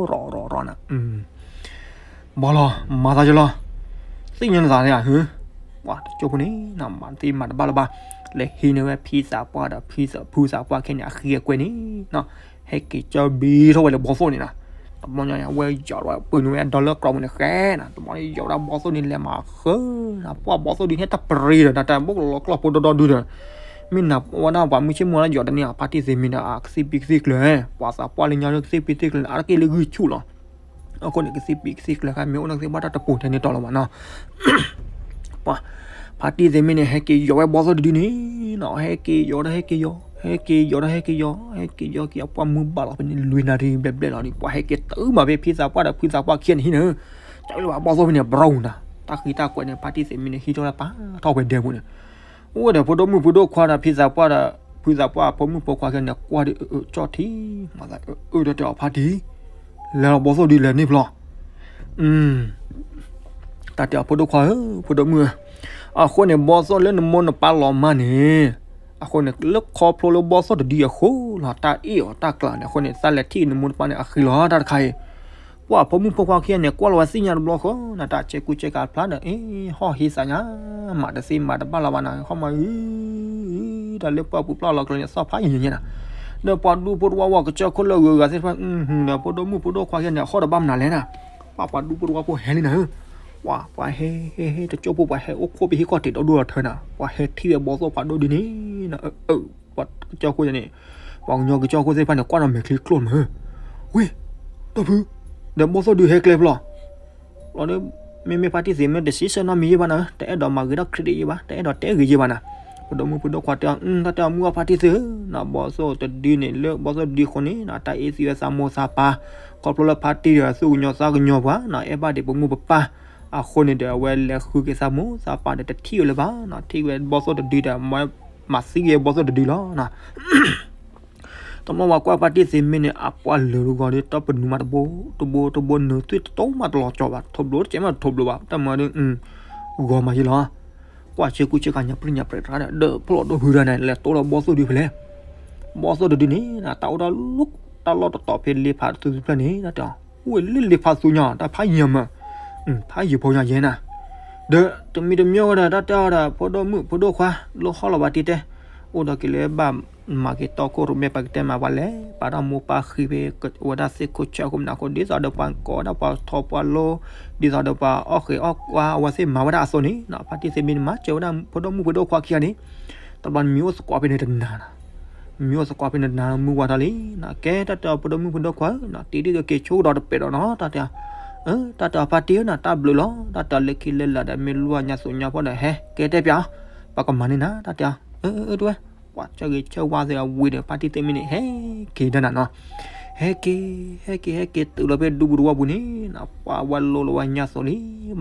ရီၣ်ရီၣ်ရီၣ်နၤ, ဘီၣ်လီၤ မၤသးယလီၤ, သ့ၣ်ညါနသးန့ၣ်ဧါ, ပှၤတကၠိဖိန့ၣ် မၤသ့မၤတဘၣ်လၢၤဘၣ်, လဲၤဟံးန့ၢ်ဝဲဖံသးပှၢ်ဒီး ဖုသးပှၢ်ခဲန့ၣ် အဃံအကွဲန့ၣ် ဟဲက့ၤကၠီဘံထီၣ်ဝဲလၢဘီၣ်သိၣ်န့ၣ်နၤ, တဘျီညါန့ၣ် အဝဲယီၤဝဲပၢနုာ်ဝဲဒီလၢကြီပူၤန့ၣ်ဃဲနၤ, တဘျီန့ၣ်ယီၤဝဲဒၣ်ဘီၣ်သိၣ်ဒုန့ၣ် လဲၤမၤဃၢနၤ, ပှၤဘီၣ်သိၣ်ဒုန့ၣ် တပရ့ဒီး တၢ်တၢ်ဘိၣ်ကလီၤကျီၢ်ဖိဒီဒီဒုဒီး, မ့ၢ်နၤဝဲဒၣ်ပှၤမုၢ်ဆ့ၣ်မုၢ်ဝါလၢယီၤတန့ၢ်အီၤ ဖါတံၢ်သ့ၣ်မ့ၢ်ဒီး အကသံၣ်ပံၤကသံၣ်ကျၢၤ, ပှၤသးပှၢ်လၢညါလၢကသံၣ်ပံၤသံၣ်ကျၢၤန့ၣ် အါတက့ၢ်လၢဂုၢ်ဆူၣ်လီၤ, အဃိန့ၣ် ကသံၣ်ပံၤကသံၣ်ကျၢၤဃဲ မ့ၢ်အိၣ်လၢကသ့ၣ်ဘၣ်တၢ်တပိၤထဲန့ၣ်တီလီၤမးနီၤ ပှၤ ဖါတံၢ်သ့ၣ်မ့ၢ်န့ၣ် ဟဲက့ၤယီၤဝဲဘီၣ်သိၣ်တဒုန့ၣ်နီၤ, ဟဲက့ၤယီၤဒီးဟဲက့ၤယီၤ, ဟဲက့ၤယီၤဒီးဟဲက့ၤယီၤ, ဟဲက့ၤယီၤက့ၤ အပှၢ်မုၢ်ဘၣ်လီၤဖဲန့ၣ် လွံၢ်နၣ်ရံၣ်ဘျဲၣ်ဘျဲၣ်လီၤဒီး ပှၤဟဲက့ၤတုၤမးဖဲဖံသးပှၢ်ဒီးဖုသးပှၢ်ခံဂၤန့ၣ်ဟံးန့ၣ်, တၢ်လၢဘၣ်ဘီၣ်သိၣ်ဖဲန့ၣ် ဘြီၣ်နၤ, တၢ်ဃံတၢ်ကွဲးန့ၣ် ဖါတံၢ်သ့ၣ်မ့ၢ်န့ၣ် ဟံးထီၣ်လၢပာ်ထီၣ်ပှဲၤဒဲပူၤန့ၣ်, အိၣ်ဝဲဒီးဖိဒိၣ်မုၣ်ဖိဒိၣ်ခွါဒီးဖံသးပှၢ်ဒီး ဖုသးပှၢ်အဖိမုၣ်ဖိခွါခံဂၤန့ၣ် ကွၢ်ဒီး အၢ အၢ ကၠီၣ်ထံ မၤသး အၢ အၢ တၢ်တဲအီၤဖါတံၢ် လဲၤလီၤဘီၣ်သိၣ်ဒုလဲၤန့ၢ်ဖျီ တၢ်တဲအီၤဖိဒိၣ်ခွါဧၢ ဖိဒိၣ်မုၣ်ဧၢ, အဃိန့ၣ် ဘီၣ်သိၣ်လၢနမိၢ်နပၢ်လီၤမၢ်န့ၣ်, အဃိန့ၣ် လၢခီဖျိလၢဘီၣ်သိၣ်တဒုအဃိလီၤ တၢ်အ့ၣ်အီၤတၢ်ကျးန့ၣ် အဃိန့ၣ် သးလဲၤထံၣ်နမိၢ်နပၢ်န့ၣ် အဃံလီၤတၢ်တခါအံၤ, ပှၤဖိမုၣ်ဖိခွါခံဂၤန့ၣ် ကွၢ်လီၤဝဲသ့ၣ်ညါတဘျီဃီ နတၢ်ဆဲးကူဆဲးကၤဖျါဒီး အ့ ဟီၣ်ဟ့သးညါ မၤတသ့မၤတဘၣ်လီၤဘၣ်နၤ ဟီၣ်မၤအု တၢ်လၢပှၢ်ပူၤပျၢ်လီၤကျၢၤန့ၣ် သီၣ်ဖးယံာ်ညါနၤ, ဒီးပှၤဒူဖိတဝီဝီကစၢၢ်ခိၣ်လၢဂုၤဂၤသ့ၣ်တဖၣ် ဒီးဖိဒိၣ်မုၣ်ဖိဒိၣ်ခွါခံဂၤန့ၣ် အဟီၣ်ဒီးဘၣ်မနုၤလဲၣ်နၤ, ပှၤပှၤဒူဖိတဝီဖိဟဲလံနၤဧၢ, ပှၤပှၤဟဲဟဲဟဲတကၠိဖိ ပှၤဟဲအိၣ်ခိၣ်ဖဲဟံၣ်ခီၣ်ထံးဒီဒိၣ်လီၤထၢနၤ, ပှၤဟဲထံၣ်ဝဲဘီၣ်သိၣ်ဖးဒိၣ်ဒုန့ၣ် ပှၤကစၢၢ်ခိၣ်န့ၣ်, ပှၤကညီကစၢၢ်ခိၣ်သ့ၣ်တဖၣ်န့ၣ် ကွၢ်ဒီးမဲာ်ချံကျိၣ်မးဧၢ, ဝ့ၢ်, ဒီပုၢ်, ဒီးဘီၣ်သိၣ်ဒုဟဲကျဲဖျီ လီၤဒီး မ့မ့ၢ်ဖါတံၢ်သ့ၣ်မ့ၢ်တဆံဆၢနီတမံၤယဲၢ်ဘၣ်နၤဧၢ, တအဲၣ်ဒိးမၤဂ့ၤထီၣ် credit ယဲၢ်ဘၣ်, တအဲၣ်ဒိးတဲဂ့ၤယဲၢ်ဘၣ်နၤ, ပဒိၣ်မုၣ်ဖိဒိၣ်ခွါတဲအီၤ တၢ်တဲအီၤမုၢ်အီၣ်ဖါတံၢ်သ့ၣ်ဧၢ, နဘီၣ်သိၣ်တဒုန့ၣ် လၢဘီၣ်သိၣ်တဒုအဃိန့ၣ် တၢ်အ့ၣ်သံဝဲသးမိၢ်သးပၢ်, ခီဖျိလၢဖါတံၢ်ဒီးသူၣ်ကညီၤသးကညီၤပှၤ နအဲၣ်ဘၣ်ဒံးပမိၢ်ပပၢ်, အဃိန့ၣ်ဒီး အဝဲလဲၤဃုက့ၤသးမိၢ်သးပၢ်ဒီးတထံၣ်ဝဲလၢၤဘၣ်, ထံၣ်ဝဲဘီၣ်သိၣ်တဒုဒီး မၤသံက့ၤဘီၣ်သိၣ်တဒုလီၤ တမ့ၢ်ပှၤကွၢ်ဖါတံၢ်သ့ၣ်မ့ၢ်န့ၣ် အပှၢ်လၢာ်တဂီၤဒီး တၢ်ပနူးမးတဘိ, တဘိတဘိနုာ်သွံၣ်တတိမးတလီၤကၠီဘၣ်, ထိးဘျိတကဲမးထိးဘျိဘၣ်, တၢ်မၤဒီး ဂီၤမးယံၤလီၤ, ကွၢ်ဆၢကူဆၢကၤညါပြံညါပြဲးတရၣ်ဒီး ဒီးဖျိၣ်ဒီးဟုဒီးန့ၣ် လဲၤတိၢ်လီၤဘီၣ်သိၣ်ဒုဖဲလဲၣ်, ဘီၣ်သိၣ်တဒုန့ၣ် တၢ်အိၣ်တၢ်လီၢ်တတီၤဖဲလ့ဖးသူဖျၢၣ်န့ၣ် တၢ်တဲအီၤ, ဝဲလၢလ့ဖးသူညါ တၢ်ဖးယံၤမး, ဖးယံၤဖိညါယဲၢ်နၤ ဒီးတမံၤတမံၤဝဲဒီး တၢ်တဲအီၤဒီး ဖိဒိၣ်မုၣ်ဖိဒိၣ်ခွါ လၢဟီၣ်လီၤဘၣ်တံၢ်တဲ, အိၣ်ဒီးက့ၤလၢဘၣ်မၤက့ၤတီခိၣ်ရိၣ်မဲပာ်ကတဲမၤပှၤလဲၤ ပာ်တၢ်မိၢ်ပၢ်ဃံဖဲ ဝဲဒၣ်သ့ၣ်ခိၣ်ဆၢအခိၣ်မနၤအဃိ ဒ်သိးဒီးပှၤကိးဝဲဒၣ်ပှၤထီပှၤလိ, ဒ်သိးဒီးပှၤအီၣ်ဃ့အီၣ်ကွၢ်အဝဲသ့ၣ်မၤဝဲဒၣ်အသိးန့ၣ် ဖါတံၢ်သ့ၣ်မ့ၢ်န့ၣ် မၤစၢၤဝဲဒၣ်ဖိဒိၣ်မုၣ်ဖိဒိၣ်ခွါခံဂၤန့ၣ်, တဘျီမံၤအိၣ်သကိးဖဲန့ၣ်တနၤနၤ မံၤအိၣ်သကိးဖဲန့ၣ်တနၤ မုၢ်ဝါထီၣ်လံ, ကဲတၢ်တဲအီၤဖိဒိၣ်မုၣ်ဖိဒိၣ်ခွါဧၢ, တ့ဒ်သိးက့ၤဆိကဒီးတပဲာ်ဒီးနီၤ တၢ်တဲအီၤ, တၢ်တဲအီၤဖါတံၢ်ဧၢ တၢ်ဘျုးလီၤ, တၢ်တဲအီၤလၢခံလၢလာ်ဒီး မ့ၢ်လိၣ်ညါသိးညါဖီဒီး ဟဲကဲတဲပျး, ပှၤကမၤန့ၢ်နၤ တၢ်တဲအီၤ, အၢ အၢ တဝဲ, ပှၤကၢဂ့ၤဆၢဝါသ့ၣ်အဝံၤဒီး ဖါတံၢ်သ့ၣ်မ့ၢ်န့ၣ် ဟဲက့ၤဒၣ်နၤနီၤ, ဟဲက့ၤ, ဟဲက့ၤ ဟဲက့ၤတုၤလီၤဖဲဒူပူၤတဝီပူၤန့ၣ် ပှၤဝဲလိၣ်လီၤဝဲညါသိးလံ,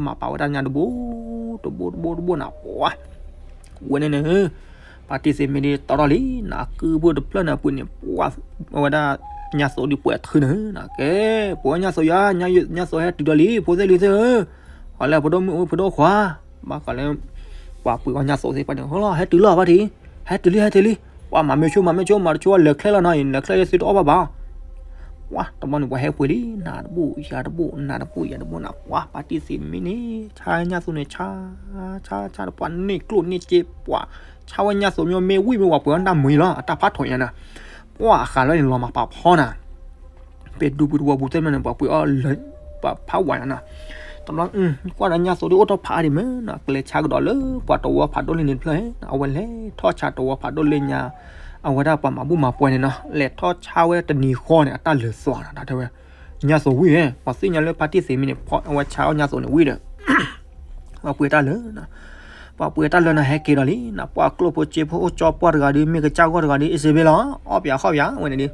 မၤပာ်ဝဲဒၣ်ညါတဘိ, တဘိတဘိတဘိနၤ ပှၤ ဝဲန့ၣ်န့ၣ် ဖါတံၢ်သ့ၣ်မ့ၢ်ဒ်တီထီၣ်လံ, နကုဖိတဖျၢၣ်န့ၣ်အပူၤန့ၣ် ပှၤဝဲဒၣ်ညါသိးဒ်ပှဲၤထုးန့ၣ်, ကဲ ပှၤညါသိးယၤ, ညါသိးဟဲတုၤဒီးလံ ဖိသ့ၣ်လံသ့ၣ်ဧၢ, ပှၤလၢဖိဒိၣ်မုၣ်အိၣ်ဖိဒိၣ်ခွါ, ဘၣ်ဃးလၢ ပှၤပှ့ၤအီၣ်ညၣ်သိးသ့ၣ်တဖၣ်န့ၣ် ဟဲလီၤ ဟဲတုၤလီၤဘၣ်ထံ, ဟဲတုၤလံ ဟဲတုၤလံ, ပှၤမၤမ့ၢ်ဆိမၤမ့ၢ်ဆိ မၤတဆိလဲၤချဲလီၤနီၤအံၤ လဲၤချဲယဲသုတအီၣ်ဘၣ်ဘၣ် ပှၤတဘျီန့ၣ် ပှၤဟဲပှ့ၤလံ နၤတဘူၣ်ယၤတဘူၣ် နၤတဘူၣ်ယၤတဘူၣ်နၤ ပှၤဖါတံၢ်သ့ၣ်မ့ၢ်န့ၣ် ဆါညၣ်သိးန့ၣ် ဆါ ဆါ ဆါ ပှၤန့ၢ်ကျိၣ်န့ၢ်စ့ ပှၤ ဆါဝဲညၣ်သိးမ့ၢ်မ့ၢ်ဝံၣ်မ့ၢ်ပှၤပှ့ၤအီၣ်တၢ်မုာ်လီၤ အတၢ်ဖးထီၣ်ညါနၤ, ပှၤအဃးလၢန့ၣ်လီၤမၤပာ်ဖီနၤ ဖဲဒူပူၤတဝီပူၤသ့ၣ်မနုၤန့ၣ် ပှၤပှ့ၤအီၣ်လၢ ပှၤဖးဝါညါနၤ, တဘျီ ကွၢ်ဒီးညၣ်သိးဒ်အိၣ်ထီၣ်ဖးဒံးမ့ၢ်နီၤ ကလဲၤဆါကဒီးလၢပှၤတဝီဖးဒိၣ်လၢန့ၣ်တဖျၢၣ် အဝဲလဲၤထီၣ်ဆါတဝီဖးဒိၣ်လၢညါ, အဝဲဒၣ်ပှၤမၤဘူၣ်မၤပှဲၤန့ၣ်နီၤ လဲၤထီၣ်ဆါဝဲတနံၤဃီန့ၣ် အတၢ်လၢာ်သွါနၤ တၢ်တဲဝဲ, ညၣ်သိးဝံၣ်ဝဲ ပှၤသ့ၣ်ညါလၢဖါတံၢ်သ့ၣ်မ့ၢ်န့ၣ် အဝဲဆါအီၣ်ညၣ်သိးန့ၣ်ဝံၣ်ဒီး ပှၤပှ့ၤတၢ်လၢာ်, ပှၤပှ့ၤတၢ်လၢာ်နၤ ဟဲက့ၤဒီးလံနၤ ပှၤကျိၣ်ဖိစ့ဖိအိၣ်ကၠီပှၢ်တဂၤဒီး မ့ၢ်ကစၢ်ဂီၢ်တဂၤဒီး အ့ၣ်စ့ဘ့လီၤ အီၣ်ပၠးခီၣ်ပၠးဝဲန့ၣ်ဒီး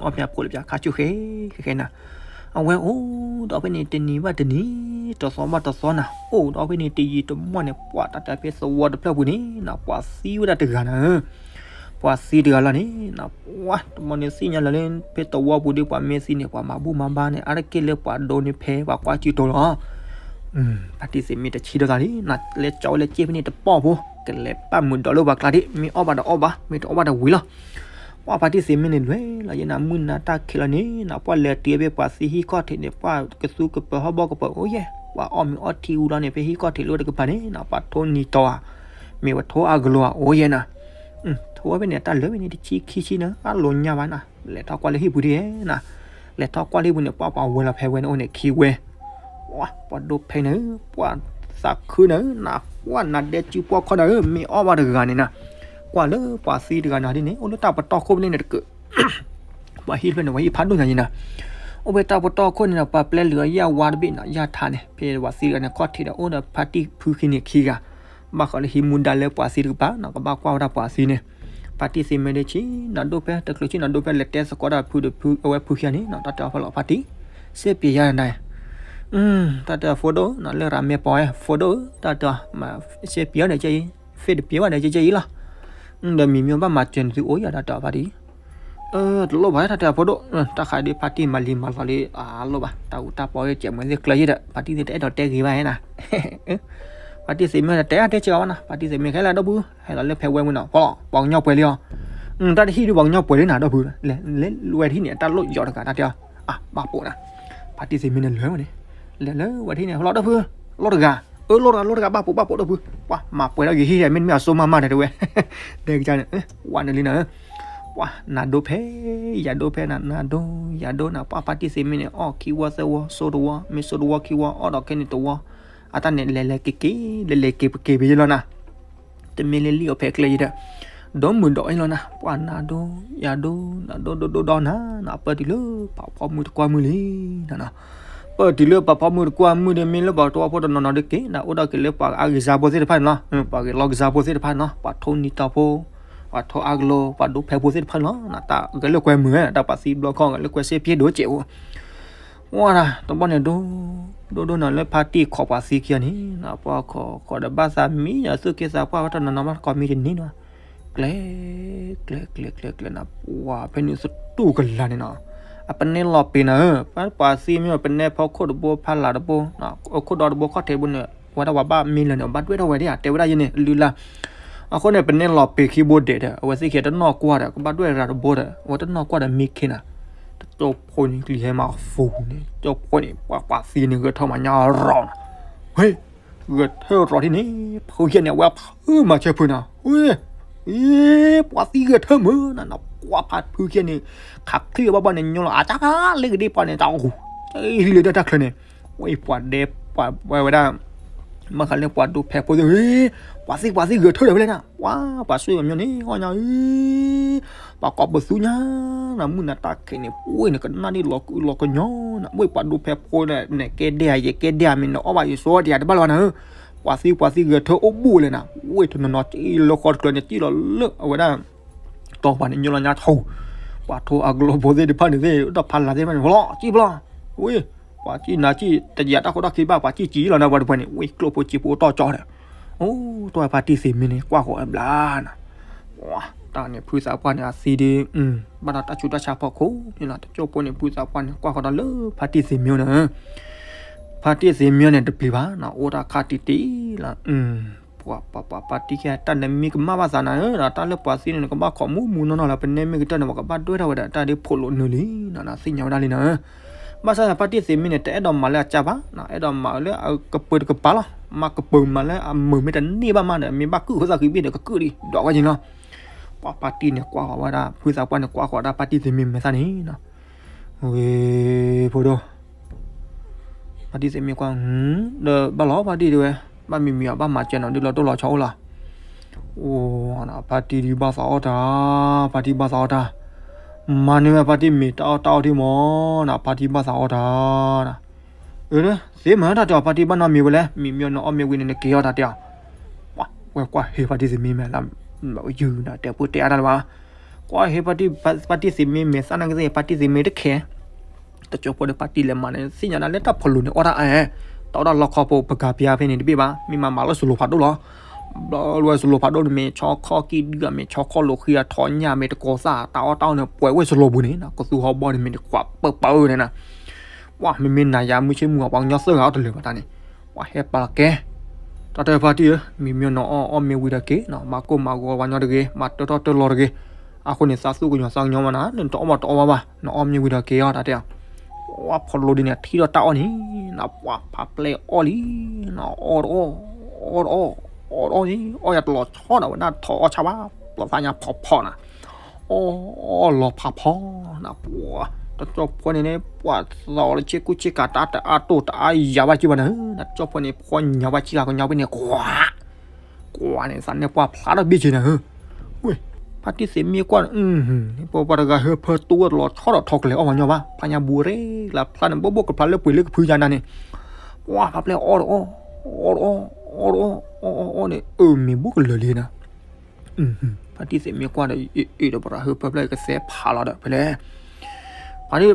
အီၣ်ပၠးဖိးလၢပၠးခါဆူၣ်ဃဲ ဃဲဃဲနၤ, အဝဲအိၣ်ဒီးဖဲန့ၣ် တနံၤဘၣ်တနံၤ တသီဘၣ်တသီနၤ အိၣ်ဒီးဖဲန့ၣ် တယံာ်တမီၢ်န့ၣ် ပှၤတၢ်တဲဖဲသဝီတဖျၢၣ်ပူၤန့ၣ်နၤ ပှၤသံဝဲဒၣ်တဂၤနၤ ပှၤသံတဂၤလီၤန့ၣ်နၤ ပှၤတမီန့ၣ်သ့ၣ်ညါလၢ ဖဲသဝီပူၤဒီး ပှၤမ့ၢ်သံန့ၣ် ပှၤမၤဘူၣ်မၤဘါန့ၣ် အါတက့ၢ်လၢပှၤဒိန့ၣ်ဖဲပှၤကွၢ်စုတီၤလီၤ. ဖါတံၢ်သ့ၣ်မ့ၢ်တဆံးဒီးသးလံနၤ လဲၤကၠီဝဲလၢက့ၣ်ဖဲန့ၣ်တပီၢ်ဖိ ကလဲၤပၣ်မုာ်ဒီးလၢပှၤကျါဒံး မ့ၢ်အီၣ်ဘၣ်ဒီးအီၣ်ဘၣ် မ့ၢ်တအီၣ်ဘၣ်ဒီးဝံၤလီၤ. ပှၤဖါတံၢ်သ့ၣ်မ့ၢ်န့ၣ် လဲၤလီၤယဲနၤ မုၢ်နၤတၢ်ခံးလီၤန့ၣ်နၤ ပှၤလဲၤတုၤဖဲပှၤသံဟံၣ်ခီၣ်ထံးန့ၣ် ပှၤကသူကပၢၤဟီၣ်ဘီၣ်ကပၢၤအိၣ်ယဲ ပှၤအီၣ်မ့ၤအီထံဝံၤလီၤန့ၣ် ဖဲဟံၣ်ခီၣ်ထံးလၢတကပၤန့ၣ်နၤ ပှၤထိနံၤတီၤဧါ မ့ၢ်ပှၤထိအကလိၤဧါ အိၣ်ယဲနၤ ထိဝဲဖဲန့ၣ် တၢ်လၢာ်ဖဲန့ၣ် တဆံခံဆံနၤ အလိၤညါဘၣ်နၤ လဲၤထီၣ်ကွၢ်လၢဟံၣ်ပူၤဒ်နၤ လဲၤထီၣ်ကွၢ်လၢဟံၣ်ပူၤန့ၣ် ပှၤပှၤဝဲလီၤဖဲဝဲန့ၣ်အိၣ်န့ၣ်ခံဝဲ ပှၤဒိဖဲနၤဧၢ ပှၤသးခုနၤဧၢ နၤကွၢ်နၤဒဲစုပှီၢ်ခီနၤဧၢ မ့ၢ်အီၣ်ဘၣ်တဂၤန့ၣ်နၤ ကွၢ်လၢပှၤသံတဂၤနၤဒ်န့ၣ် အိၣ်လၢတၢ်ပတီၢ်ခိၣ်ဖဲန့ၣ်တကၢး ပှၤဟံၣ်ဖျၢၣ်န့ၣ် ပှၤဟံၣ်ဖးဒိၣ်ညါယဲနၤ အိၣ်ဖဲတၢ်ပတီၢ်ခိၣ်န့ၣ်ဒီး ပှၤပျဲလုၢ်အယၣ်ဝါတဘ့ၣ်နၤ ယၣ်ထါန့ၣ် ဖဲပှၤသံတဂၤန့ၣ် ခီၣ်ထံးဒီး အိၣ်ဒီးဖါတံၢ်ဖုခံန့ၣ်ခံဂၤ ဘၣ်ဃးလၢဟံးမူဒါလၢပှၤသံတကပၤနၤ ကဘၣ်ကွၢ်ဝဲဒၣ်ပှၤသံန့ၣ် ဖါတံၢ်သ့ၣ်မ့ၢ်ဒ်ဆံး နၤဒိၣ်ဖဲ တချုးဆံးနၤဒိၣ်ဖဲ လဲၤတဲသကိးတၢ်ဖုဒီးဖု အဝဲဖုခံဂၤန့ၣ်နၤ တၢ်တဲအီၤဖဲလီၤ ဖါတံၢ် စ့ပျဲယၤနၤ တၢ်တဲအီၤ ဖိဒိၣ်နၤ လၢရၤမဲပီၢ်ဝဲ ဖိဒိၣ် တၢ်တဲအီၤ မၤ စ့ပျဲအီၤဒီးကဲအံၤ ဖဲတပျဲဘၣ်ဒီးကဲကဲအံၤလီၤ ဒီးမံၤမ့ၢ်ဘၣ်မၤစၢၤနသုအိၣ်ယၤ တၢ်တဲအီၤဖါတံၢ် တလိၣ်ဘၣ် တၢ်တဲအီၤဖိဒိၣ် တၢ်ခးဒ်ဖါတံၢ်မၤလံၤမၤလီၤလံ အလိၣ်ဘၣ် တၢ်အူတၢ်ပီၢ်ယဲၢ်ကဲးမွဲသ့ၣ်ကျၢၤယဲၢ်ဒီး ဖါတံၢ်သ့ၣ်တအဲၣ်ဒိးတဲဂ့ၤဘၣ်ဟဲနၤ ဖါတံၢ်သ့ၣ်မ့ၢ်တဲအါတဲစဲးအီၤဘၣ်နၤ ဖါတံၢ်သ့ၣ်မ့ၢ်ခဲလၢာ်ဒီပုၢ် ဟဲလီၤလၢဖဲဝဲမုၢ်နီၤ ပှၤကညီပှဲၤလံအီၤ တၢ်တဟံၣ်ဒုးပှၤကညီပှဲၤလံနၤဒီပုၢ် လဲၤလဲၤဝဲတဟံၣ်န့ၣ် တၢ်လိၣ်ယီၤတဂၤတၢ်တဲအီၤ အဘၣ်ပိာ်နၤ ဖါတံၢ်သ့ၣ်မ့ၢ်န့ၣ်လဲၤဝဲန့ၣ် လဲၤလၢဝဲတဟံၣ်န့ၣ် လီၤဒီပုၢ် လီၤတဂၤ အၢလီၤတဂၤလီၤတဂၤ ဘၣ်ပိာ်ဘၣ်ပိာ်ဒီပုၢ် ပှၤမၤပှဲၤထီၣ်က့ၤဟံၣ် မ့တမ့ၢ်အစိမၢ်မၢ်ဒီးတဲဝဲ ဒဲကစၢ်န့ၣ် ဝဲနုာ်လံနၤ ပှၤနၤဒိဖဲ ယၤဒိဖဲနၤ နၤဒိ ယၤဒိနၤ ပှၤဖါတံၢ်သ့ၣ်မ့ၢ်န့ၣ် အီၣ်ခံဝီသၢဝီ စိတဝီ မ့ၢ်စိတဝီခံဝီ အီၣ်ဒီးခဲန့ၣ်တဝီ အတၢ်န့ၣ်လဲၤလဲၤက့ၤက့ၤ လဲၤလဲၤက့ၤပက့ၤပယဲလီၤနၤ တမ့ၢ်လၢလံၣ်အီၤဖဲကျဲယဲဒီး ဒီမုၢ်ဒီးအံၤလီၤနၤ ပှၤနၤဒိ ယၤဒိ နၤဒိဒိဒိဒီနၤ နၤပၢၢ်တုၤလၢပှၤဖီမုၢ်တကွၢ်မုၢ်လံနၤ ပၢၢ်တုၤလၢပှၤဖီမုၢ်တကွၢ်မုၢ်ဒီး မ့ၢ်လၢပှၤတဝီဖိတနီၤနီၤဒုးက့ၤ နၤအိၣ်ဒီးက့ၤလၢပှၤအါဂ့ၤစါဖိသ့ၣ်တဖၣ်န့ၣ်လီၤ ပှၤဂ့ၤလီၤကစါဖိသ့ၣ်တဖၣ်န့ၣ်လီၤ ပှၤထိနံၤတီၤဖိ ပှၤထိအကလိၤ ပှၤဒိဖဲဖိသ့ၣ်တဖၣ်န့ၣ်လီၤ နၤတၢ်ဂဲၤလိာ်ကွဲမုာ်ဝဲ တၢ်ပှၤသံဘျီခီၣ်ဂဲၤလိာ်ကွဲစ့ပျဲဒိၣ်စဲးအိၣ် ဝဲဒၣ် တဘျီန့ၣ်ဒိ ဒိဒိနၤလၢဖါတံၢ်ခိးပှၤသံခံဂၤန့ၣ် နၤပှၤခိးခိးဒီးဘၣ်သးမံဒီးသူၣ်က့သးပှၢ်ဝဲတနီၤနီၤဘၣ်တကိးမံတန့ၢ်နီၤ ကျဲ ကျဲ ကျဲ ကျဲ ကျဲ နၤ ပှၤဖဲန့ၣ်သတူၢ်ကလာ်န့ၣ်နီၤ အပနဲလီၤပ့ၤနၤဧၢ ပှၤသံမ့ၢ်ပနဲဖီခိၣ်တဘိဖးလၢ်တဘိ ခိၣ်ဒီတဘိခီၣ်ထံးတဘိန့ၣ် ဝဲဒၣ်ပှၤဘၣ်မံလၢာ်န့ၣ် ဘၣ်ဒွဲၣ်ထီၣ်ဝဲဒၣ် တဲဝဲဒၣ်ယဲန့ၣ် လုၢ်လၢ် အဃိန့ၣ် ပနဲလီၤပ့ၤခံဘိဒဲးဒီး အဝဲသ့ၣ်ခံတနီၢ်ကွၢ်ဒီး ကဘၣ်ဒွဲၣ်ရၤတဘိဒီး အဝဲတနီၢ်ကွၢ်ဒီးမံခ့နၤ တကၠိဖိန့ၣ် ကလံၤဟဲမၤအဖူန့ၣ် ကၠိဖိန့ၣ် ပှၤပှၤသံန့ၣ်ဂဲၤထၢၣ်မးညါရီၤနၤ ဝဲ ဂဲၤထၢၣ်ရီၤထံၣ်န့ၣ် ဖုခံဂၤန့ၣ် အဝဲဖုမၤဆၢဖုနၤ ဝဲ အ့ ပှၤသံဂဲၤထၢၣ်မုာ်နၤ နၤကွၢ်ဖးဖုခံဂၤန့ၣ် ခးချံအဘၣ်ဘၣ်န့ၣ် ညီလီၤ အတၢ်လၢကဒ့ပှၤန့ၣ် တၢ်အူ လၢတၢ်ချၢန့ၣ် ဝဲပှၤဒဲ ပှၤဝဲဒၣ် မ့ၢ်ဃးလၢပှၤဒိဖဲဖိသ့ၣ် ပှၤသံ ပှၤသံဂဲၤထၢၣ်ဒီးဖဲလဲၣ်နၤ ပှၤ ပှၤဆိၣ်ယီၤမညီန့ၣ် အီၣ်ညါအံၤ ပှၤကိးပသူညါ နၤမုၢ်နၤတၢ်ခံးန့ၣ် ပှ့ၤန့ၣ်ကနၣ်ဒ်လီၤကုလီၤကညီနၤ ဝဲပှၤဒိဖဲဖိန့ၣ် နကဲဒဲဧါယကဲဒဲဧါမ့ၢ်နအီၣ်ဘၣ်ယစိတယၤတဘၣ်လၢၤဘၣ်နၤ ပှၤသံ ပှၤသံဂဲၤထၢၣ်အိၣ်ဘူးလဲၣ်နၤ ဝဲတနီၤနီၤကံလၢဃီတကျၢၤန့ၣ် ကံလီၤလၢအဝဲဒၣ် တီၢ်ပှၤန့ၣ် ညီလီၤညါထူ ပှၤထိအကလိဖိသ့ၣ်တဖၣ်န့ၣ်သ့ၣ် ဒီးဖးလၢ်သ့ၣ်တဖၣ်န့ၣ် ဖီလီၤ ကံဖီလီၤ ဝဲ ပှၤကံနၤကံ တယၤတၢ်ခိၣ်တၢ်ခံဘၣ် ပှၤကံကံလီၤနၤ ပှၤတပှဲၤန့ၣ် ဝဲကျိၣ်ဖိစ့ဖိအိၣ်တီၢ်ကၠီဒီး အိၣ် တီၢ်ဖါတံၢ်သ့ၣ်မ့ၢ်န့ၣ် ကွၢ်ဃီၤအဘျါနၤ တၢ်န့ၣ်ဖုသးပှၢ်န့ၣ် အသံဒ် ဘၣ်ဒီးတၢ်ဆူးတၢ်ဆါဖီခိၣ်န့ၣ်လီၤ တကၠိဖိန့ၣ် ဖုသးပှၢ်န့ၣ် ကွၢ်ဃီၤဒီးလၢဖါတံၢ်သ့ၣ်မ့ၢ်န့ၣ် ဖါတံၢ်သ့ၣ်မံန့ၣ်တပျံၤဘၣ်နီၤ, အိၣ်တၢ်ခါတံၢ်တံၢ်လီၤ. ပှၤပှၤပှၤဖါတံၢ်ခဲ တၢ်နမ့ၢ်ကမၣ်ဘၣ်သးနၤဧၢ, တၢ်လၢပှၤသံန့ၣ် နကဘၣ်ခိးမူမူနီၢ်နီၢ်လီၤ, ပနဲမ့ၢ်ကတၢၢ်န့ၣ် ပှၤကဘၣ်ဒွဲၣ်ထီၣ်ဝဲဒီး တၢ်ဒ်ဖိးလိာ်နုာ်လံနီၤ, သ့ၣ်ညါဝဲဒၣ်လံနီၤဧၢ. ဘၣ်ဆၣ်သနာ်က့ ဖါတံၢ်သ့ၣ်မံန့ၣ် တအဲၣ်ဒိးမၤလၢအကၢ်ဘၣ်နီၤ, အဲၣ်ဒိးမၤလၢအကပၢၤတကပၤလီၤ. မၤကပၢၤမၤလၢအမုာ်မ့ၢ်တန့ၢ်ဘၣ်မးဒီး မ့ၢ်ဘၣ်ကုၢ်ဃိသးဃံဘ့ၣ်ဒီး ကကုၢ်ဒံး ဒွးဝဲက့ၤလီၤ. ပှၤဖါတံၢ်န့ၣ်ကွၢ်ဃီၤဝဲဒၣ် ဖုသးပှၢ်န့ၣ်ကွၢ်ဃီၤဒၣ်ဖါတံၢ်သ့ၣ်မံမဲာ်သၣ်န့ၣ်နီၤ. ဝ့ၢ်ဖိဒိၣ်, ဖါတံၢ်သ့ၣ်မံကွၢ်, ဒီးဘၣ်လီၤဖါတံၢ်တဲဝဲ, ဘၣ်မံၤမံၤအီၤ ဘၣ်မၤစၢၤနီၤ ဒ်လီၤတိၢ်လီၤဆီအိၣ်လီၤ. အိၣ်, ဖါတံၢ်ဒံးဘၣ်သးအီၣ်တၢ်, ဖါတံၢ်ဘၣ်သးအီၣ်တၢ်, မၤန့ၢ်ဝဲဖါတံၢ်မ့ၤတၢ်အီၣ်တၢ်အီၣ်ထံမီၤနီၤ, ဖါတံၢ်ဘၣ်သးအီၣ်တၢ်. အၢ, သ့မးတၢ်တဲအီၤ ဖါတံၢ်ဘၣ်နီတမံၤဝဲလဲၣ်, မံၤမံၤနီၤအီၣ်မ့ၢ်ဝံၤန့ၣ် နက့ၤအီၣ်တၢ်တဲအီၤ. ဝဲကွၢ်ဟ့ဖါတံၢ်သ့ၣ်မံမဲာ်သၣ်, ယုၢ်နၤတဲဖိတဲအါတၢ်လၢၤဘၣ်. ကွၢ်ဟ့ဖါတံၢ်, ဖါတံၢ်သ့ၣ်မံမဲာ်သၣ်နာ်က့သ့ၣ် ဖါတံၢ်သ့ၣ်မံတခဲ, တကၠိဖိဒီးဖါတံၢ်လဲၤမၤန့ၣ် သ့ၣ်ညါဒၣ်လၢတၢ်ဖိးလိာ်န့ၣ် အီၣ်တၢ်အါ, တၢ်အီၣ်တၢ်လီခီဖိ ပကၤပယါဖဲန့ၣ်တဘ့ၣ်ဘၣ်, မ့ၢ်မၤမၤလၢစလိၤဖးဒိၣ်လီၤ. ဘျီလၢဝဲစလိၤဖးဒိၣ်န့ၣ် မ့ၢ်ဆီခီၣ်ကံၢ်ဒုၣ်ဧါ မ့ၢ်ဆီခီၣ်လိာ်ဃံဧါ ထိးညၣ်မ့ၢ်တကိးသၣ် တၢ်အီၣ်တၢ်အီၣ်န့ၣ် ပှဲၤဝဲစလိၤပူၤန့ၣ်နီၤ, ကသူဟီဘီန့ၣ်မ့ၢ်တကွၢ်ပၢၢ်ပၢၢ်န့ၣ်နီၤ. ပှၤမ့မ့ၢ်နၤယၤမုၢ်ဆ့ၣ်မုၢ်ဂီၤ ပှၤကညီသၢဂၤအီၣ်တလၢာ်ဘၣ်တၢ်န့ၣ်, ပှၤဟဲပာ်လီၤကဲ, တၢ်တဲဖါတံၢ်ဧၢ, မံၤမံၤနီၤအီၣ်အီၣ်မ့ၢ်ဝံၤဒီးက့ၤနီၤ, မၤကိၢ်မၤဂီၤပှၤကညီတဂ့ၤ, မၤတၢထီၣ်တၢလီၤတဂ့ၤ, အဃိန့ၣ် သးသူၣ်ကညီၤသးကညီၤမးနၤ, နတအီၣ်ဘၣ်တအီၣ်ဘၣ်ဘၣ်, နအီၣ်မ့ၢ်ဝံၤဒီးက့ၤအီၣ်တၢ်တဲအီၤ. ဝဲဖိးလိာ်ဒ်န့ၣ် ထံၣ်ဒီးတၢ်အီၣ်န့ၣ်, နပှၤဖးပျဲၢ်အီၣ်လံ, နအီၣ်တအီၣ်, အီၣ်တအီၣ်, အီၣ်တအီၣ်န့ၣ် အီၣ်ယၤတလီၤဆီနီၤ, ဝဲဒၣ်ထိးအီၣ်ဆၣ်ဘၣ်, ပျီသၣ်ညါဖီဖီနီၤ. အီၣ်လီၤဖးဖီနီၤ, ပှၤတကၠိဖိန့ၣ်န့ၣ် ပှၤသးအီၤလၢဆ့ကူဆ့ကၤ တၢ်တအါတိၢ်တအါယၤဘၣ်က့ဘၣ်နၤ, တကၠိဖိန့ၣ် ဖီညါဘၣ်က့ဂၤကညီဖဲန့ၣ် ကွၢ် ကွၢ်န့ၣ် သးနဲၣ်ပှၢ်ဖျါထီၣ်ဘ့ၣ်က့နၤဧၢ. ဝဲ, ဖါတံၢ်သ့ၣ်မံကွၢ်န့ၣ်, ပပှၤတဂၤဟၢဖၢတိဝဲတလီၤဆီဒီးထိးကလဲၤအီၣ်ပှၤညီဘၣ်, ဖးညါဘူးရ့လၢဖျါန့ၣ် ဘိၣ်ဘိၣ်ကဖျါလၢပှ့ၤလၢကဖုယါနၤန့ၣ်, ပှၤဖးပျဲၢ်အီၣ်တအီၣ်, အီၣ်တအီၣ်, အီၣ်တအီၣ်, အီၣ်အီၣ်န့ၣ် အၢမ့ၤဘူးကလၢာ်လံနၤ. ဖါတံၢ်သ့ၣ်မံကွၢ်ဒီး အ့ၣ်ဒီးပရၤဟၢဖၢဖျၢၣ် ကသဲဖးလီၤဒီးဖဲလဲၣ်.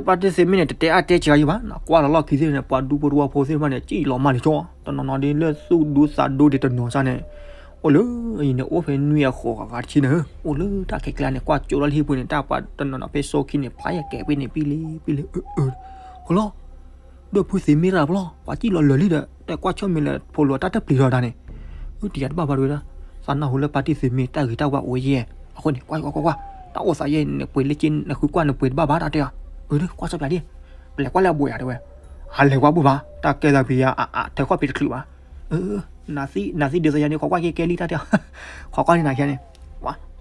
ဖါတံၢ်သ့ၣ်မံန့ၣ် တတဲအါတဲစှၤယံဘၣ်, ကွၢ်လီၤလီၢ်ခံသ့ၣ်န့ၣ် ပှၤဒူဖိတဝီဖိသ့ၣ်တဖၣ်န့ၣ် စံၣ်လီၤမၢ်လံကၠီ, တနီၤနီၤဒ်လၢသူၣ်ဒူသးဒူဒ်တနီၤစၢ်န့ၣ်, အိၣ်လၢအံၤန့ၣ် အိၣ်ဖဲနွံအဃိးဂၤဂၤတဆံန့ၣ်, အိၣ်လၢတၢ်ခဲကျါန့ၣ် ကွၢ်ကၠိလီၤလၢဟံၣ်ပူၤန့ၣ် တၢ်ပှၤတနီၤနီၤဖဲစိခံန့ၣ် ဖျါယကဲးပ့ၤန့ၣ် ပံလံပံလံ, အၢ, အၢ, ဟိလီၤ ဒီးဖုသ့ၣ်မံတၢ်ပလီၢ် ပှၤစံၣ်လီၤလၢာ်လံဒီး တၢ်ကွၢ်ဆၢၣ်မဲာ်လၢဖိးလိာ်တၢ်တပျံၤထီၣ်တၢ်န့ၣ်, အၢ တယၤတဘၣ်ဘၣ်တဝဲဒၣ်, သးနၢ်ဟူလၢဖါတံၢ်သ့ၣ်မံတၢ်ဂ့ၤတၢ်ဝါအိၣ်ယဲၢ်, အဃိန့ၣ် ကွၢ်ကွၢ်ကွၢ်ကွၢ်, တၢ်အိၣ်သးယဲၢ်န့ၣ် ပှ့ၤလၢက့ နဃုကွၢ်နပှ့ၤတဘၣ်ဘၣ်တၢ်တဲအီၤ, အၢ ကွၢ်ဆၢၣ်ပျးဒ်, ပလဲၤကွၢ်လၢအဘိးယၤတဲဝဲ, အလဲၤကွၢ်ဘိၣ်ဘၣ် တၢ်ကဲသးဖံးယါအါအါ ထဲခီၣ်ဖံးတချုးဘၣ်, အၢ နသံဒ်သိးယၤန့ၣ် ခိးကွၢ်က့ၤကဲလံတၢ်တဲအီၤ, ခိးကွၢ်လံနၤခဲန့ၣ်,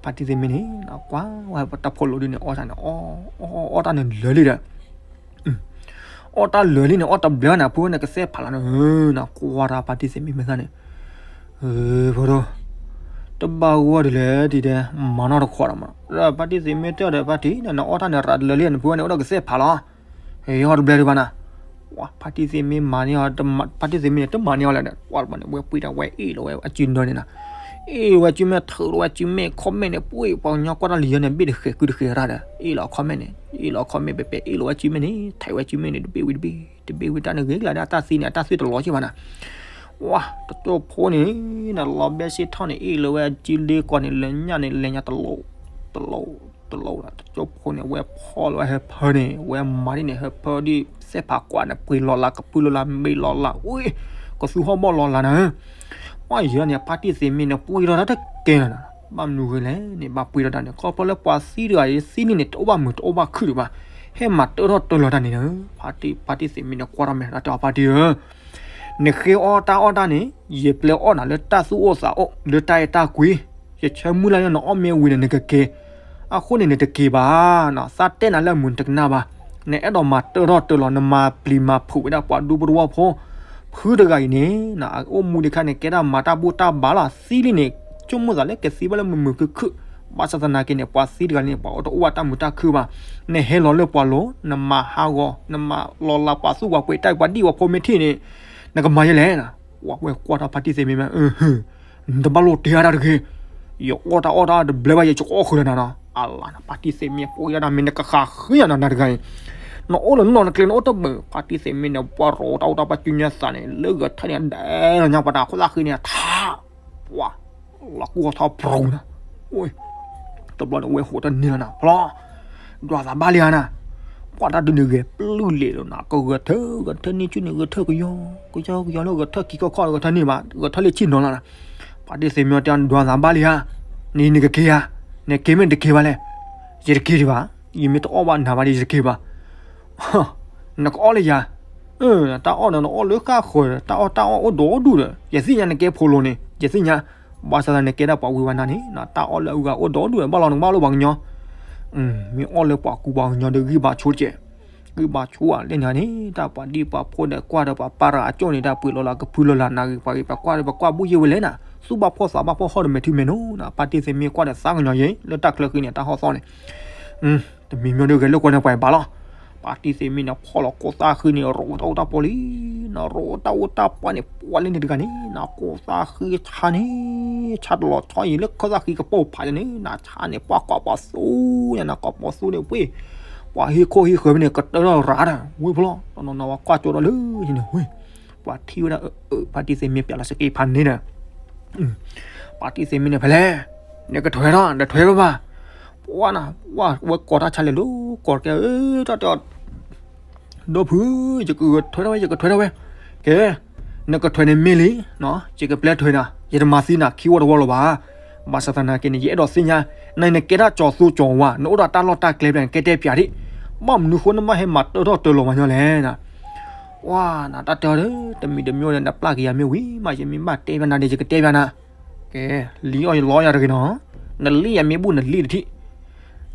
ဖါတံၢ်သ့ၣ်မံန့ၣ် ကွၢ်ဝဲတၢ်ဖိးလိာ်ဒ်န့ၣ် အီၣ်တၢ်န့ၣ် အီၣ်တၢ်န့ၣ်လၢာ်လံဒီး အီၣ်တၢ်လၢာ်လံန့ၣ် အီၣ်တဘျဲၣ်ဘၣ်န့ၣ် အဖိန့ၣ်ကသဲဖးလီၤန့ၣ်, နကွၢ်တၢ်ဖါတံၢ်သ့ၣ်မံမဲာ်သၣ်န့ၣ်, ဖိဒိၣ်, တဘၣ်ဂီၢ်ဒ်လဲၣ်ဒ်တဲ, မၤနီၢ်တခီဒီးမး, ဒီးဖါတံၢ်သ့ၣ်မံတဲအီၤဒီး ဖါတံၢ် နအီၣ်တၢ်န့ၣ်ရးတလၢာ်လံ နဖိန့ၣ်အိၣ်ဒီးကသဲဖးလီၤ, ဟဲအီၣ်တဘျဲၣ်ဒံးဘၣ်နၤ, ဖါတံၢ်သ့ၣ်မံမၤန့ၢ်အီၤ, ဖါတံၢ်သ့ၣ်မံန့ၣ် တမၤန့ၢ်အီၤလဲၣ်ဒီး ကွၢ်တဘျီန့ၣ် ဝဲပှ့ၤတၢ်ဝဲအ့ၣ်လိာ်ဝဲအစုဒီန့ၣ်နၤ, အ့ၣ်လိာ်ဝဲစုမဲာ် ထုးလိာ်ဝဲစုမဲာ် comment န့ၣ် ပှ့ၤပှၤကညီကွၢ်တၢ်လံယဲန့ၣ် ဘ့ၣ်တဃဲၤကုတဃဲၤရၣ်ဒီး အ့ၣ်လီၤ comment န့ၣ် အ့ၣ်လီၤ comment ပဲပဲ အ့ၣ်လိာ်ဝဲစုမဲာ်န့ၣ် ထဲးဝဲစုမဲာ်န့ၣ် တဘ့ၣ်ဝံၤတဘ့ၣ် တဘ့ၣ်ဝံၤတၢ်န့ၣ်ဂ့ၤကလါဒီး အတၢ်သံန့ၣ် အတၢ်သွံၣ်တလီၤက့ဘၣ်နၤ, ဝါ တကၠိဖိန့ၣ် နလီၤဘဲစ့ၣ်ထီၣ်န့ၣ် အ့ၣ်လိာ်ဝဲအစုလ့ကီးန့ၣ် လဲၤညၣ်န့ၣ် လဲၤညၣ်တလိၣ် တလိၣ် တလိၣ်ဒီး တကၠိဖိန့ၣ် ဝဲဖီၣ်လီၤဝဲဟၢဖၢန့ၣ် ဝဲမၤဒ်န့ၣ် ဟၢဖၢဒ် သဲဖးကွၢ်န့ၣ် ပှ့ၤလီၤလး ကပုၢ်လီၤလး မ့ၢ်လီၤလး အူ ကသူဟီၣ်ဘီၣ်လီၤလးနၤ, ပှၤယဲန့ၣ် ဖါတံၢ်သ့ၣ်မံန့ၣ် ပှ့ၤထီၣ်တၢ်တကဲလၢၤနၤ, ဘၣ်မနုၤဂ့ၤလဲၣ်န့ၣ် ဘၣ်ပှ့ၤထီၣ်တၢ်န့ၣ် ခီဖျိလၢပှၤသံတဂၤအံၤ သံလံန့ၣ် တအိၣ်ဘၣ်မုာ်တအိၣ်ဘၣ်ခုၣ်ဒံးဘၣ်, ဟဲမၤတၢထီၣ်တၢလီၤတၢ်န့ၣ်, ဖါတံၢ်သ့ၣ်မံန့ၣ် ကွၢ်ထီၣ်မဲာ် တၢ်တဲအီၤဖါတံၢ်ဧၢ နဃ့အီၣ်တၢ်အီၣ်တၢ်န့ၣ် ယပျဲအီၣ်နၤလၢတၢ်သူၣ်အိၣ်သးအိၣ် လၢတၢ်အဲၣ်တၢ်ကွံ, ယဆၢမုၢ်လၢ်လၢနအီၣ်မ့ၢ်ဝံၤန့ၣ် နကက့ၤ, အဃိန့ၣ် နတက့ၤဘၣ်နီၤ, သးတဲနၤလၢအမုာ်နတကနၣ်ဘၣ်, နအဲၣ်ဒိးမၤတၢထီၣ်တၢလီၤ နမၤပျံၤမၤဖုးဝဲဒၣ်ပှၤဒူဖိတဝီဖိ, ဖုတဂၤအံၤန့ၣ် အအိၣ်မူဒံးခါန့ၣ် ကဲဒၣ်မၤတၢ်ဘူၣ်တၢ်ဘါလီၤ သံလံန့ၣ်, ဆိကမိၣ်သးလၢကသံဘၣ်လၢမုာ်မုာ်ခုၣ်ခုၣ်, ဘၣ်ဆၣ်သနာ်က့န့ၣ် ပှၤသံတဂၤန့ၣ် ပှၤအိၣ်တအိၣ်ဘၣ်တၢ်မုာ်တၢ်ခုၣ်ဘၣ်, နဟဲလီၤလၢပှၤလိၤ နမၤဟးဂီၤ နမၤလီၤလးပှၤသူၣ်ပှၤပှ့ၤ တၢ်ပှၤဒံၣ်ပှၤဖိမ့ၢ်ထံၣ်န့ၣ်, နကမၤယဲလဲၣ်, ဝဲကွၢ်တၢ်ဖါတံၢ်သ့ၣ်မံမး နတဘၣ်လိၣ်တဲအါတၢ်တဂ့ၤ, ယအီၣ်တၢ်အီၣ်တၢ်တဘျဲဘၣ် ယကအီၣ်ဃုာ်လၢနၤနီၤ, အလါနဖါတံၢ်သ့ၣ်မံ ပှ့ၤဒၣ်မ့ၢ် နကဃးဃုယၤနီၤ နၤတဂၤအံၤ, နအိၣ်လၢနီၢ်နကျဲ နအိၣ်တဘၣ်, ဖါတံၢ်သ့ၣ်မံန့ၣ် ပှၤရိးတၢ်အိၣ်တၢ်ပှၤစုညါသးန့ၣ် လၢဂၤထဲန့ၣ် ဒဲးလီၤညါပှၤတၢ်ခိၣ်သၣ်ဃံန့ၣ် ထါ ပှၤ လီၤကူၣ်အီၤထီၣ်ပရိနၤ, တဘျီန့ၣ် ဝဲဟိးတန့ၢ်လီၤနၤ ဖျီ, ဒွးသးဘၣ်လံဧါနၤ, ပှၢ်တၢ်ဒုးန့ၣ်ဂဲၤပျုၢ်လံာ်လီၤနီၤ, ကဂဲၤထၢၣ် ဂဲၤထၢၣ်န့ၢ်ဆူၣ်န့ၣ် ဂဲၤထၢၣ်ကယီ ကယီကယီလၢဂဲၤထၢၣ်ခံခီခီ ဂဲၤထၢၣ်န့ၢ်ဘၣ် ဂဲၤထၢၣ်လၢဆံၣ်နီၤလီၤနီၤ. ပှၤတံၢ်သ့ၣ်မံတဲ ဒွးသးဘၣ်လံဧါ, နကက့ၤဧါ, နက့ၤမ့ၢ်တက့ၤဘၣ်လဲၣ်. ယတက့ၤဒံးဘၣ်, ယမ့ၢ်တအီၣ်ဘၣ်နၤဘၣ်ဒီး ယတက့ၤဘၣ်. နကအီၣ်လၢယၤ, တၢ်အီၣ်ဒီးနအီၣ်လၢဃၣ်ဃၢၤ, တၢ်အီၣ်တၢ်အီၣ်အိၣ်ဒီဒူၣ်ဒီး ယသ့ၣ်ညါနကဲဖိလိၤန့ၣ် ယသ့ၣ်ညါ, ဘၣ်ဆၣ်သနာ်က့ဒၣ်ပှၤဝံၤဝဲနၤန့ၣ် တၢ်အီၣ်လၢအဂၤအိၣ်ဒီဒူၣ်ဒီး ဘၣ်လီၤနကဘၣ်လိၣ်ပှၤကညီ, မ့ၢ်အီၣ်လၢပှၤကူပှၤကညီဒီးဂံၢ်ဘါဆိတကဲး, ဂံၢ်ဘါဆိဧါလဲၣ်နၤန့ၣ် တၢ်ပှၤဒံၣ်ပှၤဖိဒီးကွၢ်ဒီးပှၤပၢ်ရၤအကၠိၣ်န့ၣ် တၢ်ပှ့ၤလီၤလၢကဖုလီၤလၢနဂ့ၤပှၤဂ့ၤ ပှၤကွၢ်ဒီးပှၤကွၢ်ဘူၣ်ယ့ၢ်ဝဲလဲၣ်နၤ သူၣ်ဘၣ်ဖှီၣ်သးဘၣ်ဖှီၣ်ဟီၣ်ဒီးမဲာ်ထံမဲာ်နိနီၤ ပှၤတံၢ်သ့ၣ်မံကွၢ်ဒီးသးကညီၤယ့ၢ် လၢတၢ်ချၢဃံန့ၣ် တၢ်ဟီၣ်သီန့ၣ် တမံၤမံၤဒုးဂဲၤလိာ်ကွဲန့ၣ်ပှၤဘၣ်လီၤ. ပှၤတံၢ်သ့ၣ်မံန့ၣ် ဖီၣ်လီၤကိးသးဃံန့ၣ် ရိးတၢ်အိၣ်တၢ်ပီလံ, နရိးတၢ်အိၣ်တၢ်ပီန့ၣ် ပှၤလၢန့ၣ်တဂၤန့ၣ် နကိးသးဃံဆါန့ၣ်, ဆါတလီၤဆီအံၤလၢခၢၣ်သးဃံကပိာ်ဖးန့ၣ် နဆါန့ၣ် ပှၤကိးပှၤသူန့ၣ် နကိးပှၤသူန့ၣ်ဝ့ၢ်, ပှၤဟံးခိၣ်ဟံးဃၢၤဖဲန့ၣ် ကတၢၢ်ထီၣ်ရၤဒီး ဝ့ၢ်ဖျီၣ် တနီၤနီၤဝဲကွၢ်ကၠိဒီးလၢဟံၣ်န့ၣ်ဝ့ၢ်, ပှၤထံၣ်ဝဲဒၣ် ပှၤတံၢ်သ့ၣ်မံပျဲလီၤစက့ဖးန့ၣ်ဒီး ပှၤတံၢ်သ့ၣ်မံန့ၣ် ဖဲလဲၣ်, နကထွဲထီၣ် နထွဲဘၣ်ဘၣ်, ပှၤနၤ ပှၤဝဲကိးတၢ်ဆါလဲၣ်လိၤ ကိးတကဲ တၢ်တဲအီၤ ဒီပုၢ် ယကထွဲထီၣ်ဝဲ ယကထွဲထီၣ်ဝဲ, ကဲ နကထွဲန့ၣ်မ့ၢ်လံ, ယကပျဲထွဲနၤ ယတမၤသံနၤခံဝီတဝီလၢၤဘၣ်, ဘၣ်ဆၣ်သနာ်က့န့ၣ် ယအဲၣ်ဒိးသ့ၣ်ညါ, နနကဲတၢ်ကၠီၤသူကၠီၤဝါ နအိၣ်ဒီးတၢ်လီၢ်တၢ်ကျဲဖဲန့ၣ် နကဲတဲပၠးဒံး, ဘၣ်မနုၤဃိနဘၣ်ဟဲမၤတၢထီၣ်တၢလီၤမၤညီလဲၣ် ပှၤနၤတၢ်တဲအီၤဒီး တမံၤတမံၤဒီး နပျၢ်က့ၤယၤမ့ၢ်ဝံၤမး ယမ့ၢ်ဘၣ်တဲပၠးနၤဒီး ယကတဲပၠးနၤ, ကဲ လံအီၣ်ယလီယၤတဂ့ၤနီၤ, နလံယမ့ၢ်ဘူၣ်နလံတထံၣ်,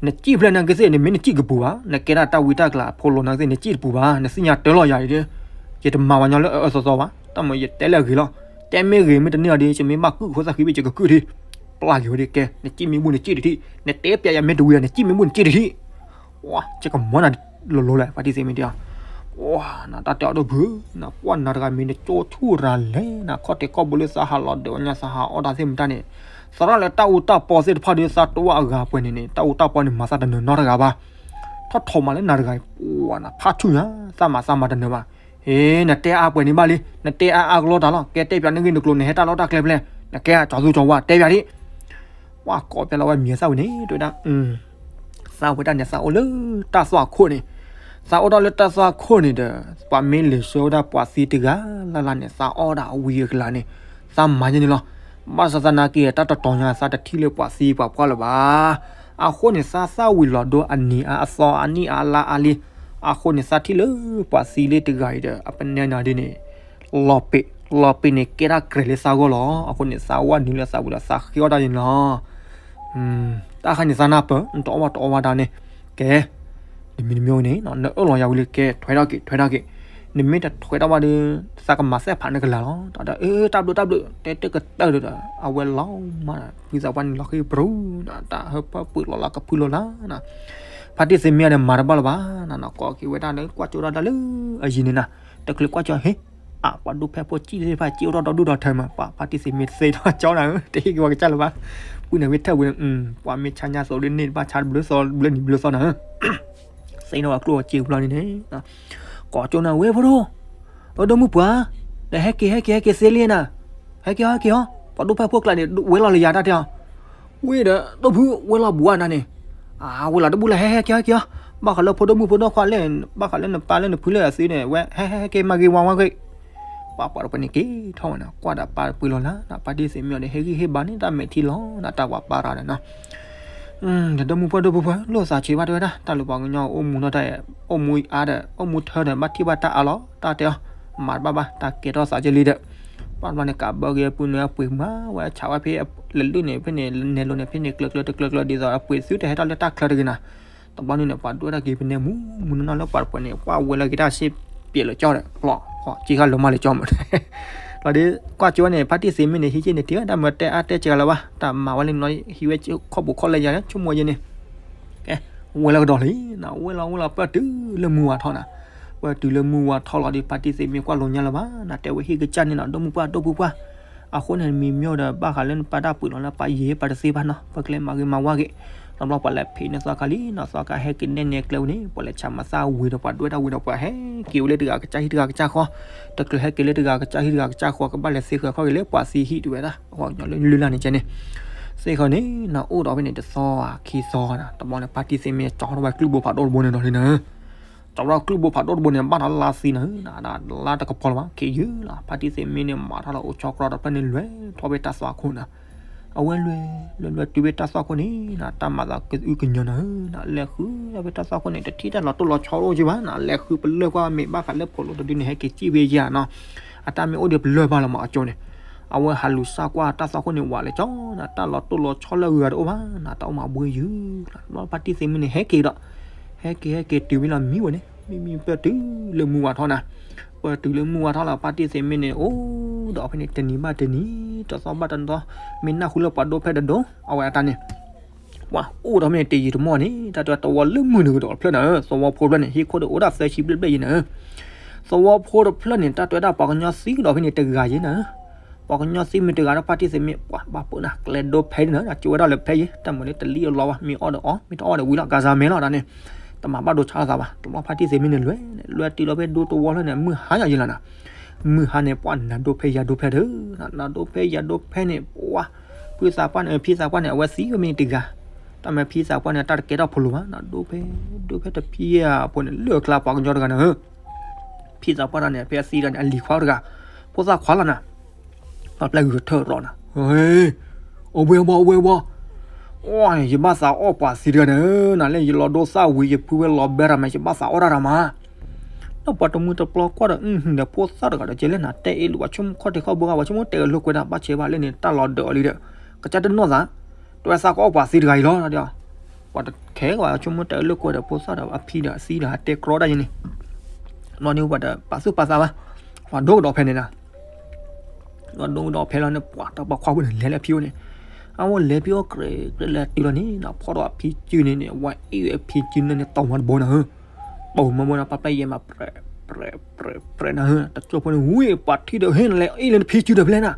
နစံၣ်ဖျဲၣ်နာ်က့သ့ၣ် နမ့ၢ်နစံၣ်ကပူၤဘၣ်, နကဲဒၣ်တၢ်ဝံတၢ်ကျးဖိလိၤနာ်က့သ့ၣ် နစံၣ်တပူၤဘၣ်, နသ့ၣ်ညါတၢလီၤယၤဒီး, ယတမၤဝဲညီလၢအအၢသီသီဘၣ်, တၢ်မ့ၢ်ယတဲလၢအဂ့ၤလီၤ, တဲမ့ၢ်ဂ့ၤမ့ၢ်တန့ၢ်အီၤဒီး ယမ့ၢ်ဘၣ်ကုၢ်ဃိသၣ်ဃံဘ့ၣ် ယကကုၢ်ထံ, ပျၢ်က့ၤဝဲဒၣ်ကဲ နစံၣ်မ့ၢ်ဘူၣ်နစံၣ်တထံၣ်, နတဲပၠးယၤမ့ၢ်တဝံၤဒီး နစံၣ်မ့ၢ်ဘူၣ်နစံၣ်တထံၣ် ယကမၤနၤလိၤလိၤလဲၣ် ပှၤတံၢ်သ့ၣ်မံတ့ၢ်အီၤ, နတၢ်တဲအီၤဒိၣ်ဘုၣ်, နကွၢ်နၤတဂၤမံၤ နကၠိဆူၣ်ရၤလဲၣ် နခီၣ်ထံးခီၣ်ဘိလၢသးဟးလီၤဒၢးဝဲညါ သးဟးအီၣ်တၢ်သ့ၣ်မတၤန့ၣ်, သရၣ်လၢတၢ်အူတၢ်ပီသ့ၣ်တဖၣ်ဒီး သးတအိၣ်အဂၤပှဲၤန့ၣ်န့ၣ် တၢ်အူတၢ်ပီန့ၣ် မၤသးတနၢၤနီတဂၤဘၣ်, ထီၣ်ထီၣ်မးလၢနၤတဂၤ, ပှၤနဖးဆူၣ်ညါ, သးမၤသးမၤတနၢၤဘၣ်, ဟ့ နတဲအါပှဲၤန့ၣ်ဘၣ်လံ, နတဲအါအါကလီတၢ်လီၤ, ကဲတဲပၠးနဂ့ၢ်နကျိၤ နဟဲတၢ်လီၢ်တၢ်ကျဲဖဲလဲၣ်, နကဲအကၠီၤသူကၠီၤဝါ တဲပၠးဒံး ပှၤကိးပၠးလီၤဝဲမံၤသၣ်ဝံၤန့ၣ် တဲဝဲဒၣ်, သးဝဲဒၣ်န့ၣ် သးအိၣ်လၢတၢ်သွၣ်ခိၣ်န့ၣ်, သးအိၣ်ဒၣ်လၢတၢ်သွၣ်ခိၣ်န့ၣ်ဒီး ပှၤမ့ၢ်လဲၤဆှၢဝဲဒၣ်ပှၤသံတဂၤလၢ်လၢ်န့ၣ် သးအီၣ်ဒၣ်အဝံၤအကလၤန့ၣ်, သးမၤယဲန့ၣ်လီၤ. ဘၣ်ဆၣ်သနာ်က့ တၢ်တတီၤညါ သးတထံၣ်လၢပှၤသံပှၤပှၢ်လၢၤဘၣ်. အဃိန့ၣ် သးသၣ်ဝံၤလီၤဒိအနံၤအါအသီအနံၣ်အါလါအါလံ, အဃိန့ၣ် သးထံၣ်လၢပှၤသံလၢတဂၤအံၤဒီး အပနဲနၤဒ်န့ၣ် လီၤပ့ၤ, လီၤပ့ၤန့ၣ် ကဲတၢ်ကြဲးလၢသးဂီၢ်လီၤ. အဃိန့ၣ် သးဝဲနုာ်လၢသးဝံၤဒီး သးဃ့အီၣ်တၢ်ယဲန့ၣ်လီၤ. တၢ်ခါန့ၣ် သးနၢ်ပၢၢ် နတအီၣ်ဘၣ်တအီဘၣ်တၢ်န့ၣ်, ကဲ, တမံၤတမံၤန့ၣ် နအၢၣ်လီၤယၤဝံၤလံ ကဲ ထွဲထီၣ်က့ၤ ထွဲထီၣ်က့ၤ, နမ့ၢ်တထွဲထီၣ်ဘၣ်ဒီး သးကမၤစဲးဖးနကလၤလီၤ. တၢ်ဒီး အၢ တၢ်ဘျုးတၢ်ဘျုး တဲတကတၢၢ်ဒီး အဝဲလီၤမး ဖုသးပှၢ်န့ၣ်လီၤဃ့ပရူၤ, တၢ်ဟၢဖၢပှ့ၤလီၤလၢကဖုလီၤလၢ်နၤ, ဖါတံၢ်သ့ၣ်မံအီၤန့ၣ် မၤတဘၣ်လၢၤဘၣ်, နကိးက့ၤဝဲဒၣ်လၢ ကွၢ်ကၠိဒၣ်တၢ်လၢအယံၤန့ၣ်နၤ, တချုးကွၢ်ကၠိ ဟ့ၣ် အၢ ပှၤဒိၣ်ဖဲဖိစံၣ်သ့ၣ်တဖၣ် စံၣ်အိၣ်ထီၣ်ဒီဒူၣ်ဒီထၢမး, ပှၤဖါတံၢ်သ့ၣ်မံသ့ၣ်ထီၣ်ကၠီနၤဧၢ, တဟ့ၣ်က့ၤပှၤကစၢ်လၢၤဘၣ်, ပုၢ်နၤဝံထၢၣ်ဝံၤ, ပှၤမ့ၢ်ဆါညါသိးဒ်န့ၣ်တဘၣ်ဆါတဘျုးသီဘျုးနံၤဘျုးသီနၤဧၢ, သ့ၣ်နီၣ်ဝဲကျိၣ်စ့ဘျီန့ၣ်န့ၣ်, ကိးကၠိနၤဝဲဖိဒိၣ်, အဒိၣ်မုၢ်ပှၢ်, ဒီးဟဲက့ၤ ဟဲက့ၤ ဟဲက့ၤသ့လံနၤ, ဟဲက့ၤဟီ ဟဲက့ၤဟီ, ပှၤဒိၣ်ဖဲဖိကျါန့ၣ် ဝဲလီၤလၢယၤတၢ်တဲအီၤ, ဝဲဒီး ဒိၣ်ဖု ဝဲလီၤဘူးနၤန့ၣ်, အဝဲလီၤတဘူၣ်လၢ ဟဲ ဟဲက့ၤ ဟဲက့ၤဟီ, ဘၣ်ဃးလၢဖိဒိၣ်မုၢ်ဖိဒိၣ်ခွါလဲၣ်, ဘၣ်ဃးလၢနပၢ်လၢနဖုလၢအသ့န့ၣ် ဝဲ ဟဲ ဟဲ ဟဲက့ၤမၤဂ့ၤဝါဝါဂ့ၤ, ပှၤပှၤတပှဲၤန့ၣ်က့ၤထီၣ်ဝဲန့ၣ် ကွၢ်ဒီးပၢ်ပှ့ၤလီၤလၢ်နၤ, ဖါတံၢ်သ့ၣ်မံအီၤဒီး ဟ့ၣ်ဂံၢ်ဟ့ၣ်ဘါန့ၢ်တၢ်မဲာ်ထံလီၤနၤ, တၢ်ပှၤပၢ်ရၤဒီးနၤ ဒီးဒိၣ်မုၢ်ပှၢ်ဒိၣ်ဖုပှၢ် လိၣ်သးဆံးဘၣ်တဲဝဲဒၣ် တၢ်လူၤပှၤကညီအိၣ်မူနီၢ်တၢ်အံၤ အိၣ်မူအါဒီး အိၣ်မူထၢဒီး ဘၣ်ထံၣ်ဘၣ်တၢ်အါလီၤ တၢ်တဲအီၤ, မၤတဘၣ်ဘၣ် တၢ်ကဲထီၣ်သးကလံဒီး, ဘၣ်ဘျီန့ၣ် ကးဘၢက့ၤအပုၢ်နွဲၣ်အပှ့ၤမးဝဲ ဆးဝဲဖဲလဲၤလုၢ်န့ၣ် ဖဲန့ၣ် နဲၣ်လိၤန့ၣ် ဖဲန့ၣ် ကျၢၤကျၢၤတကျၢၤကျၢၤ ဒ်သိးအပှ့ၤသုတဟဲထီၣ်လၢတၢ်ချၢတဂ့ၤနၤ, တဘျီန့ၣ်န့ၣ် ပှၤဒွဲၣ်တၢ်က့ၤပနဲမူ မူနီၢ်နီၢ်လၢပှၤတပှဲၤန့ၣ် ပှၤဝဲလီၤက့ၤတၢ်စ့ပျဲးလၢကၠီဒီး ကျီၢ် ဃီ က့ၤဃာ်လီၤမၢ်လၢကၠီမး လီၤဒ် ကွၢ်ကၠိန့ၣ် ဖါတံၢ်သ့ၣ်မံန့ၣ် ဟံးက့ၤန့ၣ် တံၤတၢ်မၢတဲအါတဲစှၤလၢၤဘၣ် တၢ်မၤဝဲလၢနီၢ် ဟံးဝဲခီၣ်ပူၤခီၣ်လဲယၤလၢ ဆိကမိၣ်ယဲန့ၣ် ကဲ ဝဲလီၤကဒီးလံ ဝဲလီၤဝဲလီၤပၢၢ်တုၤလၢမုၢ်ဝါထီၣ်နၤ, ပၢၢ်တုၤလၢမုၢ်ဝါထီၣ်လီၤဒီး ဖါတံၢ်သ့ၣ်မံကွၢ်လိာ်ညါလၢၤဘၣ် နတဲဝဲဟံၣ်ကစၢ်န့ၣ်နီၤ ဒိၣ်မုၢ်ပှၢ်ဒိၣ်ဖုပှၢ်, အဃိန့ၣ်မံၤမ့ၢ်ဒီး ဘၣ်ဃးလၢနပၢ်တၢ်ပှ့ၤလီၤလၢပၢ်ယံၤ ပၢ်တသ့ဘၣ်နီၤ ပၢ်ကလဲၤမၤဂ့ၤမၤဝါဂ့ၤ, တဘျီပှၤလဲၤဖံးန့ၢ်သီခါလံနီၤ သီခါဟဲက့ၤနဲၣ်နဲၣ်ကျဲဝဲန့ၣ် ပှၤလဲၤဆးမၤသၣ်ဝံၤဒီး ပှၤဒွဲၣ်တၢ်ဝံၤဒီး ပှၤဟဲက့ၤဝဲလၢတဂၤကစၢ်ဟံၣ်တဂၤကစၢ်ဃီ, တချုးဟဲက့ၤလၢတဂၤကစၢ်ဟံၣ်တဂၤကစၢ်ဃီ ကဘၣ်လဲၤသ့ဃာ်ခီၣ်က့ၤလၢပှၤသံဟံၣ်တဝဲဒၣ် အဃိညီလၢလုၢ်လၢ်န့ၣ်ကဲန့ၣ်, သ့ဃာ်န့ၣ်နီၤ အိၣ်ဒီးဖဲန့ၣ်တသီခံသီနီၤ တဘျီန့ၣ် ဖါတံၢ်သ့ၣ်မံကၠီထီၣ်ဝဲကျုၢ်ဘိဖးဒိၣ်တဘိန့ၣ်ဒီးလံနီၤ, ကၠီၤထီၣ်ကျုၢ်ဘိဖးဒိၣ်တဘိန့ၣ် ဘၣ်ထီၣ်လါသံနၤဧၢ, နဒၣ်လါတကပီၤလၢၤဘၣ် ခံးယုၢ်လီၤ. ဖါတံၢ်သ့ၣ်မ့ၢ်န့ၣ် မၤထီၣ်လီၤအိၣ်ဆီကြီတဖျၢၣ်န့ၣ် လဲၤထီၣ်ဖဲတၢ်သွၣ်ခိၣ်နၤ, အဝဲလဲၤ လဲၤလဲၤတုၤဖဲ တၢ်သွၣ်ခိၣ်န့ၣ်နၤ, တၢ်မၤသးကအုကညီၤနၤဧၢ, နလဲၤဃုဖဲတၢ်သွၣ်ခိၣ်န့ၣ် တထံၣ်တၢ်လီၤတိၢ်လီၤဆီအိၣ်က့ဘၣ်နၤ, လဲၤဃုပလၢၢ်ကွၢ်မ့ၢ်ဘၣ်ဃးလၢဖိးလိာ်တဒုန့ၣ် ဟဲက့ၤစံၣ်ဖဲယၤနီၤ, အတၢ်မ့ၢ်အိၣ်ဒီးပလၢၢ်ဘၣ်လီၤမးအကၠိန့ၣ်, အဝဲဟးလူၤစၢ်ကွၢ်တၢ်သွၣ်ခိၣ်န့ၣ် ဝးလဲၤကၠီနၤ, တၢ်လီၤတိၢ်လီၤဆီလၢအဂၤတအိၣ်ဘၣ်နၤ, တၢ်အိၣ်မးဘှ့ယုၢ်လီၤ. ဖါတံၢ်သ့ၣ်မ့ၢ်န့ၣ် ဟဲက့ၤဒီး ဟဲက့ၤ ဟဲက့ၤတုၤဝဲလီၤမံဝဲန့ၣ် မံမံပၢၢ်တုၤလၢမုၢ်ဝါထီၣ်နၤ, ပၢၢ်တုၤလၢမုၢ်ဝါထီၣ်လီၤ. ဖါတံၢ်သ့ၣ်မ့ၢ်န့ၣ် အိၣ်ဒီးဖဲန့ၣ် တနံၤဘၣ်တနံၤ တသီဘၣ်တသီ မ့ၢ်နၢ်ဟူလၢပှၤဒိဖဲဒိၣ်ဒိၣ် အဝဲအတၢ်န့ၣ် ပှၤအိၣ်ဒီးဖဲန့ၣ် တယံာ်တမီၢ်န့ၣ် တၢ်တဲသဝီလၢမုၢ်နုာ်ကဒီးတဖျၢၣ်နၤဧၢ, သဝီဖိတဖျၢၣ်န့ၣ် ဟံၣ်ခိၣ်ဒီးအိၣ်ဒၣ်သၢဆံဘျဲၣ်ဘျဲၣ်ယဲနၤဧၢ, သဝီဖိတဖျၢၣ်န့ၣ် တၢ်တဲဝဲဒၣ်ပှၤကညီသံကဒီးဖဲန့ၣ်တဂၤယဲနၤဧၢ ပှၤကညီသံမ့ၢ်တဂၤဒီး ဖါတံၢ်သ့ၣ်မ့ၢ် ပှၤဘၣ်ပၢၢ်နၤ ကၠိဝဲဒၣ်လၢဖဲယဲ တၢ်မၤလၢတလံၣ်အလီဘၣ် မ့ၢ်အီၣ်ဒီးအီၣ် မ့ၢ်တအီၣ်ဒီးဝံၤလီၤ ကၤစၤမဲလီၤဒၣ်န့ၣ်, တမၤဘၣ်ဒိဆါလိာ်သးဘၣ်. တဘျီဖါတံၢ်သ့ၣ်မ့ၢ်န့ၣ် လဲၤလဲၤတုၤလီၤဖဲဒိတဝီဖျၢၣ်န့ၣ် မုၢ်ဟါညါယဲလီၤနၤ, မုၢ်ဟါန့ၣ် ပှၤနၤဒိဖဲယၤဒိဖဲဒီး နၤဒိဖဲယၤဒိဖဲန့ၣ် ပှၤ ဖုသးပှၢ်န့ၣ် ဖံသးပှၢ်န့ၣ် အဝဲသံဝဲမ့ၢ်တဂၤ, တၢ်မၤဖံသးပှၢ်န့ၣ် တၢ်တကဲထီၣ်ဖိလိၤဘၣ် နၤဒိဖဲ ဒိဖဲတဖံအဖိန့ၣ် လၢအကျါပှၤကညီတဂၤနၤဧၢ ဖံသးပှၢ်တၢ်န့ၣ် ဖဲအသံတၢ်န့ၣ် အလံၤခွါတဂၤ, ဖိသၣ်ခွါလီၤနၤ, ပှၤပျဲဂုာ်ထၢၣ်ရီနၤ, အိၣ်ဘှံးဘှီ အိၣ်ဘှံးဘှီ, အိၣ်န့ၣ် ယဘၣ်သးအီၣ်ပှၤသံတဂၤနၤဧၢ, နၤလၢယလီၤဒိသၣ်ဝံၤ ယဖုဝဲလီၤဘဲတၢ်မး ယဘၣ်သးအီၣ်တၢ်တၢ်မး, ဒီးပှၤတမုၢ်တပျီကွၢ်ဒီး ဒီးဖိသၣ်တဂၤဒီး ကဲလဲၣ်နၤ တဲအ့ၣ်လိာ် ပှၤဆိကမိၣ်ခီၣ်ထံးခီၣ်ဘိဂၤ ပှၤဆိကမိၣ်တဲအလိာ်ကွဲတၢ် ဘၣ်ဆဲးဘၣ်လၢန့ၣ် တၢ်လီၤဒၢးအီၤလံဒီး ကစၢ်တနီၢ်သး တဝဲသးကအီၣ်ပှၤသံတဂၤအံၤလီၤ, ပှၤတခဲကီး ဆိကမိၣ်တဲအလိာ်ကွဲဒီး ဖိသၣ်ဒီးအဖံဒီးအသံဒီး ဟးတဲကြီတၢ်ယဲန့ၣ်, ဘျီန့ၣ် ပှၤတပာ်သူၣ်ပာ်သးဘၣ်, ပှၤဒိကဒီးဖဲန့ၣ်နၤ ပှၤဒိကဒီးဖဲလီၤန့ၣ် ပှၤတၢ်ပိာ်ခွါဖိန့ၣ် လဲၤလၢဖံအိၣ်န့ၣ်, အဝဲလဲၤဖံအိၣ်ကြဲးကြဲးလဲၤတုၤလီၤန့ၣ် ဖီၣ်ဒီးအဖံစုန့ၣ်န့ၣ် ဝဲအ့ၣ်ဝဲဖံစုန့ၣ်န့ၣ် တီၢ်မီတဘိနၤဧၢ, တီၢ်မီဘိန့ၣ် ပှၤပျဲယဲၢ်မး ပြဲး ပြဲး ပြဲး ပြဲးနၤဧၢ, တကၠိဖိန့ၣ် ဝံၤ ပှၤထံၣ်ဒီး ဟ့ၣ်နလဲၤအ့ၣ်လၢနဖံစုဒီးဖဲလဲၣ်နၤ,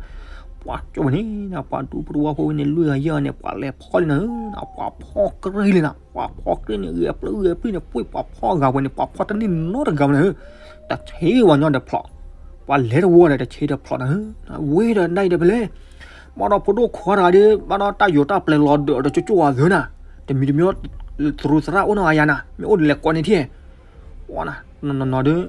ပှၤကၠိန့ၣ်နၤ ပှၤဒူပရူဝါဖိဝဲန့ၣ် လွံၢ်ဂၤယဲၢ်ဂၤန့ၣ် ပှၤလဲၤဖီၣ်လံနၤဧၢ, ပှၤဖီၣ်ကြ့လံနၤ, ပှၤဖီၣ်ကြ့န့ၣ် ဂဲၤပျုၢ်ဂဲၤပျုၢ်န့ၣ် ပှ့ၢ်ပှၤဖီၣ်ဂၤဝဲန့ၣ် ပှၤဖီၣ်တန့ၢ်နီတဂၤဝဲနၤဧၢ, တဆ့ဝဲညီဒီးဖျိး, ပှၤလဲၤတဝီဒီးတဆ့တဖျိးနၤဧၢ, ဝ့ၢ်ဒီးနံၣ်ဒီးဖဲလဲၣ်, ဘၣ်ဒီးဖိဒိၣ်ခွါတဂၤဒီး ဘၣ်ဒီးတၢ်ယိၤတၢ်ပျဲၤလီၤဒၢးဒီးကၠိကၠိဝဲသ့နၤ, တမံၤတမံၤ သရူးသရၣ်အိၣ်နီၢ်ဂၤယၤနၤ မ့ၢ်အိၣ်ဒီးလဲၤကိးန့ၣ်ထံၣ်, ဝဲနၤ နီၢ်နီၢ်ဒီး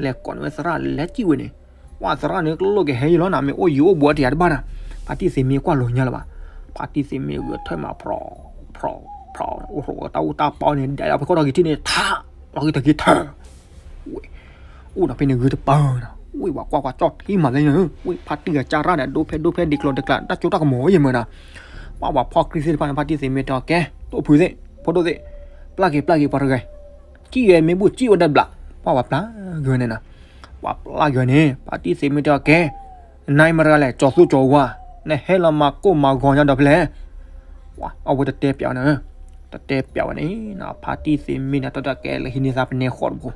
လဲၤကိးန့ၢ်ဝဲသရၣ်လဲၤစံၣ်ဝဲန့ၣ်, ပှၤသရၣ်န့ၣ် ကလိၣ်ကဟဲယံၤလီၤနၤ မ့ၢ်အိၣ်ယံၤအိၣ်ဘူးတယၤတဘၣ်နၤ, ဖါတံၢ်သ့ၣ်မ့ၢ်ကွၢ်လိာ်ညါလၢၤဘၣ်, ဖါတံၢ်သ့ၣ်မ့ၢ်ဂဲၤထၢၣ်မး ဖြီး ဖြီး ဖြီး အိၣ်တၢ်အူတၢ်ပီန့ၣ် ဒဲးလီၤဖဲခိၣ်ထီၣ်က့ၤထံၣ်န့ၣ် ထး လီၤက့ၤတက့ၤထၢၣ် ဝ့ၢ် အိၣ်ဒီးဖဲန့ၣ်ဂုာ်တပၤနၤ, ဝ့ၢ်ပှၤကွၢ်ပှၤကၠီၣ်ထံမးလဲၣ်နၤ, ဝ့ၢ်ဖါတံၢ်အကၢ်ရၣ်ဒီး ဒိဖဲဒိဖဲဒံးကျိၤတကျါ တၢ်ကၠိတၢ်ကမီၤယဲၢ်မးနၤ, ပှၤပှၤဖီၣ်ကြ့သ့ၣ်တဖၣ်န့ၣ် ဖါတံၢ်သ့ၣ်မ့ၢ်တဲအီၤကဲ တိၢ်ဖုသ့ၣ် ဖိဒိၣ်သ့ၣ် ပျၢ်က့ၤပျၢ်က့ၤပှၤတဂၤ စံၣ်ဝဲမ့ၢ်ဘူၣ်စံၣ်ဝဲဒၣ်ဘျး, ပှၤပှၤပျၢ်ဂ့ၤန့ၣ်နၤ, ပှၤပျၢ်ဂ့ၤန့ၣ် ဖါတံၢ်သ့ၣ်မ့ၢ်တဲအီၤကဲ နမ့ၢ်တဂၤလဲၣ် ကၠီၤသူကၠီၤဝါ, နဟဲလီၤမၤကိၢ်မၤဂီၤညါဒီးဖဲလဲၣ်, ပှၤအဝဲတတဲပျးဝဲနၤ, တတဲပျးဝဲန့ၣ်နၤ ဖါတံၢ်သ့ၣ်မ့ၢ်နၤ တၢ်တၢ်ကဲလဲၤဟံးန့ၢ်သးပနဲဃီၣ်တဘိ,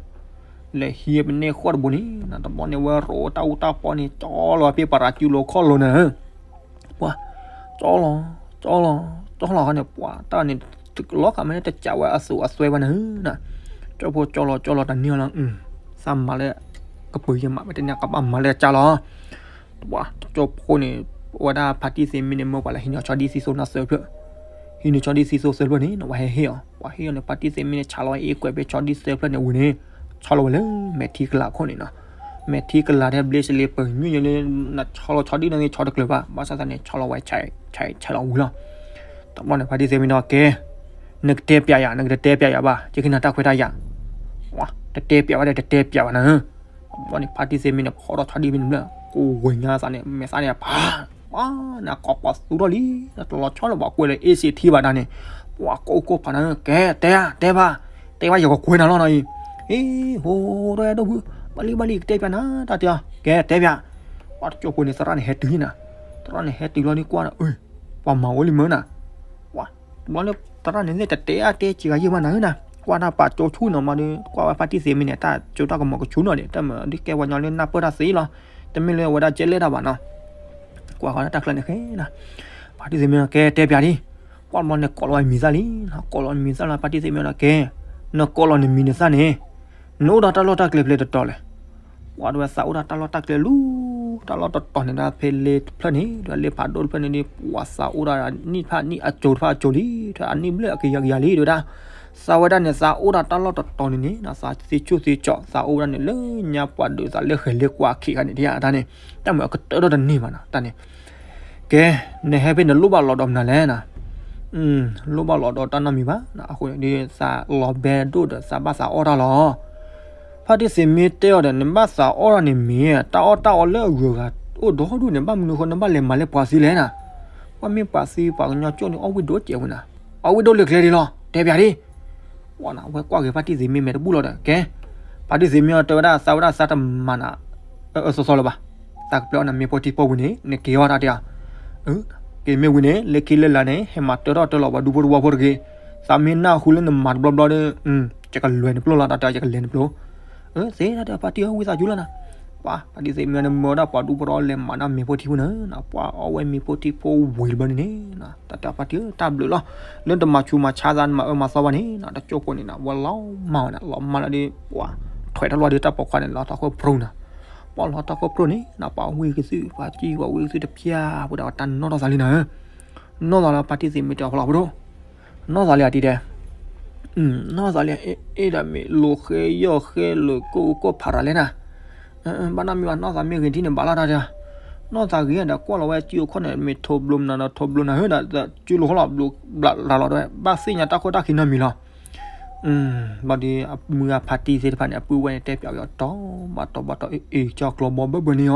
လဲၤဟံးပနဲဃီၣ်တဘိန့ၣ်နၤ တဘျီန့ၣ်ဝဲရိးတၢ်အူတၢ်ပီန့ၣ် ကၠီလီၤဖဲပရၤကၠူလိၤခီၣ်လိၤနၤ ပှၤ ကၠီလီၤ ကၠီလီၤ ကၠီလီၤဃီန့ၣ် ပှၤတၢ်န့ၣ် လီၤဃာ်မးန့ၣ် တစးဝဲအသူးအသွဲဘၣ်နၤ, ကၠီဖိကၠီလီၤကၠီလီၤတန့ၢ်လီၤ, သးမၤလၢ ကပၢၤယဲၢ်မး မ့ၢ်တန့ၢ်ကဘၣ်မၤလၢကၠီလီၤ, ပှၤတကၠိဖိန့ၣ် ဝဲဒၣ်ဖါတံၢ်သ့ၣ်မ့ၢ်န့ၣ် မၢပှၤလၢဟံးန့ၢ်ဆီဒံၣ်သံသိနီၢ်သၢဖျၢၣ်, ဟံးန့ၢ်ဆီဒံၣ်သံသိသၢဖျၢၣ်န့ၣ် ပှၤဟဲဟ့ၣ်အီၤ, ပှၤဟ့ၣ်အီၤန့ၣ် ဖါတံၢ်သ့ၣ်မ့ၢ်န့ၣ် ဆးလီၤဝဲအ့ၣ်ကွဲးဖဲဆီဒံၣ်သၢဖျၢၣ်န့ၣ်ဝံၤန့ၣ် ဆီလီၤဝဲလၢမဲာ်ထံကလၤခိၣ်န့ၣ်နီၤ, မဲာ်ထံကလၤထဲဘျ့စလ့ပၢၤညွၣ်ညါလၢ နဆီလီၤဆီဒံၣ်န့ၣ် ဆီတကျၢၤဘၣ်, ဘၣ်ဆၣ်သနာ်က့ ဆီလီၤဝဲ ဆဲးဆဲးလီၤဝံၤလီၤ. တဘျီန့ၣ် ဖါတံၢ်သ့ၣ်မ့ၢ်တဲအီၤကဲ, နကတဲပျးယၤ, နကတတဲပျးယၤဘၣ်, ယကဟ့ၣ်နၤတၢ်ခွဲးတၢ်ယာ်, တတဲပျးဘၣ်ဒီး တတဲပျးဘၣ်နၤ, တဘျီန့ၣ် ဖါတံၢ်သ့ၣ်မ့ၢ်န့ၣ် ဖီၣ်ထီၣ်ဆီဒံၣ်ဖဲန့ၣ်ဘျီ, ကိးဝဲညါသးန့ၣ် မဲာ်သးန့ၣ် ပှၤ ပှၤ နကိးပှၤသူထီၣ်လံ, တလီၤဆီလၢၤဘၣ် ကွဲးလၢအ့ၣ်စ့ထံဘၣ်တၢ်န့ၣ်, ပှၤကိးကိးဖးနၤ, ကဲတဲဧါ, တဲဘၣ်, တဲဘၣ် ယကကွဲးနၤလီၤနီၤအံၤ, ဟ့ၣ် ဟိ ဒိၣ်ဒိၣ်ဖု, ဘၣ်လံဘၣ်လံ ကတဲပျးနၤ, တၢ်တဲအီၤ, ကဲတဲပျး, ပှၤတကၠိဖိန့ၣ် သရၣ်န့ၣ်ဟဲတုၤနၤ, သရၣ်န့ၣ်ဟဲတုၤလီၤန့ၣ်ကွၢ်ဒီး ပှၤမၤဝဲလံမၢနၤ, ပှၤ တဘျီန့ၣ် သရၣ်န့ၣ် တတဲအါတဲစှၤဂၤယဲၢ်မးနၤဧၢနၤ, ကွၢ်တၢ်ပာ်ကၠိဆူၣ်နီၤမးဒီး ကွၢ်ဝဲဖါတံၢ်သ့ၣ်မ့ၢ်န့ၣ် တၢ်ကၠိတၢ်ကမီၤကဆူၣ်နီၤဒီး တၢ်မၤဒ်ကဲပှၤညီလၢနၢ်ပၢၢ်တၢ်သ့လီၤ, တမ့ၢ်လၢအဝဲဒၣ်ကဲလဲၣ်တၢ်ဘၣ်နီၤ, ကွၢ်ဃီတၢ်ချၢန့ၣ်ဃဲနၤ, ဖါတံၢ်သ့ၣ်မ့ၢ်ကဲတဲပျးဒံး, ကွၢ်တဘျီန့ၣ်ကိးလီၤဝဲမံၤသၣ်လံ, ကိးလီၤမံၤသၣ်လီၤ ဖါတံၢ်သ့ၣ်မ့ၢ်ဒီးကဲ, နကိးလီၤနမံၤနသၣ်န့ၣ် နအိၣ်ဒီးတၢ်လီၢ်တၢ်ကျဲဖဲလဲၣ်တတီၤလဲၣ်, ပှၤတဝဲသးအိၣ်ဒီးတၢ်လီၢ်တၢ်ကျဲလူၤ, တၢ်လီၢ်တတီၤန့ၣ်ဒၣ်ဖဲလ့တဖျၢၣ်န့ၣ် ဒီးလ့ဖးဒိၣ်တဖျၢၣ်န့ၣ်ဒီး ပှၤသးအိၣ်ဒီးနံၣ်တဖၣ်နံၣ်အစိၤတဖၣ်အစိၤလံ, ထဲအနံၣ်ဘျဲၣ်အကယၤကယၤလံ တဲဝဲဒၣ်, သးဝဲဒၣ်န့ၣ် သးအိၣ်ဒၣ်တၢ်လီၢ်တတီၤန့ၣ်န့ၣ် သးသ့ဆိၣ်သ့ကၠီ သးအိၣ်ဝဲဒၣ်န့ၣ် လၢညါပှၤဒုးသးလၢဃဲၤလ့ကွၢ်ခံဂၤန့ၣ် တယၤတၢ်န့ၣ် တၢ်မ့ၢ်အကတၢၢ်ထီၣ်တန့ၢ်ဘၣ်နီၤ တၢ်န့ၣ် ကဲ, နဟဲဖဲန့ၣ်လိၣ်ဘၣ်လီၤဒီးမနုၤလဲၣ်နီၤ, လိၣ်ဘၣ်လီၤဒီးတၢ်နီတမံၤဘၣ်, အဃိန့ၣ်ဒ်သးလီၤဘဲဒိၣ်ဒီးသးဘၣ်သးအီၣ်တၢ်လီၤ. ဖါတံၢ်သ့ၣ်မ့ၢ်တဲအီၤဒီး နဘၣ်သးအီၣ်တၢ်န့ၣ်မ့ၢ် တၢ်အီၣ်တၢ်အီလၢအဂုၤအဂၤအိၣ်ဒီဒူၣ်န့ၣ် ဘၣ်မနုၤဃိနဘၣ်လဲၤမၤလၢပှၤသံလဲၣ်နီၤ, ပှၤမ့ၢ်ပှၤသံပှၤကညီကၠိၣ်န့ၣ် အီၣ်ဝံၣ်ဒိၣ်ကဲးဝဲနီၤ, အီၣ်ဝံၣ်ဒိၣ်လၢကျဲဒ်လီၤ တဲပၠးဒ် ဝဲကွၢ်က့ၤဖါတံၢ်သ့ၣ်မ့ၢ်မဲာ်တဘူၣ်လီၤဒီး ကဲ, ဖါတံၢ်သ့ၣ်မ့ၢ်အီၤတဲဝဲဒၣ် သးဝဲဒၣ်သးတမၤနၤ အၢအၢသီသီလၢၤဘၣ်, သးကပျဲအီၣ်နၤမ့ၤဖိထံဖိဝံၤန့ၣ် နက့ၤအီၣ်တၢ်တယၤ, က့ၤမ့ၢ်ဝံၤန့ၣ် လၢခံလၢလာ်န့ၣ် ဟဲမၤတၢထီၣ်တၢလီၤပှၤဒူဖိတဝီဖိတဂ့ၤ, သးမ့ၢ်နၢ်ဟူလၢနမၤတဘျီဘျီဒီး ယကလဲၤနပျိၢ်လီၤ တၢ်တယၤ ယကလဲၤနပျိၢ်, သ့တၢ်ဒီးဖါတံၢ်ဧၢ ဝံသးစူၤလီၤနၤ, ပှၤဖါတံၢ်သ့ၣ်မ့ၢ်အီၤန့ၣ် မၢဝဲဒၣ်ပှၤဒူဖိတဝီလဲၤမၤဒၣ်မ့ၤဖိထံဖိန့ၣ် ပှၤအီၣ်ဝဲမ့ၤဖိထံဖိဝံၤတဘျီန့ၣ်န့ၣ် တၢ်တၢ်ဖါတံၢ်ဧၢ တၢ်ဘျုးလီၤ, လၢတမၤဆူးမၤဆါသးနမၤအၢမၤသီဘၣ်န့ၣ် တကၠိဖိန့ၣ် ဝဲလီၤမၢ်ဝဲန့ၣ် လီၤမၢ်လီၤဒီး ပှၤထွဲးထီၣ်လီၤဒီးတၢ်ပိာ်ခွါန့ၣ် လီၤထီၣ်ခိၣ်ဖြိၣ်နၤ, ပှၤလီၤထီၣ်ခိၣ်ဖြိၣ်န့ၣ် ပှၤဝံသးစူၤ ပှၤစံၣ်ပှၤဝံသးစူၤတဖၠၣ် ပှၤဒီးတၢ်နီၣ်ထီၣ်သးလံနၤဧၢ, နီၣ်သးလၢဖါတံၢ်သ့ၣ်မ့ၢ်တဲအီၤဖီလီၤပဒိၣ် နီၣ်သးလံဧါတံၤတဲ, နီၣ်သးလံဧါ အဲၣ်ဒိးမ့ၢ်လိာ်ဃဲယီၢ်ဃဲလိာ်ကိၣ်ကိၣ်ဖးရၤလဲၣ်နၤ, ဘၣ်နီၢ်မံၤဘၣ် နီၣ်သးမ့ၢ်ဂ့ၤထံၣ်န့ၣ် ဘၣ်လီၤတၢ်တၢ်, နီၣ်သးဂ့ၤဒီးကွၢ်လီၤဝဲစုအခီၣ်န့ၣ် မ့ၢ်ထိးဘျိမနုၤဒီးထိးဘျိနၤဧၢဒီး စုလိာ်ဃီလီၤ ဘျိဘျးလီၤဒီး ဘၣ်သ့ၣ်ညါတၢ်ခိၣ်တၢ်ခံနီတမံၤလီၤ. ဘျီဒီး အမုၢ်အဖါတံၢ်သ့ၣ်တဖၣ်န့ၣ် အပုၢ်ဝဲၢ်န့ၣ် တဲပၠးက့ၤအီၤ တီဘၣ်တီဘၣ်တီ အ့ၣ်အ့ၣ် ကၠီကျီဘီဘၢဘၢန့ၣ်အီၤ,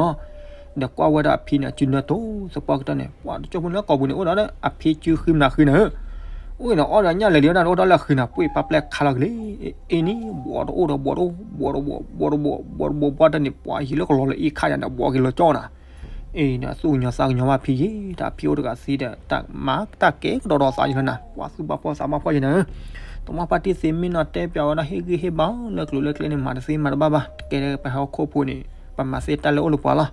ဒီးကွၢ်ဝဲဒၣ်အဖံန့ၣ် အစုနၢတိၢ် သပှၢ်ကတၢၢ်န့ၣ် ပှၤတကၠိဖိလၢကိာ်ပူၤန့ၣ် အိၣ်ဒီးအဖံစုဃံမနၤဃံနၤဧၢ, အိၣ်ဒီးအီၣ်ဒီးညၣ်လဲၤလံဝဲဒၣ် အိၣ်ဒီးလၢဃံနၤ ပှ့ၢ်ပၢ်ပျဲၢ်ခါလီၤကလံ, အ့ၣ်န့ၣ် ဘှီတအိၣ်ဒီးဘှီတအိၣ် ဘှီတဘှီ ဘှီတဘှီဘှီတၢ်န့ၣ် ပှၤယံၤလၢကလီၤလၢအ့ၣ်ခါယၤဒီး ဘှီက့ၤလီၤကၠီနၤ အ့ၣ်န့ၣ် အသူၣ်ကညီၤသးကညီၤဘၣ်ဖံယ့ၣ် တၢ်ဖံအိၣ်တဂၤသံဒီး တၢ်မၤတၢ်ကဲကဒီးဒီးသးယလီၤနၤ ပှၤသူၣ်ဘၣ်ဖှီၣ်သးဘၣ်ဖှီၣ်ယဲနၤဧၢ, တမ့ၢ်ဖါတံၢ်သ့ၣ်မ့ၢ်နီၤ တဲပၠးဝဲဒၣ် ဟ့ၣ်ဂံၢ်ဟ့ၣ်ဘါလၢကျိၤလၢကျဲန့ၣ် မၤတသ့မၤတဘၣ်ဘၣ် တကဲလၢပဟဲဟီၣ်ခိၣ်ဖိန့ၣ် ပမၤသ့တၢ်လၢအိၣ်လၢပှၤလီၤ.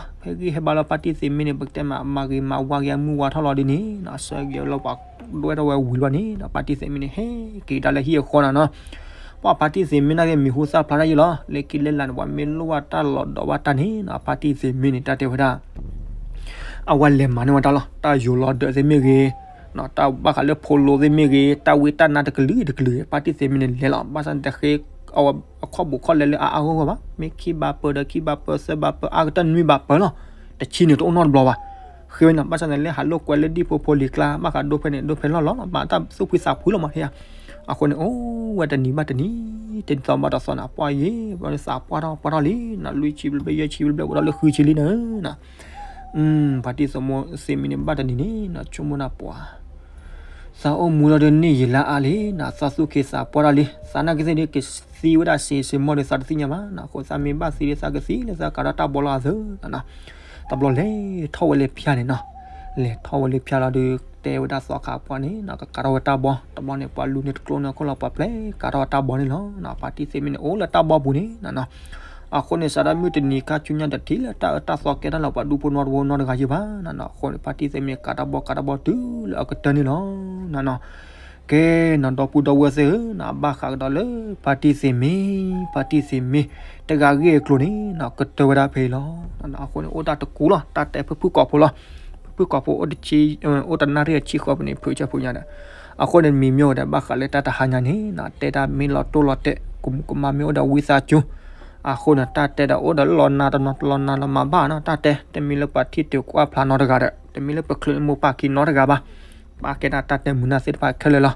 ဟ့ၣ်ဂံၢ်ဟ့ၣ်ဘါလၢဖါတံၢ်သ့ၣ်မ့ၢ်န့ၣ် ပကတဲမးမၤဂ့ၤမၤဝါက့ၤအမုၢ်ဝါထီၣ်လီၤဒ်န့ၣ် အဆၢက့ၤလၢပှၤဒွဲၣ်ထီၣ်ဝဲဝံၤလီၤန့ၣ် ဖါတံၢ်သ့ၣ်မ့ၢ်န့ၣ် ဟဲက့ၤဒၣ်လၢဟံၣ်အဃီနၤနီၤ ပှၤဖါတံၢ်သ့ၣ်မ့ၢ်နာ်က့ မံၤဟူသၣ်ဖျါတၢ်ယံၤလီၤ လၢခံလၢလာ်န့ၣ် ပှၤမ့ၢ်လိၣ်ဘၣ်တၢ်လီၤဒီးဘၣ်တၢ်န့ၣ်နီၤ ဖါတံၢ်သ့ၣ်မ့ၢ်န့ၣ် တၢ်တဲဝဲဒၣ် အဝဲလဲၤမၤန့ၢ်ဝဲတၢ်လီၤ တၢ်ယိၤလီၤဒၢးသ့ၣ်မ့ၢ်ဂ့ၤ, တၢ်ဘၣ်ဃးလၢဖိလိသ့ၣ်မ့ၢ်ဂ့ၤ, တၢ်ဝံတၢ်နါတကလုာ်တကလုာ် ဖါတံၢ်သ့ၣ်မ့ၢ်န့ၣ် လဲၤလီၤ ဘၣ်ဆၣ်န့ၣ် တဃ့အဝဲအခီၣ်ဘိးခီၣ်လဲလၢအါအါဂီၢ်ဂီၢ်ဘၣ်, မ့ၢ်ခံဘးပၢဒီးခံဘးပၢ သၢဘးပၢ အါကတၢၢ်နွံဘးပၢလီၤ, တဆံန့ၣ်တအိၣ်နီတဘျီဘၣ်, ဃ့ဝဲန့ၣ် ဘၣ်ဆၣ်န့ၣ် လၢဟးလိာ်ကွဲလၢဒံၣ်ဖိဖိလံၤကျါ ဘၣ်ဃးဒိဖဲန့ၣ် ဒိဖဲလီၢ်လီၢ်လီၤ မၤတၢ်သူၣ်ဖှံသးဖှံလီၤမး အဃိန့ၣ် အိၣ်ဝဲတနံၤဘၣ်တနံၤ, တနံၤသီဘၣ်တသီန့ၣ် ပှၤယ့ၢ် ပှၤသးပှၢ်ထီၣ်ပှၢ်ထီၣ်လံနီၤ, လွံၢ်ဆံဘျဲၣ်ဘျဲၣ် ယဲၢ်ဆံဘျဲၣ်ဘျဲၣ် အိၣ်ဒီးလၢဃုဆံလံနၤဧၢနီၤ, ဖါတံၢ်သ့ၣ်မ့ၢ်န့ၣ် ဘၣ်တနံၤန့ၣ်နီၤ ဆိကမိၣ်နၤပှၤ သးအိၣ်မူလီၤဒီးန့ၢ်ယံာ်လါအါလံနီၤ, သးသူၣ်က့သးပှၢ်ထီၣ်လံ, သးနာ်က့သ့ၣ်ဒ်ကသံဝဲဒၣ်စ့စ့မီၢ်ဒီး သးတသ့ၣ်ညါဘၣ်နီၤ, အဃိသးမ့ၢ်ဘၣ်သံဒီး သးကသံလၢသးကးထီၣ်တၢ်ဘီလီၤအသးနီၤ, တဘျီလဲၤထီၣ်ဝဲလၢဖၠါန့ၣ်နီၤ, လဲၤထီၣ်ဝဲလၢဖၠါလီၤဒီး တဲဝဲဒၣ်သီခါပှၢ်န့ၣ်နီၤ ကကးထီၣ်ဝဲတၢ်ဘီ, တဘျီန့ၣ် ပှၤလူၤန့ၢ်တကျိန့ၣ်အခိၣ်လီၤ ပှၤပျဲကးထီၣ်တၢ်ဘီန့ၣ်လီၤနီၤ, ဖါတံၢ်သ့ၣ်မ့ၢ်န့ၣ် အိၣ်လၢတၢ်ဘီပူၤန့ၣ်နီၤ အဃိန့ၣ် စးဒၣ်မုၢ်တနံၤခါဆူညါတထံၣ်လၢတၢ်အၢတၢ်သီကဲထီၣ်လၢပှၤဒူဖိနီတဝီနီတဂၤယံၤဘၣ်နီၤ, အဃိန့ၣ် ဖါတံၢ်သ့ၣ်မ့ၢ်န့ၣ် ကးတၢ်ဘီကးတၢ်ဘီတုၤလၢအကတၢၢ်န့ၣ်လီၤနီၤ, ကဲနီၤ ဒီပုၢ်ဒီဝဲၢ်သ့ၣ်ဧၢနီၤ, ဘၣ်ဃးကဒီးလၢ ဖါတံၢ်သ့ၣ်မ့ၢ် ဖါတံၢ်သ့ၣ်မ့ၢ် တဂၤဂ့ၢ်အကျိၤန့ၣ်နီၤ ကတၢၢ်ဝဲဒၣ်ဖဲအံၤလီၤ, အဃိန့ၣ် အိၣ်တၢ်တကူလီၤ တၢ်တဲဖုၣ်ဖုၣ်ကိာ်ဖိလီၤ, ဖုၣ်ဖုၣ်ကိာ်ဖိအိၣ်တဆံ အိၣ်တနၣ်ရံၣ်အဆံဃီပူၤန့ၣ် ဖုၣ်ဆၢဖုၣ်ညါဒီး, အဃိန့ၣ် မံၤမ့ၢ်အိၣ်ဒီး ဘၣ်ဃးလၢတၢ်တဟါညါန့ၣ်နီၤ တဲတၢ်မ့ၢ်လီၤတိၢ်လီၤတဲာ် ကမူးကမၣ်မ့ၢ်အိၣ်ဒီးဝံသးစူၤ, အဃိန့ၣ် တၢ်တဲဒီးအိၣ်ဒီးလီၤနၤတနီၤတလီၤနၤလီၤမၤဘၣ်နီၤ, တၢ်တဲ တမ့ၢ်လၢပှၤထံၣ်တုၤကွၢ်ဖျါနီတဂၤဒီး တမ့ၢ်လၢပချုးမိၢ်ပၢ်ခံနီတဂၤဘၣ်, ဘၣ်ကဲဒၣ်တၢ်တဲမုာ်နၢ်သ့ၣ်တဖၣ်ခဲလၢာ်လီၤ,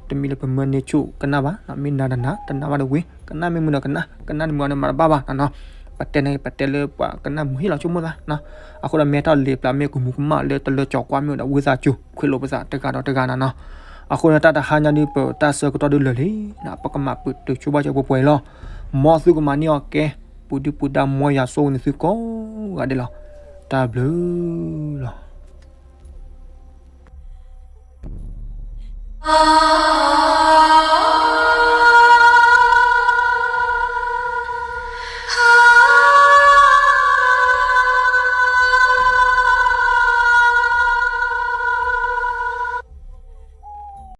တမ့ၢ်လၢပမၢန့ၢ်ဆူၣ်ကနၣ်ဘၣ်, မ့ၢ်နၤဒီးနၤ တနၣ်ဘၣ်ဒီးဝံၤ ကနၣ်မ့ၢ်မုာ်ဒီးကနၣ် ကနၣ်တမုာ်ဒီးမၤတဘၣ်ဘၣ်နီၤ, ပတဲန့ၣ် ပတဲလၢပှၤကနၣ်မုာ်ဟ့ၣ်လီၤဆိကမိၣ်သးနီၤ, အဃိဒီး မဲထီၣ်လံာ်ပျၢ်မ့ၢ်ကမူးကမၣ်လၢတလၢကၠီၤကွၢ်မ့ၢ်အိၣ်ဒီးဝံသးစူၤ ခွဲးလိာ်ပသးတဂၤဒီးတဂၤနီၤနီၤ, အဃိဒီး တၢ်တဟါညါဒ်ပတၢ်ဆၢကတီၢ်ဒ်လဲၣ်လံနီၤ ပကမၤပတုာ်ဆိဘၣ်စၢၤပှဲၤပှဲၤအံၤလီၤ, မ်သုကမၤန့ၢ်အီၤကဲ ပူၤဒုၣ်ပူၤဒါ မ်ယွၤဆိၣ်ဂ့ၤန့ၢ်သုကိးဂၤဒဲးလီၤ, တၢ်ဘျုးလီၤ.